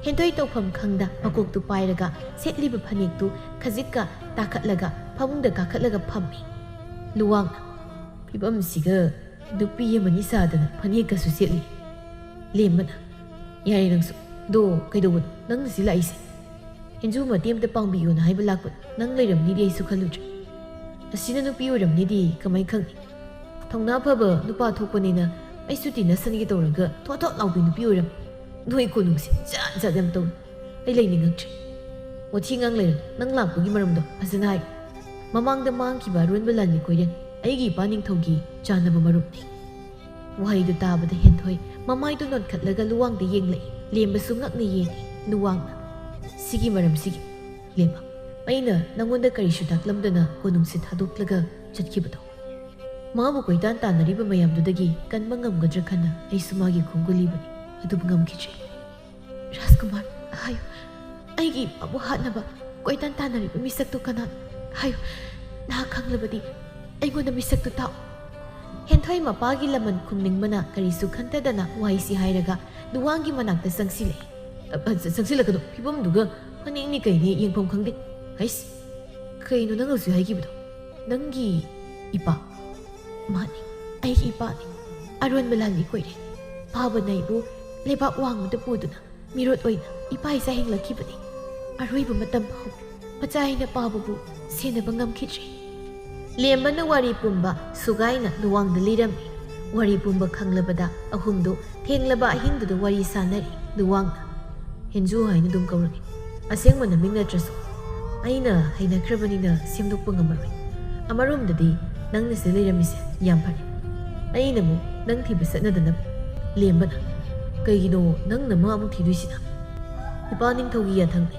ꯍꯦꯟꯊꯣꯏ ꯇꯧꯐꯝ ꯈꯪꯗ ꯃꯀꯣꯛꯇꯨ ꯄꯥꯏꯔꯒ ꯁꯦꯠꯂꯤꯕ ꯐꯅꯦꯛꯇꯨ ꯈꯖꯤꯛꯀ ꯇꯥꯈꯠꯂꯒ ꯐꯃꯨꯡꯗ ꯀꯥꯈꯠꯂꯒ ꯐꯝꯃꯤ꯫ ꯂꯨꯋꯥꯡꯅ, "ꯐꯤꯕꯝꯁꯤꯒ ꯅꯨꯄꯤ ꯑꯃꯅꯤ ꯁꯥꯗꯅ ꯐꯅꯦꯛꯀꯁꯨ ꯁꯦꯠꯂꯤ꯫" ꯂꯦꯝꯕꯅ, "ꯌꯥꯔꯦ ꯅꯪꯁꯨ꯫ ꯑꯗꯣ ꯀꯩꯗꯧꯕꯅꯣ ꯅꯪꯅ ꯁꯤ ꯂꯥꯛꯏꯁꯦ? ꯍꯦꯟꯖꯨ ꯃꯇꯦꯡ ꯑꯝꯇ ꯄꯥꯡꯕꯤꯌꯣꯅ ꯍꯥꯏꯕ ꯂꯥꯛꯄꯅꯤ꯫ ꯅꯪ ꯂꯩꯔꯝꯅꯤꯗꯤ ꯑꯩꯁꯨ ꯈꯜꯂꯨꯗ꯭ꯔꯦ꯫ ꯑꯁꯤꯅ ꯅꯨꯄꯤ ꯑꯣꯏꯔꯝꯅꯤꯗꯤ ꯀꯃꯥꯏ ꯈꯪꯅꯤ? ꯊꯧꯅꯥ ꯐꯕ ꯅꯨꯄꯥ ꯊꯣꯛꯄꯅꯤꯅ ꯑꯩꯁꯨ ꯇꯤꯟꯅꯁꯟꯒꯦ ꯇꯧꯔꯒ ꯊꯣꯠ ꯊꯣꯠ ꯂꯥꯎꯕꯤ ꯅꯨꯄꯤ ꯑꯣꯏꯔꯝꯃꯤ꯫ ꯅꯣꯏ ꯀꯣꯅꯨꯡꯁꯦ ꯖꯥꯠ ꯖꯥꯠ ꯌꯥꯝ ꯇꯧꯏ꯫ ꯑꯩ ꯂꯩꯅꯤꯡꯉꯛꯇ꯭ꯔꯦ꯫ ꯋꯥꯊꯤ ꯉꯥꯡ ꯂꯩꯔꯅꯨ꯫ ꯅꯪ ꯂꯥꯛꯄꯒꯤ ꯃꯔꯝꯗꯣ ꯐꯖꯅ ꯍꯥꯏꯌꯨ꯫ ꯃꯃꯥꯡꯗ ꯃꯥꯡꯈꯤꯕ ꯑꯔꯣꯟꯕ ꯂꯥꯟꯃꯤ ꯀꯣꯏꯔꯦꯟ ꯑꯩꯒꯤ ꯏꯄꯥ ꯅꯤꯡꯊꯧꯒꯤ ꯆꯥꯟꯅꯕ ꯃꯔꯨꯞꯅꯤ꯫" ꯋꯥꯍꯩꯗꯨ ꯇꯥꯕꯗ ꯍꯦꯟꯊꯣꯏ ꯃꯃꯥꯏꯗꯨ ꯅꯣꯟꯈꯠꯂꯒ ꯂꯨꯋꯥꯡꯗ ꯌꯦꯡꯂꯛꯏ꯫ ꯂꯦꯝꯕꯁꯨ ꯉꯛꯅ ꯌꯦꯡꯏ꯫ ꯂꯨꯋꯥꯡꯅ, "ꯁꯤꯒꯤ ꯃꯔꯝꯁꯤꯒꯤ, ꯂꯦꯝꯕ, ꯑꯩꯅ ꯅꯪꯉꯣꯟꯗ ꯀꯔꯤꯁꯨ ꯇꯥꯛꯂꯝꯗꯅ ꯀꯣꯅꯨꯡꯁꯦ ꯊꯥꯗꯣꯛꯂꯒ ꯆꯠꯈꯤꯕꯗꯣ, ꯃꯥꯕꯨ ꯀꯣꯏꯇꯥꯟ ꯇꯥꯟꯅꯔꯤꯕ ꯃꯌꯥꯝꯗꯨꯗꯒꯤ ꯀꯟꯕ ꯉꯝꯒꯗ꯭ꯔꯥ ꯈꯟꯅ ꯑꯩꯁꯨ ꯃꯥꯒꯤ ꯈꯣꯡꯒꯨꯜ ꯂꯤꯕꯅꯤ, ꯑꯗꯨꯕꯨ ꯉꯝꯈꯤꯗ꯭ꯔꯦ꯫" "ꯔꯥꯖꯀꯨꯃꯥꯔ, ꯍꯥꯏꯌꯨ, ꯑꯩꯒꯤ ꯏꯄꯥꯕꯨ ꯍꯥꯠꯅꯕ ꯀꯣꯏꯇꯥꯟ ꯇꯥꯟꯅꯔꯤꯕ ꯃꯤꯁꯛꯇꯨ ꯀꯅꯥꯅꯣ? ꯍꯥꯏꯌꯨ, ꯅꯍꯥꯛ ꯈꯪꯂꯕꯗꯤ ꯑꯩꯉꯣꯟꯗ ꯃꯤꯁꯛꯇꯨ ꯇꯥꯛꯎ꯫" ꯍꯦꯟꯊꯣꯏ ꯃꯄꯥꯒꯤ ꯂꯃꯟ ꯈꯨꯝꯅꯤꯡꯕꯅ ꯀꯔꯤꯁꯨ ꯈꯟꯊꯗꯅ ꯋꯥꯍꯩꯁꯤ ꯍꯥꯏꯔꯒ ꯂꯨꯋꯥꯡꯒꯤ ꯃꯅꯥꯛꯇ ꯆꯪꯁꯤꯜꯂꯛꯏ꯫ "ꯑ, ꯑ, ꯆ-, ꯆꯪꯁꯤꯜꯂꯛꯀꯅꯨ, ꯐꯤꯕꯝꯗꯨꯒ ꯐꯅꯦꯛꯅꯤ ꯀꯩꯅꯤ ꯌꯦꯡꯐꯝ ꯈꯪꯗꯦ꯫ ꯍꯩꯁ, ꯀꯩꯅꯣ ꯅꯪ ꯍꯧꯖꯤꯛ ꯍꯥꯏꯈꯤꯕꯗꯣ? ꯅꯪꯒꯤ ꯏꯄꯥ?" "ꯃꯥꯅꯤ, ꯑꯩꯒꯤ ꯏꯄꯥꯅꯤ꯫" ꯑꯔꯣꯟꯕ ꯂꯥꯟꯃꯤ ꯀꯣꯏꯔꯦ꯫ ꯄꯥꯕꯅ ꯑꯩꯕꯨ ꯂꯩꯕꯥꯛ ꯋꯥꯡꯃꯗ ꯄꯨꯗꯨꯅ ꯃꯤꯔꯣꯠ ꯑꯣꯏꯅ ꯏꯄꯥ ꯏꯆꯥ ꯍꯤꯡꯂꯛꯈꯤꯕꯅꯤ꯫ ꯑꯔꯣꯏꯕ ꯃꯇꯝ ꯐꯥꯎ ꯃꯆꯥ ꯑꯩꯅ ꯄꯥꯕꯕꯨ ꯁꯦꯟꯅꯕ ꯉꯝꯈꯤꯗ꯭ꯔꯦ꯫ ꯂꯦꯝꯕꯅ ꯋꯥꯔꯤ ꯄꯨꯝꯕ ꯁꯨꯒꯥꯏꯅ ꯂꯨꯋꯥꯡꯗ ꯂꯤꯔꯝꯃꯤ꯫ ꯋꯥꯔꯤ ꯄꯨꯝꯕ ꯈꯪꯂꯕꯗ ꯑꯍꯨꯝꯗꯨ ꯊꯦꯡꯂꯕ ꯑꯍꯤꯡꯗꯨꯗ ꯋꯥꯔꯤ ꯁꯥꯟꯅꯔꯤ ꯂꯨꯋꯥꯡꯅ꯫ "ꯍꯦꯟꯖꯨ" ꯍꯥꯏꯅ ꯑꯗꯨꯝ ꯀꯧꯔꯛꯏ꯫ ꯑꯁꯦꯡꯕ ꯅꯃꯤꯡ ꯅꯠꯇ꯭ꯔꯁꯨ ꯑꯩꯅ ꯍꯩꯅꯈ꯭ꯔꯕꯅꯤꯅ ꯁꯦꯝꯗꯣꯛꯄ ꯉꯝꯃꯔꯣꯏ꯫ ꯑꯃꯔꯣꯝꯗꯗꯤ ꯅꯪꯅ ꯁꯤꯗ ꯂꯩꯔꯝꯃꯤꯁꯦ ꯌꯥꯝ ꯐꯔꯦ꯫ ꯑꯩꯅ ꯑꯃꯨꯛ ꯅꯪ ꯊꯤꯕ ꯆꯠꯅꯗꯅꯕ꯫ ꯂꯦꯝꯕꯅ, "ꯀꯩꯒꯤꯅꯣ ꯅꯪꯅ ꯃꯥ ꯑꯃꯨꯛ ꯊꯤꯗꯣꯏꯁꯤꯅ? ꯏꯄꯥ ꯅꯤꯡꯊꯧꯒꯤ ꯌꯥꯊꯪꯅꯤ꯫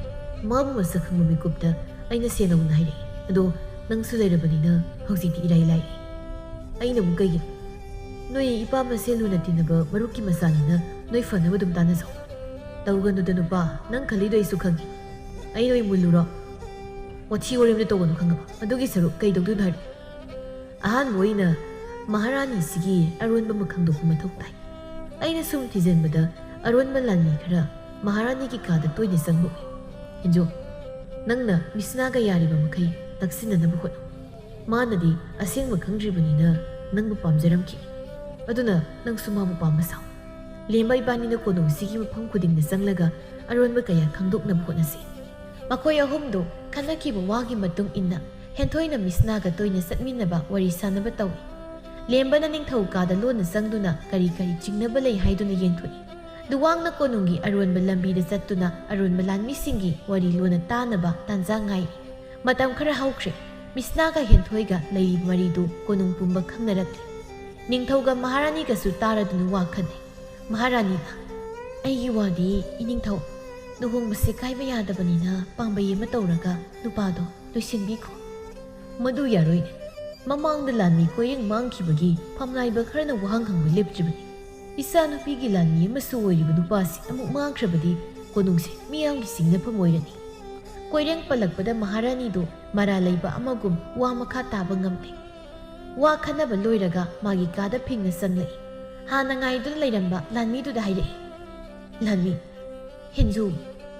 ꯃꯥꯕꯨ ꯃꯁꯛ ꯈꯪꯕ ꯃꯤꯀꯨꯞꯇ ꯑꯩꯅ ꯁꯦꯟꯅꯧꯅ ꯍꯥꯏꯔꯛꯏ꯫ ꯑꯗꯣ ꯅꯪꯁꯨ ꯂꯩꯔꯕꯅꯤꯅ ꯍꯧꯖꯤꯛꯇꯤ ꯏꯔꯥꯏ ꯂꯥꯏ꯫ ꯑꯩꯅ ꯑꯃꯨꯛ ꯀꯩꯒꯤꯅꯣ? ꯅꯣꯏ ꯏꯄꯥ ꯃꯁꯦꯜ ꯂꯨꯅ ꯇꯤꯟꯅꯕ ꯃꯔꯨꯞꯀꯤ ꯃꯆꯥꯅꯤꯅ ꯅꯣꯏ ꯐꯅꯕ ꯑꯗꯨꯝ ꯇꯥꯟꯅꯖꯧ꯫ ꯇꯧꯒꯅꯨꯗ ꯅꯨꯄꯥ, ꯅꯪ ꯈꯜꯂꯤꯗꯣ ꯑꯩꯁꯨ ꯈꯪꯉꯤ꯫ ꯑꯩ ꯅꯣꯏ ꯃꯨꯜꯂꯨꯔꯣ? ꯋꯥꯊꯤ ꯋꯥꯔꯦꯝꯗ ꯇꯧꯒꯅꯨ ꯈꯪꯉꯕ? ꯑꯗꯨꯒꯤ ꯁꯔꯨꯛ ꯀꯩ ꯇꯧꯗꯣꯏꯅꯣ ꯍꯥꯏꯔꯣ?" ꯑꯍꯥꯟꯕ ꯑꯣꯏꯅ ꯃꯍꯥꯔꯥꯅꯤꯁꯤꯒꯤ ꯑꯔꯣꯟꯕ ꯑꯃ ꯈꯪꯗꯣꯛꯄ ꯃꯊꯧ ꯇꯥꯏ꯫ ꯑꯩꯅ ꯁꯨꯝ ꯊꯤꯖꯤꯟꯕꯗ ꯑꯔꯣꯟꯕ ꯂꯥꯟꯃꯤ ꯈꯔ ꯃꯍꯥꯔꯥꯅꯤꯒꯤ ꯀꯥꯗ ꯇꯣꯏꯅ ꯆꯪꯕ ꯎꯏ꯫ "ꯍꯦꯟꯖꯨ, ꯅꯪꯅ ꯃꯤꯁꯅꯥꯒ ꯌꯥꯔꯤꯕ ꯃꯈꯩ ꯅꯛꯁꯤꯟꯅꯅꯕ ꯍꯣꯠꯅꯧ꯫ ꯃꯥꯅꯗꯤ ꯑꯁꯦꯡꯕ ꯈꯪꯗ꯭ꯔꯤꯕꯅꯤꯅ ꯅꯪꯕꯨ ꯄꯥꯝꯖꯔꯝꯈꯤꯅꯤ꯫ ꯑꯗꯨꯅ ꯅꯪꯁꯨ ꯃꯥꯕꯨ ꯄꯥꯝꯕ ꯁꯥꯎ꯫" ꯂꯦꯝꯕ ꯏꯕꯥꯅꯤꯅ ꯀꯣꯅꯨꯡꯁꯤꯒꯤ ꯃꯐꯝ ꯈꯨꯗꯤꯡꯗ ꯆꯪꯂꯒ ꯑꯔꯣꯟꯕ ꯀꯌꯥ ꯈꯪꯗꯣꯛꯅꯕ ꯍꯣꯠꯅꯁꯤ꯫ ꯃꯈꯣꯏ ꯑꯍꯨꯝꯗꯨ ꯈꯟꯅꯈꯤꯕ ꯋꯥꯒꯤ ꯃꯇꯨꯡ ꯏꯟꯅ ꯍꯦꯟꯊꯣꯏꯅ ꯃꯤꯁꯅꯥꯒ ꯇꯣꯏꯅ ꯆꯠꯃꯤꯟꯅꯕ, ꯋꯥꯔꯤ ꯁꯥꯟꯅꯕ ꯇꯧꯏ꯫ ꯂꯦꯝꯕꯅ ꯅꯤꯡꯊꯧ ꯀꯥꯗ ꯂꯣꯟꯅ ꯆꯪꯗꯨꯅ ꯀꯔꯤ ꯀꯔꯤ ꯆꯤꯡꯅꯕ ꯂꯩ ꯍꯥꯏꯗꯨꯅ ꯌꯦꯡꯊꯣꯛꯏ꯫ ꯂꯨꯋꯥꯡꯅ ꯀꯣꯅꯨꯡꯒꯤ ꯑꯔꯣꯟꯕ ꯂꯝꯕꯤꯗ ꯆꯠꯇꯨꯅ ꯑꯔꯣꯟꯕ ꯂꯥꯟꯃꯤꯁꯤꯡꯒꯤ ꯋꯥꯔꯤ ꯂꯣꯟꯅ ꯇꯥꯅꯕ ꯇꯥꯟꯖꯥ ꯉꯥꯏꯔꯤ꯫ ꯃꯇꯝ ꯈꯔ ꯍꯧꯈ꯭ꯔꯦ꯫ ꯃꯤꯁꯅꯥꯒ ꯍꯦꯟꯊꯣꯏꯒ ꯂꯩꯔꯤꯕ ꯃꯔꯤꯗꯨ ꯀꯣꯅꯨꯡ ꯄꯨꯝꯕ ꯈꯪꯅꯔꯛꯂꯦ꯫ ꯅꯤꯡꯊꯧꯒ ꯃꯍꯥꯔꯥꯅꯤꯒꯁꯨ ꯇꯥꯔꯗꯨꯅ ꯋꯥ ꯈꯟꯅꯩ꯫ ꯃꯍꯥꯔꯥꯅꯤꯅ, "ꯑꯩꯒꯤ ꯋꯥꯗꯤ, ꯏꯅꯤꯡꯊꯧ, ꯂꯨꯍꯣꯡꯕꯁꯦ ꯀꯥꯏꯕ ꯌꯥꯗꯕꯅꯤꯅ ꯄꯥꯝꯕꯩ ꯑꯃ ꯇꯧꯔꯒ ꯅꯨꯄꯥꯗꯣ ꯂꯣꯏꯁꯤꯟꯕꯤꯈꯣ꯫" "ꯃꯗꯨ ꯌꯥꯔꯣꯏꯅꯦ꯫ ꯃꯃꯥꯡꯗ ꯂꯥꯟꯃꯤ ꯀꯣꯏꯔꯦꯡ ꯃꯥꯡꯈꯤꯕꯒꯤ ꯐꯝꯅꯥꯏꯕ ꯈꯔꯅ ꯋꯥꯍꯪ ꯍꯪꯕ ꯂꯦꯞꯇ꯭ꯔꯤꯕꯅꯤ꯫ ꯏꯆꯥꯅꯨꯄꯤꯒꯤ ꯂꯥꯟꯃꯤ ꯑꯃꯁꯨ ꯑꯣꯏꯔꯤꯕ ꯅꯨꯄꯥꯁꯤ ꯑꯃꯨꯛ ꯃꯥꯡꯈ꯭ꯔꯕꯗꯤ ꯀꯣꯅꯨꯡꯁꯦ ꯃꯤꯌꯥꯝꯒꯤ ꯆꯤꯡꯅꯐꯝ ꯑꯣꯏꯔꯅꯤ꯫" ꯀꯣꯏꯔꯦꯡ ꯄꯜꯂꯛꯄꯗ ꯃꯍꯥꯔꯥꯅꯤꯗꯨ ꯃꯔꯥ ꯂꯩꯕ ꯑꯃꯒꯨꯝ ꯋꯥ ꯃꯈꯥ ꯇꯥꯕ ꯉꯝꯗꯦ꯫ ꯋꯥ ꯈꯟꯅꯕ ꯂꯣꯏꯔꯒ ꯃꯥꯒꯤ ꯀꯥꯗ ꯐꯤꯡꯅ ꯆꯪꯂꯛꯏ꯫ ꯍꯥꯟꯅ ꯉꯥꯏꯗꯨꯅ ꯂꯩꯔꯝꯕ ꯂꯥꯟꯃꯤꯗꯨꯗ ꯍꯥꯏꯔꯛꯏ, "ꯂꯥꯟꯃꯤ, ꯍꯦꯟꯖꯨ,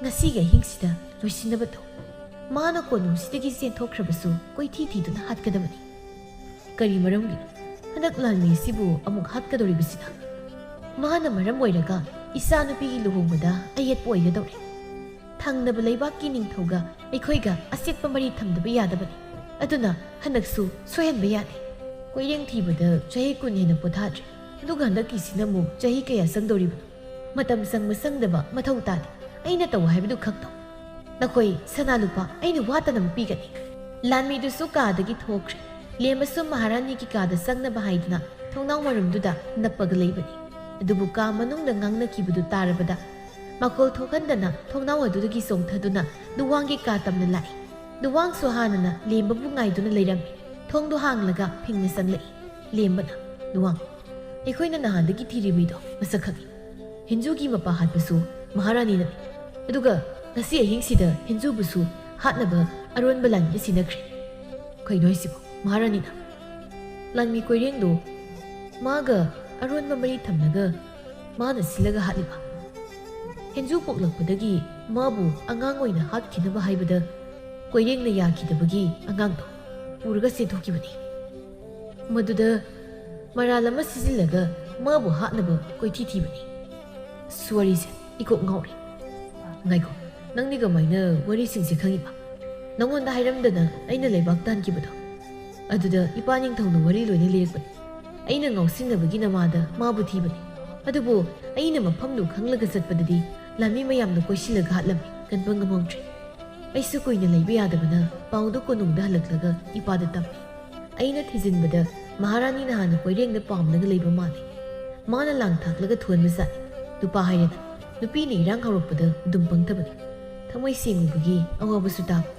ꯉꯁꯤꯒꯤ ꯑꯍꯤꯡꯁꯤꯗ ꯂꯣꯏꯁꯤꯟꯅꯕ ꯇꯧ꯫ ꯃꯥꯅ ꯀꯣꯅꯨꯡꯁꯤꯗꯒꯤ ꯆꯦꯟꯊꯣꯛꯈ꯭ꯔꯕꯁꯨ ꯀꯣꯏꯊꯤ ꯊꯤꯗꯨꯅ ꯍꯥꯠꯀꯗꯕꯅꯤ꯫" "ꯀꯔꯤ ꯃꯔꯝꯒꯤꯅꯣ?" ꯍꯟꯗꯛ ꯂꯥꯟꯃꯤꯁꯤꯕꯨ ꯑꯃꯨꯛ ꯍꯥꯠꯀꯗꯧꯔꯤꯕꯁꯤꯅ? ꯃꯥꯅ ꯃꯔꯝ ꯑꯣꯏꯔꯒ ꯏꯆꯥꯅꯨꯄꯤꯒꯤ ꯂꯨꯍꯣꯡꯕꯗ ꯑꯌꯦꯠꯄ ꯑꯣꯏꯒꯗꯧꯔꯦ꯫ ꯊꯪꯅꯕ ꯂꯩꯕꯥꯛꯀꯤ ꯅꯤꯡꯊꯧꯒ ꯑꯩꯈꯣꯏꯒ ꯑꯆꯦꯠꯄ ꯃꯔꯤ ꯊꯝꯗꯕ ꯌꯥꯗꯕꯅꯤ꯫ ꯑꯗꯨꯅ ꯍꯟꯗꯛꯁꯨ ꯁꯣꯏꯍꯟꯕ ꯌꯥꯗꯦ꯫ ꯀꯣꯏꯔꯦꯡ ꯊꯤꯕꯗ ꯆꯍꯤ ꯀꯨꯟ ꯍꯦꯟꯅ ꯄꯣꯊꯥꯗ꯭ꯔꯦ, ꯑꯗꯨꯒ ꯍꯟꯗꯛꯀꯤꯁꯤꯅ ꯑꯃꯨꯛ ꯆꯍꯤ ꯀꯌꯥ ꯆꯪꯗꯧꯔꯤꯕꯅꯣ? ꯃꯇꯝ ꯆꯪꯕ ꯆꯪꯗꯕ ꯃꯊꯧ ꯇꯥꯗꯦ꯫ ꯑꯩꯅ ꯇꯧ ꯍꯥꯏꯕꯗꯨ ꯈꯛ ꯇꯧ꯫ ꯅꯈꯣꯏ ꯁꯅꯥ ꯂꯨꯄꯥ ꯑꯩꯅ ꯋꯥꯠꯇꯅꯕ ꯄꯤꯒꯅꯤ꯫ ꯂꯥꯟꯃꯤꯗꯨꯁꯨ ꯀꯥꯗꯒꯤ ꯊꯣꯛꯈ꯭ꯔꯦ꯫ ꯂꯦꯝꯕꯁꯨ ꯃꯍꯥꯔꯥꯅꯤꯒꯤ ꯀꯥꯗ ꯆꯪꯅꯕ ꯍꯥꯏꯗꯨꯅ ꯊꯣꯡꯅꯥꯎ ꯃꯔꯨꯝꯗꯨꯗ ꯅꯞꯄꯒ ꯂꯩꯕꯅꯤ꯫ ꯑꯗꯨꯕꯨ ꯀꯥ ꯃꯅꯨꯡꯗ ꯉꯥꯡꯅꯈꯤꯕꯗꯨ ꯇꯥꯔꯕꯗ ꯃꯈꯣꯜ ꯊꯣꯛꯍꯟꯗꯅ ꯊꯣꯡꯅꯥꯎ ꯑꯗꯨꯗꯒꯤ ꯆꯣꯡꯊꯗꯨꯅ ꯂꯨꯋꯥꯡꯒꯤ ꯀꯥ ꯇꯝꯅ ꯂꯥꯛꯏ꯫ ꯂꯨꯋꯥꯡꯁꯨ ꯍꯥꯟꯅꯅ ꯂꯦꯝꯕꯕꯨ ꯉꯥꯏꯗꯨꯅ ꯂꯩꯔꯝꯃꯤ꯫ ꯊꯣꯡꯗꯣ ꯍꯥꯡꯂꯒ ꯐꯤꯡꯅ ꯆꯪꯂꯛꯏ꯫ ꯂꯦꯝꯕꯅ, "ꯂꯨꯋꯥꯡ, ꯑꯩꯈꯣꯏꯅ ꯅꯍꯥꯟꯗꯒꯤ ꯊꯤꯔꯤꯕ ꯃꯤꯗꯣ ꯃꯁꯛ ꯈꯪꯉꯤ꯫ ꯍꯦꯟꯖꯨꯒꯤ ꯃꯄꯥ ꯍꯥꯠꯄꯁꯨ ꯃꯍꯥꯔꯥꯅꯤꯅꯅꯤ꯫ ꯑꯗꯨꯒ ꯉꯁꯤ ꯑꯍꯤꯡꯁꯤꯗ ꯍꯦꯟꯖꯨꯕꯨꯁꯨ ꯍꯥꯠꯅꯕ ꯑꯔꯣꯟꯕ ꯂꯥꯟꯃꯤ ꯁꯤꯟꯅꯈ꯭ꯔꯦ꯫ ꯀꯩꯅꯣ ꯍꯥꯏꯁꯤꯕꯣ, ꯃꯍꯥꯔꯥꯅꯤꯅ?" ꯂꯥꯟꯃꯤ ꯀꯣꯏꯔꯦꯡꯗꯣ ꯃꯥꯒ ꯑꯔꯣꯟꯕ ꯃꯔꯤ ꯊꯝꯂꯒ ꯃꯥꯅ ꯁꯤꯜꯂꯒ ꯍꯥꯠꯂꯤꯕ? ꯍꯦꯟꯖꯨ ꯄꯣꯛꯂꯛꯄꯗꯒꯤ ꯃꯥꯕꯨ ꯑꯉꯥꯡ ꯑꯣꯏꯅ ꯍꯥꯠꯈꯤꯅꯕ ꯍꯥꯏꯕꯗ ꯀꯣꯏꯔꯦꯡꯅ ꯌꯥꯈꯤꯗꯕꯒꯤ ꯑꯉꯥꯡꯗꯣ ꯄꯨꯔꯒ ꯆꯦꯟꯊꯣꯛꯈꯤꯕꯅꯤ꯫ ꯃꯗꯨꯗ ꯃꯔꯥꯜ ꯑꯃ ꯁꯤꯖꯤꯜꯂꯒ ꯃꯥꯕꯨ ꯍꯥꯠꯅꯕ ꯀꯣꯏꯊꯤ ꯊꯤꯕꯅꯤ꯫ ꯑꯁ, ꯋꯥꯔꯤꯁꯦ ꯏꯀꯣꯛ ꯉꯥꯎꯔꯦ꯫ ꯉꯥꯏꯈꯣ, ꯅꯪꯗꯤ ꯀꯃꯥꯏꯅ ꯋꯥꯔꯤꯁꯤꯡꯁꯦ ꯈꯪꯉꯤꯕ? ꯅꯪꯉꯣꯟꯗ ꯍꯥꯏꯔꯝꯗꯅ ꯑꯩꯅ ꯂꯩꯕꯥꯛ ꯇꯥꯟꯈꯤꯕꯗꯣ? ꯑꯗꯨꯗ ꯏꯄꯥ ꯅꯤꯡꯊꯧꯅ ꯋꯥꯔꯤ ꯂꯣꯏꯅ ꯂꯤꯔꯛꯄꯅꯤ꯫ ꯑꯩꯅ ꯉꯥꯎꯁꯤꯟꯅꯕꯒꯤ ꯅꯃꯥꯗ ꯃꯥꯕꯨ ꯊꯤꯕꯅꯤ꯫ ꯑꯗꯨꯕꯨ ꯑꯩꯅ ꯃꯐꯝꯗꯨ ꯈꯪꯂꯒ ꯆꯠꯄꯗꯗꯤ ꯂꯥꯟꯃꯤ ꯃꯌꯥꯝꯅ ꯀꯣꯏꯁꯤꯜꯂꯒ ꯍꯥꯠꯂꯝꯃꯤ, ꯀꯟꯕ ꯉꯝꯍꯧꯗ꯭ꯔꯦ꯫ ꯑꯩꯁꯨ ꯀꯨꯏꯅ ꯂꯩꯕ ꯌꯥꯗꯕꯅ ꯄꯥꯎꯗꯨ ꯀꯣꯅꯨꯡꯗ ꯍꯜꯂꯛꯂꯒ ꯏꯄꯥꯗ ꯇꯝꯃꯤ꯫ ꯑꯩꯅ ꯊꯤꯖꯤꯟꯕꯗ ꯃꯍꯥꯔꯥꯅꯤꯅ ꯍꯥꯟꯅ ꯀꯣꯏꯔꯦꯡꯗ ꯄꯥꯝꯂꯒ ꯂꯩꯕ ꯃꯥꯜꯂꯤ꯫ ꯃꯥꯅ ꯂꯥꯡ ꯊꯥꯛꯂꯒ ꯊꯣꯟꯕ ꯖꯥꯠꯅꯤ꯫ ꯅꯨꯄꯥ ꯍꯥꯏꯔꯦꯅ, ꯅꯨꯄꯤꯅ ꯏꯔꯥꯡ ꯍꯧꯔꯛꯄꯗ ꯑꯗꯨꯝ ꯄꯪꯊꯕꯅꯤ꯫ ꯊꯃꯣꯏ ꯁꯦꯡꯉꯨꯕꯒꯤ ꯑꯋꯥꯕꯁꯨ ꯇꯥꯕ꯫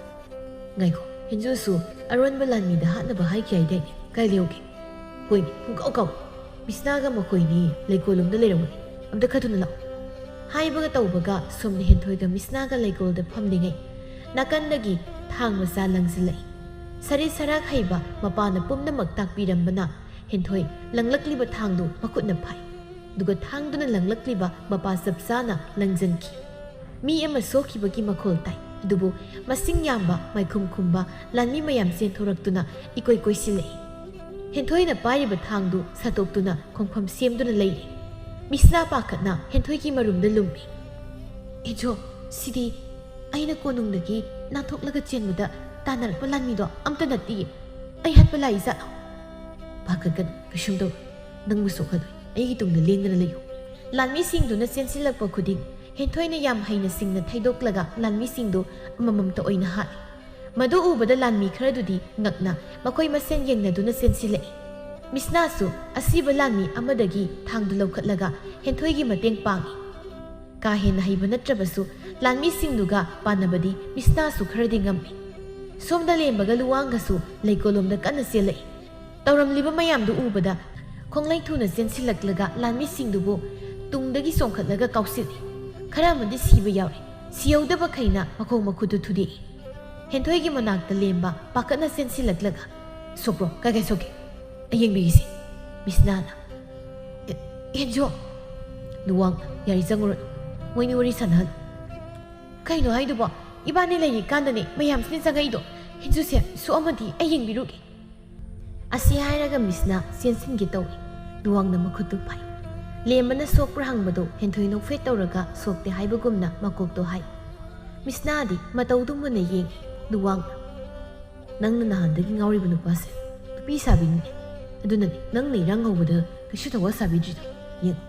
ꯉꯥꯏꯈꯣ, ꯍꯦꯟꯖꯨꯁꯨ ꯑꯔꯣꯟꯕ ꯂꯥꯟꯃꯤꯗ ꯍꯥꯠꯅꯕ ꯍꯥꯏꯈꯤ ꯍꯥꯏꯗꯥꯏꯅꯦ? ꯀꯥꯏ ꯂꯩꯍꯧꯒꯦ? ꯍꯣꯏꯅꯦ, ꯄꯨꯡꯀꯥꯎ ꯀꯥꯎ꯫ ꯃꯤꯁꯅꯥꯒ ꯃꯈꯣꯏꯅꯤ ꯂꯩꯀꯣꯜꯂꯣꯝꯗ ꯂꯩꯔꯝꯒꯅꯤ꯫ ꯑꯝꯇ ꯈꯔ ꯊꯨꯅ ꯂꯥꯛꯑꯣ꯫ ꯍꯥꯏꯕꯒ ꯇꯧꯕꯒ ꯁꯣꯝꯅ ꯍꯦꯟꯊꯣꯏꯒ ꯃꯤꯁꯅꯥꯒ ꯂꯩꯀꯣꯜꯗ ꯐꯝꯂꯤꯉꯩ ꯅꯥꯀꯟꯗꯒꯤ ꯊꯥꯡ ꯃꯆꯥ ꯂꯪꯁꯤꯜꯂꯛꯏ꯫ ꯁꯔꯤꯠ ꯁꯔꯥꯛ ꯍꯩꯕ ꯃꯄꯥꯅ ꯄꯨꯝꯅꯃꯛ ꯇꯥꯛꯄꯤꯔꯝꯕꯅ ꯍꯦꯟꯊꯣꯏ ꯂꯪꯂꯛꯂꯤꯕ ꯊꯥꯡꯗꯨ ꯃꯈꯨꯠꯅ ꯐꯥꯏ꯫ ꯑꯗꯨꯒ ꯊꯥꯡꯗꯨꯅ ꯂꯪꯂꯛꯂꯤꯕ ꯃꯄꯥ ꯆꯞ ꯆꯥꯅ ꯂꯪꯖꯟꯈꯤ꯫ ꯃꯤ ꯑꯃ ꯁꯣꯛꯈꯤꯕꯒꯤ ꯃꯈꯣꯜ ꯇꯥꯏ, ꯑꯗꯨꯕꯨ ꯃꯁꯤꯡ ꯌꯥꯝꯕ ꯃꯥꯏꯈꯨꯝ ꯈꯨꯝꯕ ꯂꯥꯟꯃꯤ ꯃꯌꯥꯝ ꯆꯦꯟꯊꯣꯔꯛꯇꯨꯅ ꯏꯀꯣꯏ ꯀꯣꯏꯁꯤꯜꯂꯛꯏ꯫ ꯍꯦꯟꯊꯣꯏꯅ ꯄꯥꯏꯔꯤꯕ ꯊꯥꯡꯗꯨ ꯁꯠꯇꯣꯛꯇꯨꯅ ꯈꯣꯡꯐꯝ ꯁꯦꯝꯗꯨꯅ ꯂꯩꯔꯤ꯫ ꯃꯤꯁꯅꯥ ꯄꯥꯈꯠꯅ ꯍꯦꯟꯊꯣꯏꯒꯤ ꯃꯔꯨꯝꯗ ꯂꯨꯝꯃꯤ꯫ "ꯍꯦꯟꯖꯣ, ꯁꯤꯗꯤ ꯑꯩꯅ ꯀꯣꯅꯨꯡꯗꯒꯤ ꯅꯥꯟꯊꯣꯛꯂꯒ ꯆꯦꯟꯕꯗ ꯇꯥꯟꯅꯔꯛꯄ ꯂꯥꯟꯃꯤꯗꯣ ꯑꯝꯇ ꯅꯠꯇꯤꯌꯦ꯫ ꯑꯩ ꯍꯥꯠꯄ ꯂꯥꯛꯏ ꯖꯥꯠꯂꯣ?" "ꯄꯥꯈꯠꯀꯅꯨ, ꯀꯩꯁꯨꯝ ꯇꯧꯔꯣꯏ꯫ ꯅꯪꯕꯨ ꯁꯣꯛꯍꯜꯂꯣꯏ꯫ ꯑꯩꯒꯤ ꯇꯨꯡꯗ ꯂꯦꯡꯗꯅ ꯂꯩꯌꯨ꯫" ꯂꯥꯟꯃꯤꯁꯤꯡꯗꯨꯅ ꯆꯦꯟꯁꯤꯜꯂꯛꯄ ꯈꯨꯗꯤꯡ ꯍꯦꯟꯊꯣꯏꯅ ꯌꯥꯝ ꯍꯩꯅ ꯁꯤꯡꯅ ꯊꯩꯗꯣꯛꯂꯒ ꯂꯥꯟꯃꯤꯁꯤꯡꯗꯨ ꯑꯃꯃꯝꯇ ꯑꯣꯏꯅ ꯍꯥꯠꯂꯤ꯫ ꯃꯗꯨ ꯎꯕꯗ ꯂꯥꯟꯃꯤ ꯈꯔꯗꯨꯗꯤ ꯉꯛꯅ ꯃꯈꯣꯏ ꯃꯁꯦꯟ ꯌꯦꯡꯅꯗꯨꯅ ꯆꯦꯟꯁꯤꯜꯂꯛꯏ꯫ ꯃꯤꯁꯅꯥꯁꯨ ꯑꯁꯤꯕ ꯂꯥꯟꯃꯤ ꯑꯃꯗꯒꯤ ꯊꯥꯡꯗꯨ ꯂꯧꯈꯠꯂꯒ ꯍꯦꯟꯊꯣꯏꯒꯤ ꯃꯇꯦꯡ ꯄꯥꯡꯏ꯫ ꯀꯥ ꯍꯦꯟꯅ ꯍꯩꯕ ꯅꯠꯇ꯭ꯔꯕꯁꯨ ꯂꯥꯟꯃꯤꯁꯤꯡꯗꯨꯒ ꯄꯥꯟꯅꯕꯗꯤ ꯃꯤꯁꯅꯥꯁꯨ ꯈꯔꯗꯤ ꯉꯝꯃꯤ꯫ ꯁꯣꯝꯗ ꯂꯦꯝꯕꯒ ꯂꯨꯋꯥꯡꯒꯁꯨ ꯂꯩꯀꯣꯜꯂꯣꯝꯗ ꯀꯟꯅ ꯆꯦꯜꯂꯛꯏ꯫ ꯇꯧꯔꯝꯂꯤꯕ ꯃꯌꯥꯝꯗꯨ ꯎꯕꯗ ꯈꯣꯡꯂꯩ ꯊꯨꯅ ꯆꯦꯟꯁꯤꯜꯂꯛꯂꯒ ꯂꯥꯟꯃꯤꯁꯤꯡꯗꯨꯕꯨ ꯇꯨꯡꯗꯒꯤ ꯆꯣꯡꯈꯠꯂꯒ ꯀꯥꯎꯁꯤꯜꯂꯤ꯫ ꯈꯔ ꯑꯃꯗꯤ ꯁꯤꯕ ꯌꯥꯎꯔꯤ꯫ ꯁꯤꯍꯧꯗꯕꯈꯩꯅ ꯃꯈꯣꯡ ꯃꯈꯨꯠꯇꯨ ꯊꯨꯗꯦꯛꯏ꯫ ꯍꯦꯟꯊꯣꯏꯒꯤ ꯃꯅꯥꯛꯇ ꯂꯦꯝꯕ ꯄꯥꯈꯠꯅ ꯆꯦꯟꯁꯤꯜꯂꯛꯂꯒ, "ꯁꯣꯛꯄ꯭ꯔꯣ? ꯀꯥꯏ ꯀꯥꯏ ꯁꯣꯛꯀꯦ? ꯑꯩ ꯌꯦꯡꯕꯤꯒꯦꯁꯦ꯫" ꯃꯤꯁꯅꯥꯅ, "ꯑꯦ, ꯍꯦꯟꯖꯣ!" ꯂꯨꯋꯥꯡꯅ, "ꯌꯥꯔꯦ, ꯆꯪꯉꯨꯔꯣ꯫ ꯃꯣꯏꯅꯤ ꯋꯥꯔꯤ ꯁꯥꯟꯅꯍꯜꯂꯨ꯫" "ꯀꯩꯅꯣ ꯍꯥꯏꯗꯨꯕꯣ? ꯏꯕꯥꯅꯤ ꯂꯩꯔꯤꯀꯥꯟꯗꯅꯦ ꯃꯌꯥꯝꯁꯤꯅ ꯆꯪꯉꯛꯏꯗꯣ꯫ ꯍꯦꯟꯖꯨꯁꯦ ꯁꯣꯛꯑꯝꯃꯗꯤ ꯑꯩ ꯌꯦꯡꯕꯤꯔꯨꯒꯦ꯫" ꯑꯁꯤ ꯍꯥꯏꯔꯒ ꯃꯤꯁꯅ ꯆꯦꯟꯁꯤꯟꯒꯦ ꯇꯧꯏ꯫ ꯂꯨꯋꯥꯡꯅ ꯃꯈꯨꯠꯇꯨ ꯐꯥꯏ꯫ ꯂꯦꯝꯕꯅ ꯁꯣꯛꯄ꯭ꯔꯥ ꯍꯪꯕꯗꯨ ꯍꯦꯟꯊꯣꯏ ꯅꯣꯛꯐꯦꯠ ꯇꯧꯔꯒ ꯁꯣꯛꯇꯦ ꯍꯥꯏꯕꯒꯨꯝꯅ ꯃꯀꯣꯛꯇꯣ ꯍꯥꯏ꯫ ꯃꯤꯁꯅꯥꯗꯤ ꯃꯇꯧꯗꯨ ꯃꯨꯟꯅ ꯌꯦꯡꯏ꯫ ꯂꯨꯋꯥꯡꯅ, "ꯅꯪꯅ ꯅꯍꯥꯟꯗꯒꯤ ꯉꯥꯎꯔꯤꯕ ꯅꯨꯄꯥꯁꯦ ꯅꯨꯄꯤ ꯁꯥꯕꯤꯅꯤꯅꯦ꯫ ꯑꯗꯨꯅꯅꯦ ꯅꯪꯅ ꯏꯔꯥꯡ ꯍꯧꯕꯗ ꯀꯩꯁꯨ ꯊꯋꯥ ꯁꯥꯕꯤꯗ꯭ꯔꯤꯗꯣ꯫ ꯌꯦꯡꯉꯨ꯫"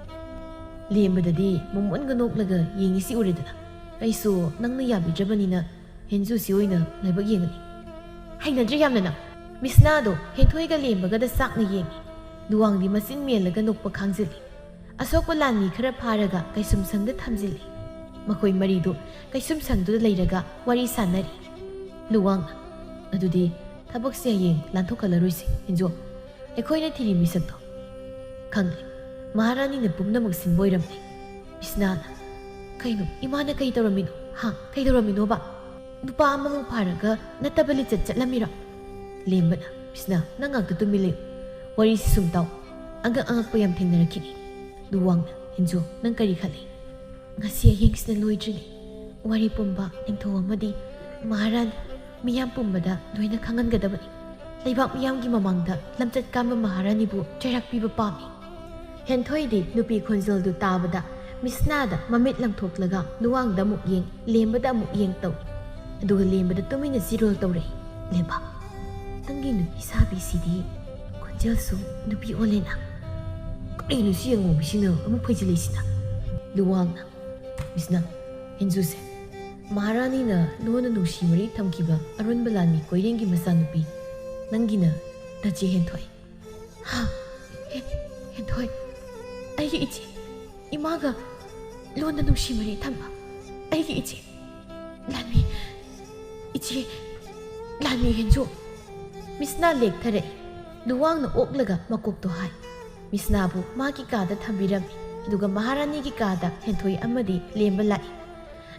ꯂꯦꯝꯕꯗꯗꯤ ꯃꯃꯣꯟꯒ ꯅꯣꯛꯂꯒ ꯌꯦꯡꯉꯤꯁꯤ ꯎꯔꯦꯗꯅ꯫ ꯑꯩꯁꯨ ꯅꯪꯅ ꯌꯥꯕꯤꯗ꯭ꯔꯕꯅꯤꯅ ꯍꯦꯟꯖꯨꯁꯤ ꯑꯣꯏꯅ ꯂꯥꯏꯕꯛ ꯌꯦꯡꯉꯅꯤ꯫ "ꯍꯩꯅꯗ꯭ꯔꯦ ꯌꯥꯝꯅ ꯅꯪ꯫" ꯃꯤꯁꯅꯥꯗꯣ ꯍꯦꯟꯊꯣꯏꯒ ꯂꯦꯝꯕꯒꯗ ꯆꯥꯛꯅ ꯌꯦꯡꯉꯤ꯫ ꯂꯨꯋꯥꯡꯗꯤ ꯃꯆꯤꯟ ꯃꯦꯜꯂꯒ ꯅꯣꯛꯄ ꯈꯥꯡꯖꯤꯜꯂꯤ꯫ ꯑꯁꯣꯛꯄ ꯂꯥꯟꯃꯤ ꯈꯔ ꯐꯥꯔꯒ ꯀꯩꯁꯨꯝꯁꯪꯗ ꯊꯝꯖꯤꯜꯂꯤ꯫ ꯃꯈꯣꯏ ꯃꯔꯤꯗꯨ ꯀꯩꯁꯨꯝꯁꯪꯗꯨꯗ ꯂꯩꯔꯒ ꯋꯥꯔꯤ ꯁꯥꯟꯅꯔꯤ꯫ ꯂꯨꯋꯥꯡꯅ, "ꯑꯗꯨꯗꯤ ꯊꯕꯛꯁꯦ ꯍꯌꯦꯡ ꯂꯥꯟꯊꯣꯛꯍꯜꯂꯔꯣꯏꯁꯤ, ꯍꯦꯟꯖꯣ꯫ ꯑꯩꯈꯣꯏꯅ ꯊꯤꯔꯤ ꯃꯤꯁꯛꯇꯣ ꯈꯪꯂꯦ꯫ ꯃꯍꯥꯔꯥꯅꯤꯅ ꯄꯨꯝꯅꯃꯛ ꯁꯤꯟꯕ ꯑꯣꯏꯔꯝꯂꯦ꯫" ꯃꯤꯁꯅꯥꯅ, "ꯀꯩꯅꯣ? ꯏꯃꯥꯅ ꯀꯩ ꯇꯧꯔꯝꯃꯤꯅꯣ? ꯍꯥ? ꯀꯩ ꯇꯧꯔꯝꯃꯤꯅꯣꯕ? ꯅꯨꯄꯥ ꯑꯃꯃꯨꯛ ꯐꯥꯔꯒ ꯅꯠꯇꯕ ꯂꯤꯆꯠ ꯆꯠꯂꯝꯃꯤꯔꯣ?" ꯂꯦꯝꯕꯅ, "ꯃꯤꯁꯅꯥ, ꯅꯪ ꯉꯥꯛꯇ ꯇꯨꯃꯤꯟ ꯂꯩꯌꯨ꯫ ꯋꯥꯔꯤꯁꯤ ꯁꯨꯝ ꯇꯥꯎ꯫ ꯑꯉꯛ ꯑꯉꯛꯄ ꯌꯥꯝ ꯊꯦꯡꯅꯔꯛꯈꯤꯅꯤ꯫" ꯂꯨꯋꯥꯡꯅ, "ꯍꯦꯟꯖꯣ, ꯅꯪ ꯀꯔꯤ ꯈꯜꯂꯤ?" "ꯉꯁꯤ ꯑꯍꯤꯡꯁꯤꯅ ꯂꯣꯏꯗ꯭ꯔꯤꯉꯩ ꯋꯥꯔꯤ ꯄꯨꯝꯕ ꯅꯤꯡꯊꯧ ꯑꯃꯗꯤ ꯃꯍꯥꯔꯥꯅꯤ ꯃꯤꯌꯥꯝ ꯄꯨꯝꯕꯗ ꯂꯣꯏꯅ ꯈꯪꯍꯟꯒꯗꯕꯅꯤ꯫ ꯂꯩꯕꯥꯛ ꯃꯤꯌꯥꯝꯒꯤ ꯃꯃꯥꯡꯗ ꯂꯝꯆꯠ ꯀꯥꯟꯕ ꯃꯍꯥꯔꯥꯅꯤꯕꯨ ꯆꯩꯔꯥꯛ ꯄꯤꯕ ꯄꯥꯝꯃꯤ꯫ ꯍꯦꯟꯊꯣꯏꯗꯤ ꯅꯨꯄꯤ ꯈꯣꯟꯖꯦꯜꯗꯨ ꯇꯥꯕꯗ ꯃꯤꯁꯅꯥꯗ ꯃꯃꯤꯠ ꯂꯪꯊꯣꯛꯂꯒ ꯂꯨꯋꯥꯡꯗ ꯑꯃꯨꯛ ꯌꯦꯡ, ꯂꯦꯝꯕꯗ ꯑꯃꯨꯛ ꯌꯦꯡ ꯇꯧꯏ꯫ ꯑꯗꯨꯒ ꯂꯦꯝꯕꯗ ꯇꯨꯃꯤꯟꯅ ꯆꯤꯔꯣꯜ ꯇꯧꯔꯛꯏ꯫ "ꯂꯦꯝꯕ, ꯅꯪꯒꯤ ꯅꯨꯄꯤ ꯁꯥꯕꯤꯁꯤꯗꯤ ꯈꯣꯟꯖꯦꯜꯁꯨ ꯅꯨꯄꯤ ꯑꯣꯜꯂꯦꯅ꯫ ꯀꯔꯤꯅꯣ ꯁꯤ ꯑꯉꯧꯕꯤꯁꯤꯅ ꯑꯃꯨꯛ ꯐꯩꯖꯤꯜꯂꯛꯏꯁꯤꯅ?" ꯂꯨꯋꯥꯡꯅ, "ꯃꯤꯁꯅꯥ, ꯍꯦꯟꯖꯨꯁꯦ, ꯃꯍꯥꯔꯥꯅꯤꯅ ꯂꯣꯟꯅ ꯅꯨꯡꯁꯤ ꯃꯔꯤ ꯊꯝꯈꯤꯕ ꯑꯔꯣꯟꯕ ꯂꯥꯟꯃꯤ ꯀꯣꯏꯔꯦꯡꯒꯤ ꯃꯆꯥꯅꯨꯄꯤ ꯅꯪꯒꯤꯅ ꯅꯆꯦ ꯍꯦꯟꯊꯣꯏ꯫" "ꯍꯥ? ꯍꯦ-, ꯍꯦꯟꯊꯣꯏ? ꯑꯩꯒꯤ ꯏꯆꯦ? ꯏꯃꯥꯒ ꯂꯣꯟꯅ ꯅꯨꯡꯁꯤ ꯃꯔꯤ ꯊꯝꯕ ꯑꯩꯒꯤ ꯏꯆꯦ? ꯂꯥꯟꯃꯤ, ꯏꯆꯦ, ꯂꯥꯟꯃꯤ ꯍꯦꯟꯖꯨ!" ꯃꯤꯁꯅꯥ ꯂꯦꯛꯊꯔꯛꯏ꯫ ꯂꯨꯋꯥꯡꯅ ꯑꯣꯛꯂꯒ ꯃꯀꯣꯛꯇꯣ ꯍꯥꯏ꯫ ꯃꯤꯁꯅꯥꯕꯨ ꯃꯥꯒꯤ ꯀꯥꯗ ꯊꯝꯕꯤꯔꯝꯃꯤ꯫ ꯑꯗꯨꯒ ꯃꯍꯥꯔꯥꯅꯤꯒꯤ ꯀꯥꯗ ꯍꯦꯟꯊꯣꯏ ꯑꯃꯗꯤ ꯂꯦꯝꯕ ꯂꯥꯛꯏ꯫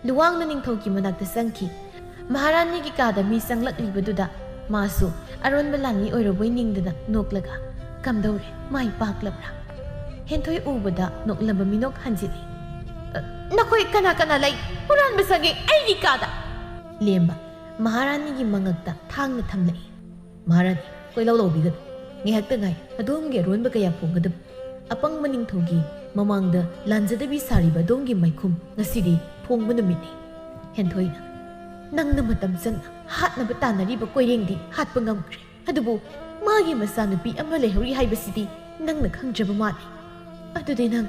ꯂꯨꯋꯥꯡꯅ ꯅꯤꯡꯊꯧꯒꯤ ꯃꯅꯥꯛꯇ ꯆꯪꯈꯤ꯫ ꯃꯍꯥꯔꯥꯅꯤꯒꯤ ꯀꯥꯗ ꯃꯤ ꯆꯪꯂꯛꯂꯤꯕꯗꯨꯗ ꯃꯥꯁꯨ ꯑꯔꯣꯟꯕ ꯂꯥꯟꯃꯤ ꯑꯣꯏꯔꯕꯣꯏ ꯅꯤꯡꯗꯅ ꯅꯣꯛꯂꯒ, "ꯀꯝꯗꯧꯔꯦ? ꯃꯥꯏ ꯄꯥꯛꯂꯕ꯭ꯔꯥ?" ꯍꯦꯟꯊꯣꯏ ꯎꯕꯗ ꯅꯣꯛꯂꯝꯕ ꯃꯤꯅꯣꯛ ꯍꯟꯖꯤꯜꯂꯤ꯫ "ꯑ, ꯅꯈꯣꯏ ꯀꯅꯥ ꯀꯅꯥ ꯂꯩ? ꯍꯨꯔꯥꯟꯕ ꯆꯪꯉꯦ ꯑꯩꯒꯤ ꯀꯥꯗ!" ꯂꯦꯝꯕ ꯃꯍꯥꯔꯥꯅꯤꯒꯤ ꯃꯉꯛꯇ ꯊꯥꯡꯅ ꯊꯝꯂꯛꯏ꯫ "ꯃꯍꯥꯔꯥꯅꯤ, ꯀꯣꯏꯂꯥꯎ ꯂꯥꯎꯕꯤꯒꯅꯨ꯫ ꯉꯥꯏꯍꯥꯛꯇ ꯉꯥꯏ, ꯑꯗꯣꯝꯒꯤ ꯑꯔꯣꯟꯕ ꯀꯌꯥ ꯐꯣꯡꯒꯗꯕ꯫ ꯑꯄꯪꯕ ꯅꯤꯡꯊꯧꯒꯤ ꯃꯃꯥꯡꯗ ꯂꯥꯟꯖꯗꯕꯤ ꯁꯥꯔꯤꯕ ꯑꯗꯣꯝꯒꯤ ꯃꯥꯏꯈꯨꯝ ꯉꯁꯤꯗꯤ ꯐꯣꯡꯕ ꯅꯨꯃꯤꯠꯅꯤ꯫" ꯍꯦꯟꯊꯣꯏꯅ, "ꯅꯪꯅ ꯃꯇꯝ ꯆꯪꯅ ꯍꯥꯠꯅꯕ ꯇꯥꯟꯅꯔꯤꯕ ꯀꯣꯏꯔꯦꯡꯗꯤ ꯍꯥꯠꯄ ꯉꯝꯈ꯭ꯔꯦ꯫ ꯑꯗꯨꯕꯨ ꯃꯥꯒꯤ ꯃꯆꯥꯅꯨꯄꯤ ꯑꯃ ꯂꯩꯍꯧꯔꯤ ꯍꯥꯏꯕꯁꯤꯗꯤ ꯅꯪꯅ ꯈꯪꯗ꯭ꯔꯕ ꯃꯥꯜꯂꯤ꯫ ꯑꯗꯨꯗꯤ ꯅꯪ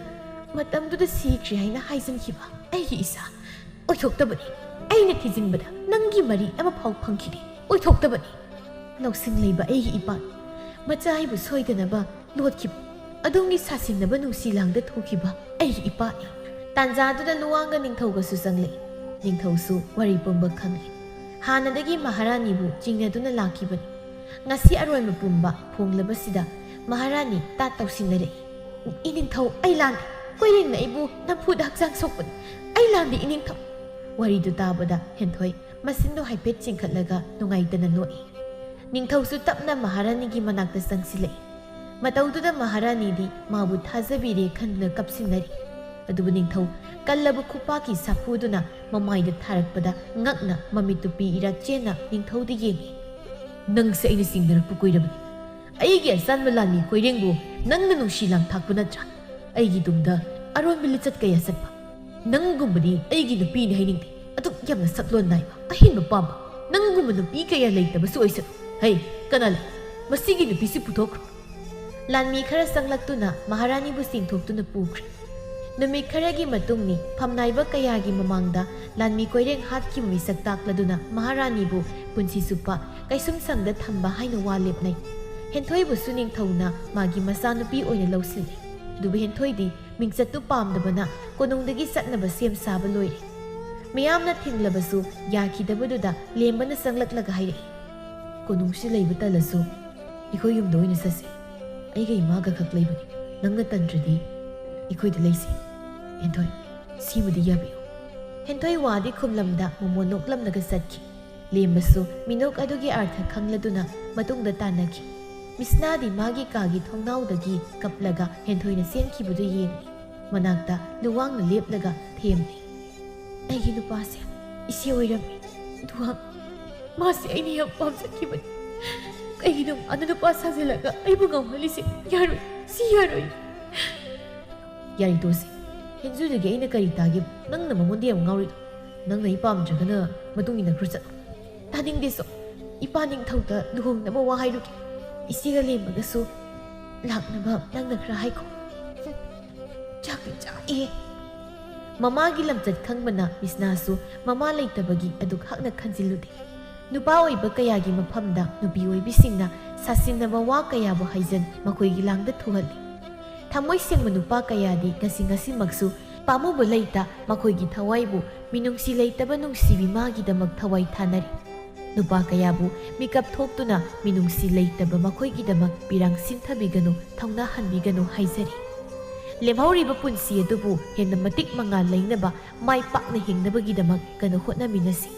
ꯃꯇꯝꯗꯨꯗ ꯁꯤꯈ꯭ꯔꯦ ꯍꯥꯏꯅ ꯍꯥꯏꯖꯤꯟꯈꯤꯕ ꯑꯩꯒꯤ ꯏꯆꯥ ꯑꯣꯏꯊꯣꯛꯇꯕꯅꯤ꯫ ꯑꯩꯅ ꯊꯤꯖꯤꯟꯕꯗ ꯅꯪꯒꯤ ꯃꯔꯤ ꯑꯃꯐꯥꯎ ꯐꯪꯈꯤꯗꯦ꯫ ꯑꯣꯏꯊꯣꯛꯇꯕꯅꯤ꯫ ꯂꯧꯁꯤꯡ ꯂꯩꯕ ꯑꯩꯒꯤ ꯏꯄꯥ, ꯃꯆꯥ ꯑꯩꯕꯨ ꯁꯣꯏꯗꯅꯕ ꯂꯣꯠꯈꯤꯕ ꯑꯗꯣꯝꯒꯤ ꯁꯥꯁꯤꯟꯅꯕ ꯅꯨꯡꯁꯤ ꯂꯥꯡꯗ ꯊꯣꯛꯈꯤꯕ ꯑꯩꯒꯤ ꯏꯄꯥꯅꯤ꯫" ꯇꯥꯟꯖꯥꯗꯨꯗ ꯂꯨꯋꯥꯡꯒ ꯅꯤꯡꯊꯧꯒꯁꯨ ꯆꯪꯂꯛꯏ꯫ ꯅꯤꯡꯊꯧꯁꯨ ꯋꯥꯔꯤ ꯄꯨꯝꯕ ꯈꯪꯂꯤ꯫ ꯍꯥꯟꯅꯗꯒꯤ ꯃꯍꯥꯔꯥꯅꯤꯕꯨ ꯆꯤꯡꯅꯗꯨꯅ ꯂꯥꯛꯈꯤꯕꯅꯤ꯫ ꯉꯁꯤ ꯑꯔꯣꯏꯕ ꯄꯨꯝꯕ ꯐꯣꯡꯂꯕꯁꯤꯗ ꯃꯍꯥꯔꯥꯅꯤ ꯇꯥꯠ ꯇꯧꯁꯤꯟꯅꯔꯛꯏ꯫ "ꯏꯅꯤꯡꯊꯧ, ꯑꯩ ꯂꯥꯟꯗꯦ꯫ ꯀꯣꯏꯔꯦꯡꯅ ꯑꯩꯕꯨ ꯅꯝꯐꯨꯗ ꯍꯛꯆꯥꯡ ꯁꯣꯛꯄꯅꯤ꯫ ꯑꯩ ꯂꯥꯟꯗꯦ, ꯏꯅꯤꯡꯊꯧ꯫" ꯋꯥꯔꯤꯗꯨ ꯇꯥꯕꯗ ꯍꯦꯟꯊꯣꯏ ꯃꯆꯤꯟꯗꯨ ꯍꯥꯏꯐꯦꯠ ꯆꯤꯡꯈꯠꯂꯒ ꯅꯨꯡꯉꯥꯏꯇꯅ ꯅꯣꯛꯏ꯫ ꯅꯤꯡꯊꯧꯁꯨ ꯇꯞꯅ ꯃꯍꯥꯔꯥꯅꯤꯒꯤ ꯃꯅꯥꯛꯇ ꯆꯪꯁꯤꯜꯂꯛꯏ꯫ ꯃꯇꯧꯗꯨꯗ ꯃꯍꯥꯔꯥꯅꯤꯗꯤ ꯃꯥꯕꯨ ꯊꯥꯖꯕꯤꯔꯦ ꯈꯟꯗꯨꯅ ꯀꯞꯁꯤꯟꯅꯔꯤ꯫ ꯑꯗꯨꯕꯨ ꯅꯤꯡꯊꯧ ꯀꯜꯂꯕ ꯈꯨꯄꯥꯛꯀꯤ ꯁꯥꯐꯨꯗꯨꯅ ꯃꯃꯥꯏꯗ ꯊꯥꯔꯛꯄꯗ ꯉꯛꯅ ꯃꯃꯤꯠꯇꯨ ꯄꯤ ꯏꯔꯥ ꯆꯦꯟꯅ ꯅꯤꯡꯊꯧꯗ ꯌꯦꯡꯏ꯫ ꯅꯪꯁꯦ ꯑꯩꯅ ꯆꯤꯡꯅꯔꯛꯄ ꯀꯨꯏꯔꯕꯅꯤ꯫ ꯑꯩꯒꯤ ꯑꯆꯥꯟꯕ ꯂꯥꯟꯃꯤ ꯀꯣꯏꯔꯦꯡꯕꯨ ꯅꯪꯅ ꯅꯨꯡꯁꯤ ꯂꯥꯡ ꯊꯥꯛꯄ ꯅꯠꯇ꯭ꯔꯥ? ꯑꯩꯒꯤ ꯇꯨꯡꯗ ꯑꯔꯣꯟꯕ ꯂꯤꯆꯠ ꯀꯌꯥ ꯆꯠꯄ꯫ ꯅꯪꯒꯨꯝꯕꯗꯤ ꯑꯩꯒꯤ ꯅꯨꯄꯤꯅꯤ ꯍꯥꯏꯅꯤꯡꯗꯦ꯫ ꯑꯗꯨꯛ ꯌꯥꯝꯅ ꯁꯛꯂꯣꯟ ꯅꯥꯏꯕ, ꯑꯍꯦꯟꯕ ꯄꯥꯝꯕ꯫ ꯅꯪꯒꯨꯝꯕ ꯅꯨꯄꯤ ꯀꯌꯥ ꯂꯩꯇꯕꯁꯨ ꯑꯣꯏꯁꯅꯨ꯫ ꯍꯩ, ꯀꯅꯥ ꯂꯩ? ꯃꯁꯤꯒꯤ ꯅꯨꯄꯤꯁꯤ ꯄꯨꯊꯣꯛꯈ꯭ꯔꯣ꯫ ꯂꯥꯟꯃꯤ ꯈꯔ ꯆꯪꯂꯛꯇꯨꯅ ꯃꯍꯥꯔꯥꯅꯤꯕꯨ ꯆꯤꯡꯊꯣꯛꯇꯨꯅ ꯄꯨꯈ꯭ꯔꯦ꯫ ꯅꯨꯃꯤꯠ ꯈꯔꯒꯤ ꯃꯇꯨꯡꯅꯤ, ꯐꯝꯅꯥꯏꯕ ꯀꯌꯥꯒꯤ ꯃꯃꯥꯡꯗ ꯂꯥꯟꯃꯤ ꯀꯣꯏꯔꯦꯡ ꯍꯥꯠꯈꯤꯕ ꯃꯤꯁꯛ ꯇꯥꯛꯂꯗꯨꯅ ꯃꯍꯥꯔꯥꯅꯤꯕꯨ ꯄꯨꯟꯁꯤ ꯆꯨꯞꯄ ꯀꯩꯁꯨꯝꯁꯪꯗ ꯊꯝꯕ ꯍꯥꯏꯅ ꯋꯥ ꯂꯦꯞꯅꯩ꯫ ꯍꯦꯟꯊꯣꯏꯕꯨꯁꯨ ꯅꯤꯡꯊꯧꯅ ꯃꯥꯒꯤ ꯃꯆꯥꯅꯨꯄꯤ ꯑꯣꯏꯅ ꯂꯧꯁꯤꯜꯂꯤ꯫ ꯑꯗꯨꯕꯨ ꯍꯦꯟꯊꯣꯏꯗꯤ ꯃꯤꯡꯆꯠꯇꯨ ꯄꯥꯝꯗꯕꯅ ꯀꯣꯅꯨꯡꯗꯒꯤ ꯆꯠꯅꯕ ꯁꯦꯝ ꯁꯥꯕ ꯂꯣꯏꯔꯦ꯫ ꯃꯌꯥꯝꯅ ꯊꯤꯡꯂꯕꯁꯨ ꯌꯥꯈꯤꯗꯕꯗꯨꯗ ꯂꯦꯝꯕꯅ ꯆꯪꯂꯛꯂꯒ ꯍꯥꯏꯔꯛꯏ, "ꯀꯣꯅꯨꯡꯁꯤ ꯂꯩꯕ ꯇꯜꯂꯁꯨ ꯑꯩꯈꯣꯏ ꯌꯨꯝꯗ ꯑꯣꯏꯅ ꯆꯠꯁꯤ꯫ ꯑꯩꯒ ꯏꯃꯥꯒ ꯈꯛ ꯂꯩꯕꯅꯤ꯫ ꯅꯪꯅ ꯇꯟꯗ꯭ꯔꯗꯤ ꯑꯩꯈꯣꯏꯗ ꯂꯩꯁꯤ꯫ ꯍꯦꯟꯊꯣꯏ, ꯁꯤꯃꯗꯤ ꯌꯥꯕꯤꯌꯨ꯫" ꯍꯦꯟꯊꯣꯏ ꯋꯥꯗꯤ ꯈꯨꯝꯂꯝꯗ ꯃꯣꯃꯣꯟ ꯅꯣꯛꯂꯝꯂꯒ ꯆꯠꯈꯤ꯫ ꯂꯦꯝꯕꯁꯨ ꯃꯤꯅꯣꯛ ꯑꯗꯨꯒꯤ ꯑꯔꯊ ꯈꯪꯂꯗꯨꯅ ꯃꯇꯨꯡꯗ ꯇꯥꯟꯅꯈꯤ꯫ ꯃꯤꯁꯅꯥꯗꯤ ꯃꯥꯒꯤ ꯀꯥꯒꯤ ꯊꯣꯡꯅꯥꯎꯗꯒꯤ ꯀꯞꯂꯒ ꯍꯦꯟꯊꯣꯏꯅ ꯆꯦꯟꯈꯤꯕꯗꯨ ꯌꯦꯡꯂꯤ꯫ ꯃꯅꯥꯛꯇ ꯂꯨꯋꯥꯡꯅ ꯂꯦꯞꯂꯒ ꯊꯦꯝꯂꯤ꯫ "ꯑꯩꯒꯤ ꯅꯨꯄꯥꯁꯦ ꯏꯆꯦ ꯑꯣꯏꯔꯝꯃꯤ꯫ ꯂꯨꯋꯥꯡ, ꯃꯥꯁꯦ ꯑꯩꯅ ꯌꯥꯝ ꯄꯥꯝꯖꯈꯤꯕꯅꯤ꯫ ꯀꯩꯒꯤꯅꯣ ꯃꯥꯅ ꯅꯨꯄꯥ ꯁꯥꯖꯤꯜꯂꯒ ꯑꯩꯕꯨ ꯉꯥꯎꯍꯜꯂꯤꯁꯦ? ꯌꯥꯔꯣꯏ, ꯁꯤ ꯌꯥꯔꯣꯏ꯫" "ꯌꯥꯔꯦ, ꯇꯣꯛꯑꯁꯤ꯫ ꯍꯦꯟꯖꯨꯗꯒꯤ ꯑꯩꯅ ꯀꯔꯤ ꯇꯥꯒꯦ? ꯅꯪꯅ ꯃꯉꯣꯟꯗ ꯌꯥꯝ ꯉꯥꯎꯔꯤ꯫ ꯅꯪꯅ ꯑꯩ ꯄꯥꯝꯗ꯭ꯔꯒꯅ ꯃꯇꯨꯡ ꯏꯟꯅꯈ꯭ꯔꯣ ꯆꯠꯂꯣ꯫" "ꯇꯥꯅꯤꯡꯗꯦ ꯁꯣ꯫ ꯏꯄꯥ ꯅꯤꯡꯊꯧꯗ ꯂꯨꯍꯣꯡꯅꯕ ꯋꯥ ꯍꯥꯏꯔꯨꯒꯦ꯫ ꯏꯆꯦꯒ ꯂꯦꯝꯕꯒꯁꯨ ꯂꯥꯛꯅꯕ ꯅꯪꯅ ꯈꯔ ꯍꯥꯏꯈꯣ꯫" ꯆꯥꯛꯇꯤ ꯆꯥꯛꯑꯦ꯫ ꯃꯃꯥꯒꯤ ꯂꯝꯆꯠ ꯈꯪꯕꯅ ꯃꯤꯁꯅꯥꯁꯨ ꯃꯃꯥ ꯂꯩꯇꯕꯒꯤ ꯑꯗꯨꯛ ꯍꯛꯅ ꯈꯟꯖꯤꯜꯂꯨꯗꯦ꯫ ꯅꯨꯄꯥ ꯑꯣꯏꯕ ꯀꯌꯥꯒꯤ ꯃꯐꯝꯗ ꯅꯨꯄꯤ ꯑꯣꯏꯕꯤꯁꯤꯡꯅ ꯁꯥꯁꯤꯟꯅꯕ ꯋꯥ ꯀꯌꯥꯕꯨ ꯍꯥꯏꯖꯟ ꯃꯈꯣꯏꯒꯤ ꯂꯥꯡꯗ ꯊꯨꯍꯜꯂꯤ꯫ ꯊꯃꯣꯏ ꯁꯦꯡꯕ ꯅꯨꯄꯥ ꯀꯌꯥꯗꯤ ꯉꯁꯤ ꯉꯁꯤꯃꯛꯁꯨ ꯄꯥꯝꯃꯨꯕ ꯂꯩꯇ ꯃꯈꯣꯏꯒꯤ ꯊꯋꯥꯏꯕꯨ ꯃꯤꯅꯨꯡꯁꯤ ꯂꯩꯇꯕ ꯅꯨꯡꯁꯤꯕꯤ ꯃꯥꯒꯤꯗꯃꯛ ꯊꯋꯥꯏ ꯊꯥꯅꯔꯤ꯫ ꯅꯨꯄꯥ ꯀꯌꯥꯕꯨ ꯃꯤꯀꯞ ꯊꯣꯛꯇꯨꯅ ꯃꯤꯅꯨꯡꯁꯤ ꯂꯩꯇꯕ ꯃꯈꯣꯏꯒꯤꯗꯃꯛ ꯄꯤꯔꯥꯡ ꯁꯤꯟꯊꯕꯤꯒꯅꯨ, ꯊꯧꯅꯥ ꯍꯟꯕꯤꯒꯅꯨ ꯍꯥꯏꯖꯔꯤ꯫ ꯂꯦꯝꯍꯧꯔꯤꯕ ꯄꯨꯟꯁꯤ ꯑꯗꯨꯕꯨ ꯍꯦꯟꯅ ꯃꯇꯤꯛ ꯃꯉꯥꯜ ꯂꯩꯅꯕ, ꯃꯥꯏ ꯄꯥꯛꯅ ꯍꯤꯡꯅꯕꯒꯤꯗꯃꯛ ꯀꯟꯅ ꯍꯣꯠꯅꯃꯤꯟꯅꯁꯤ꯫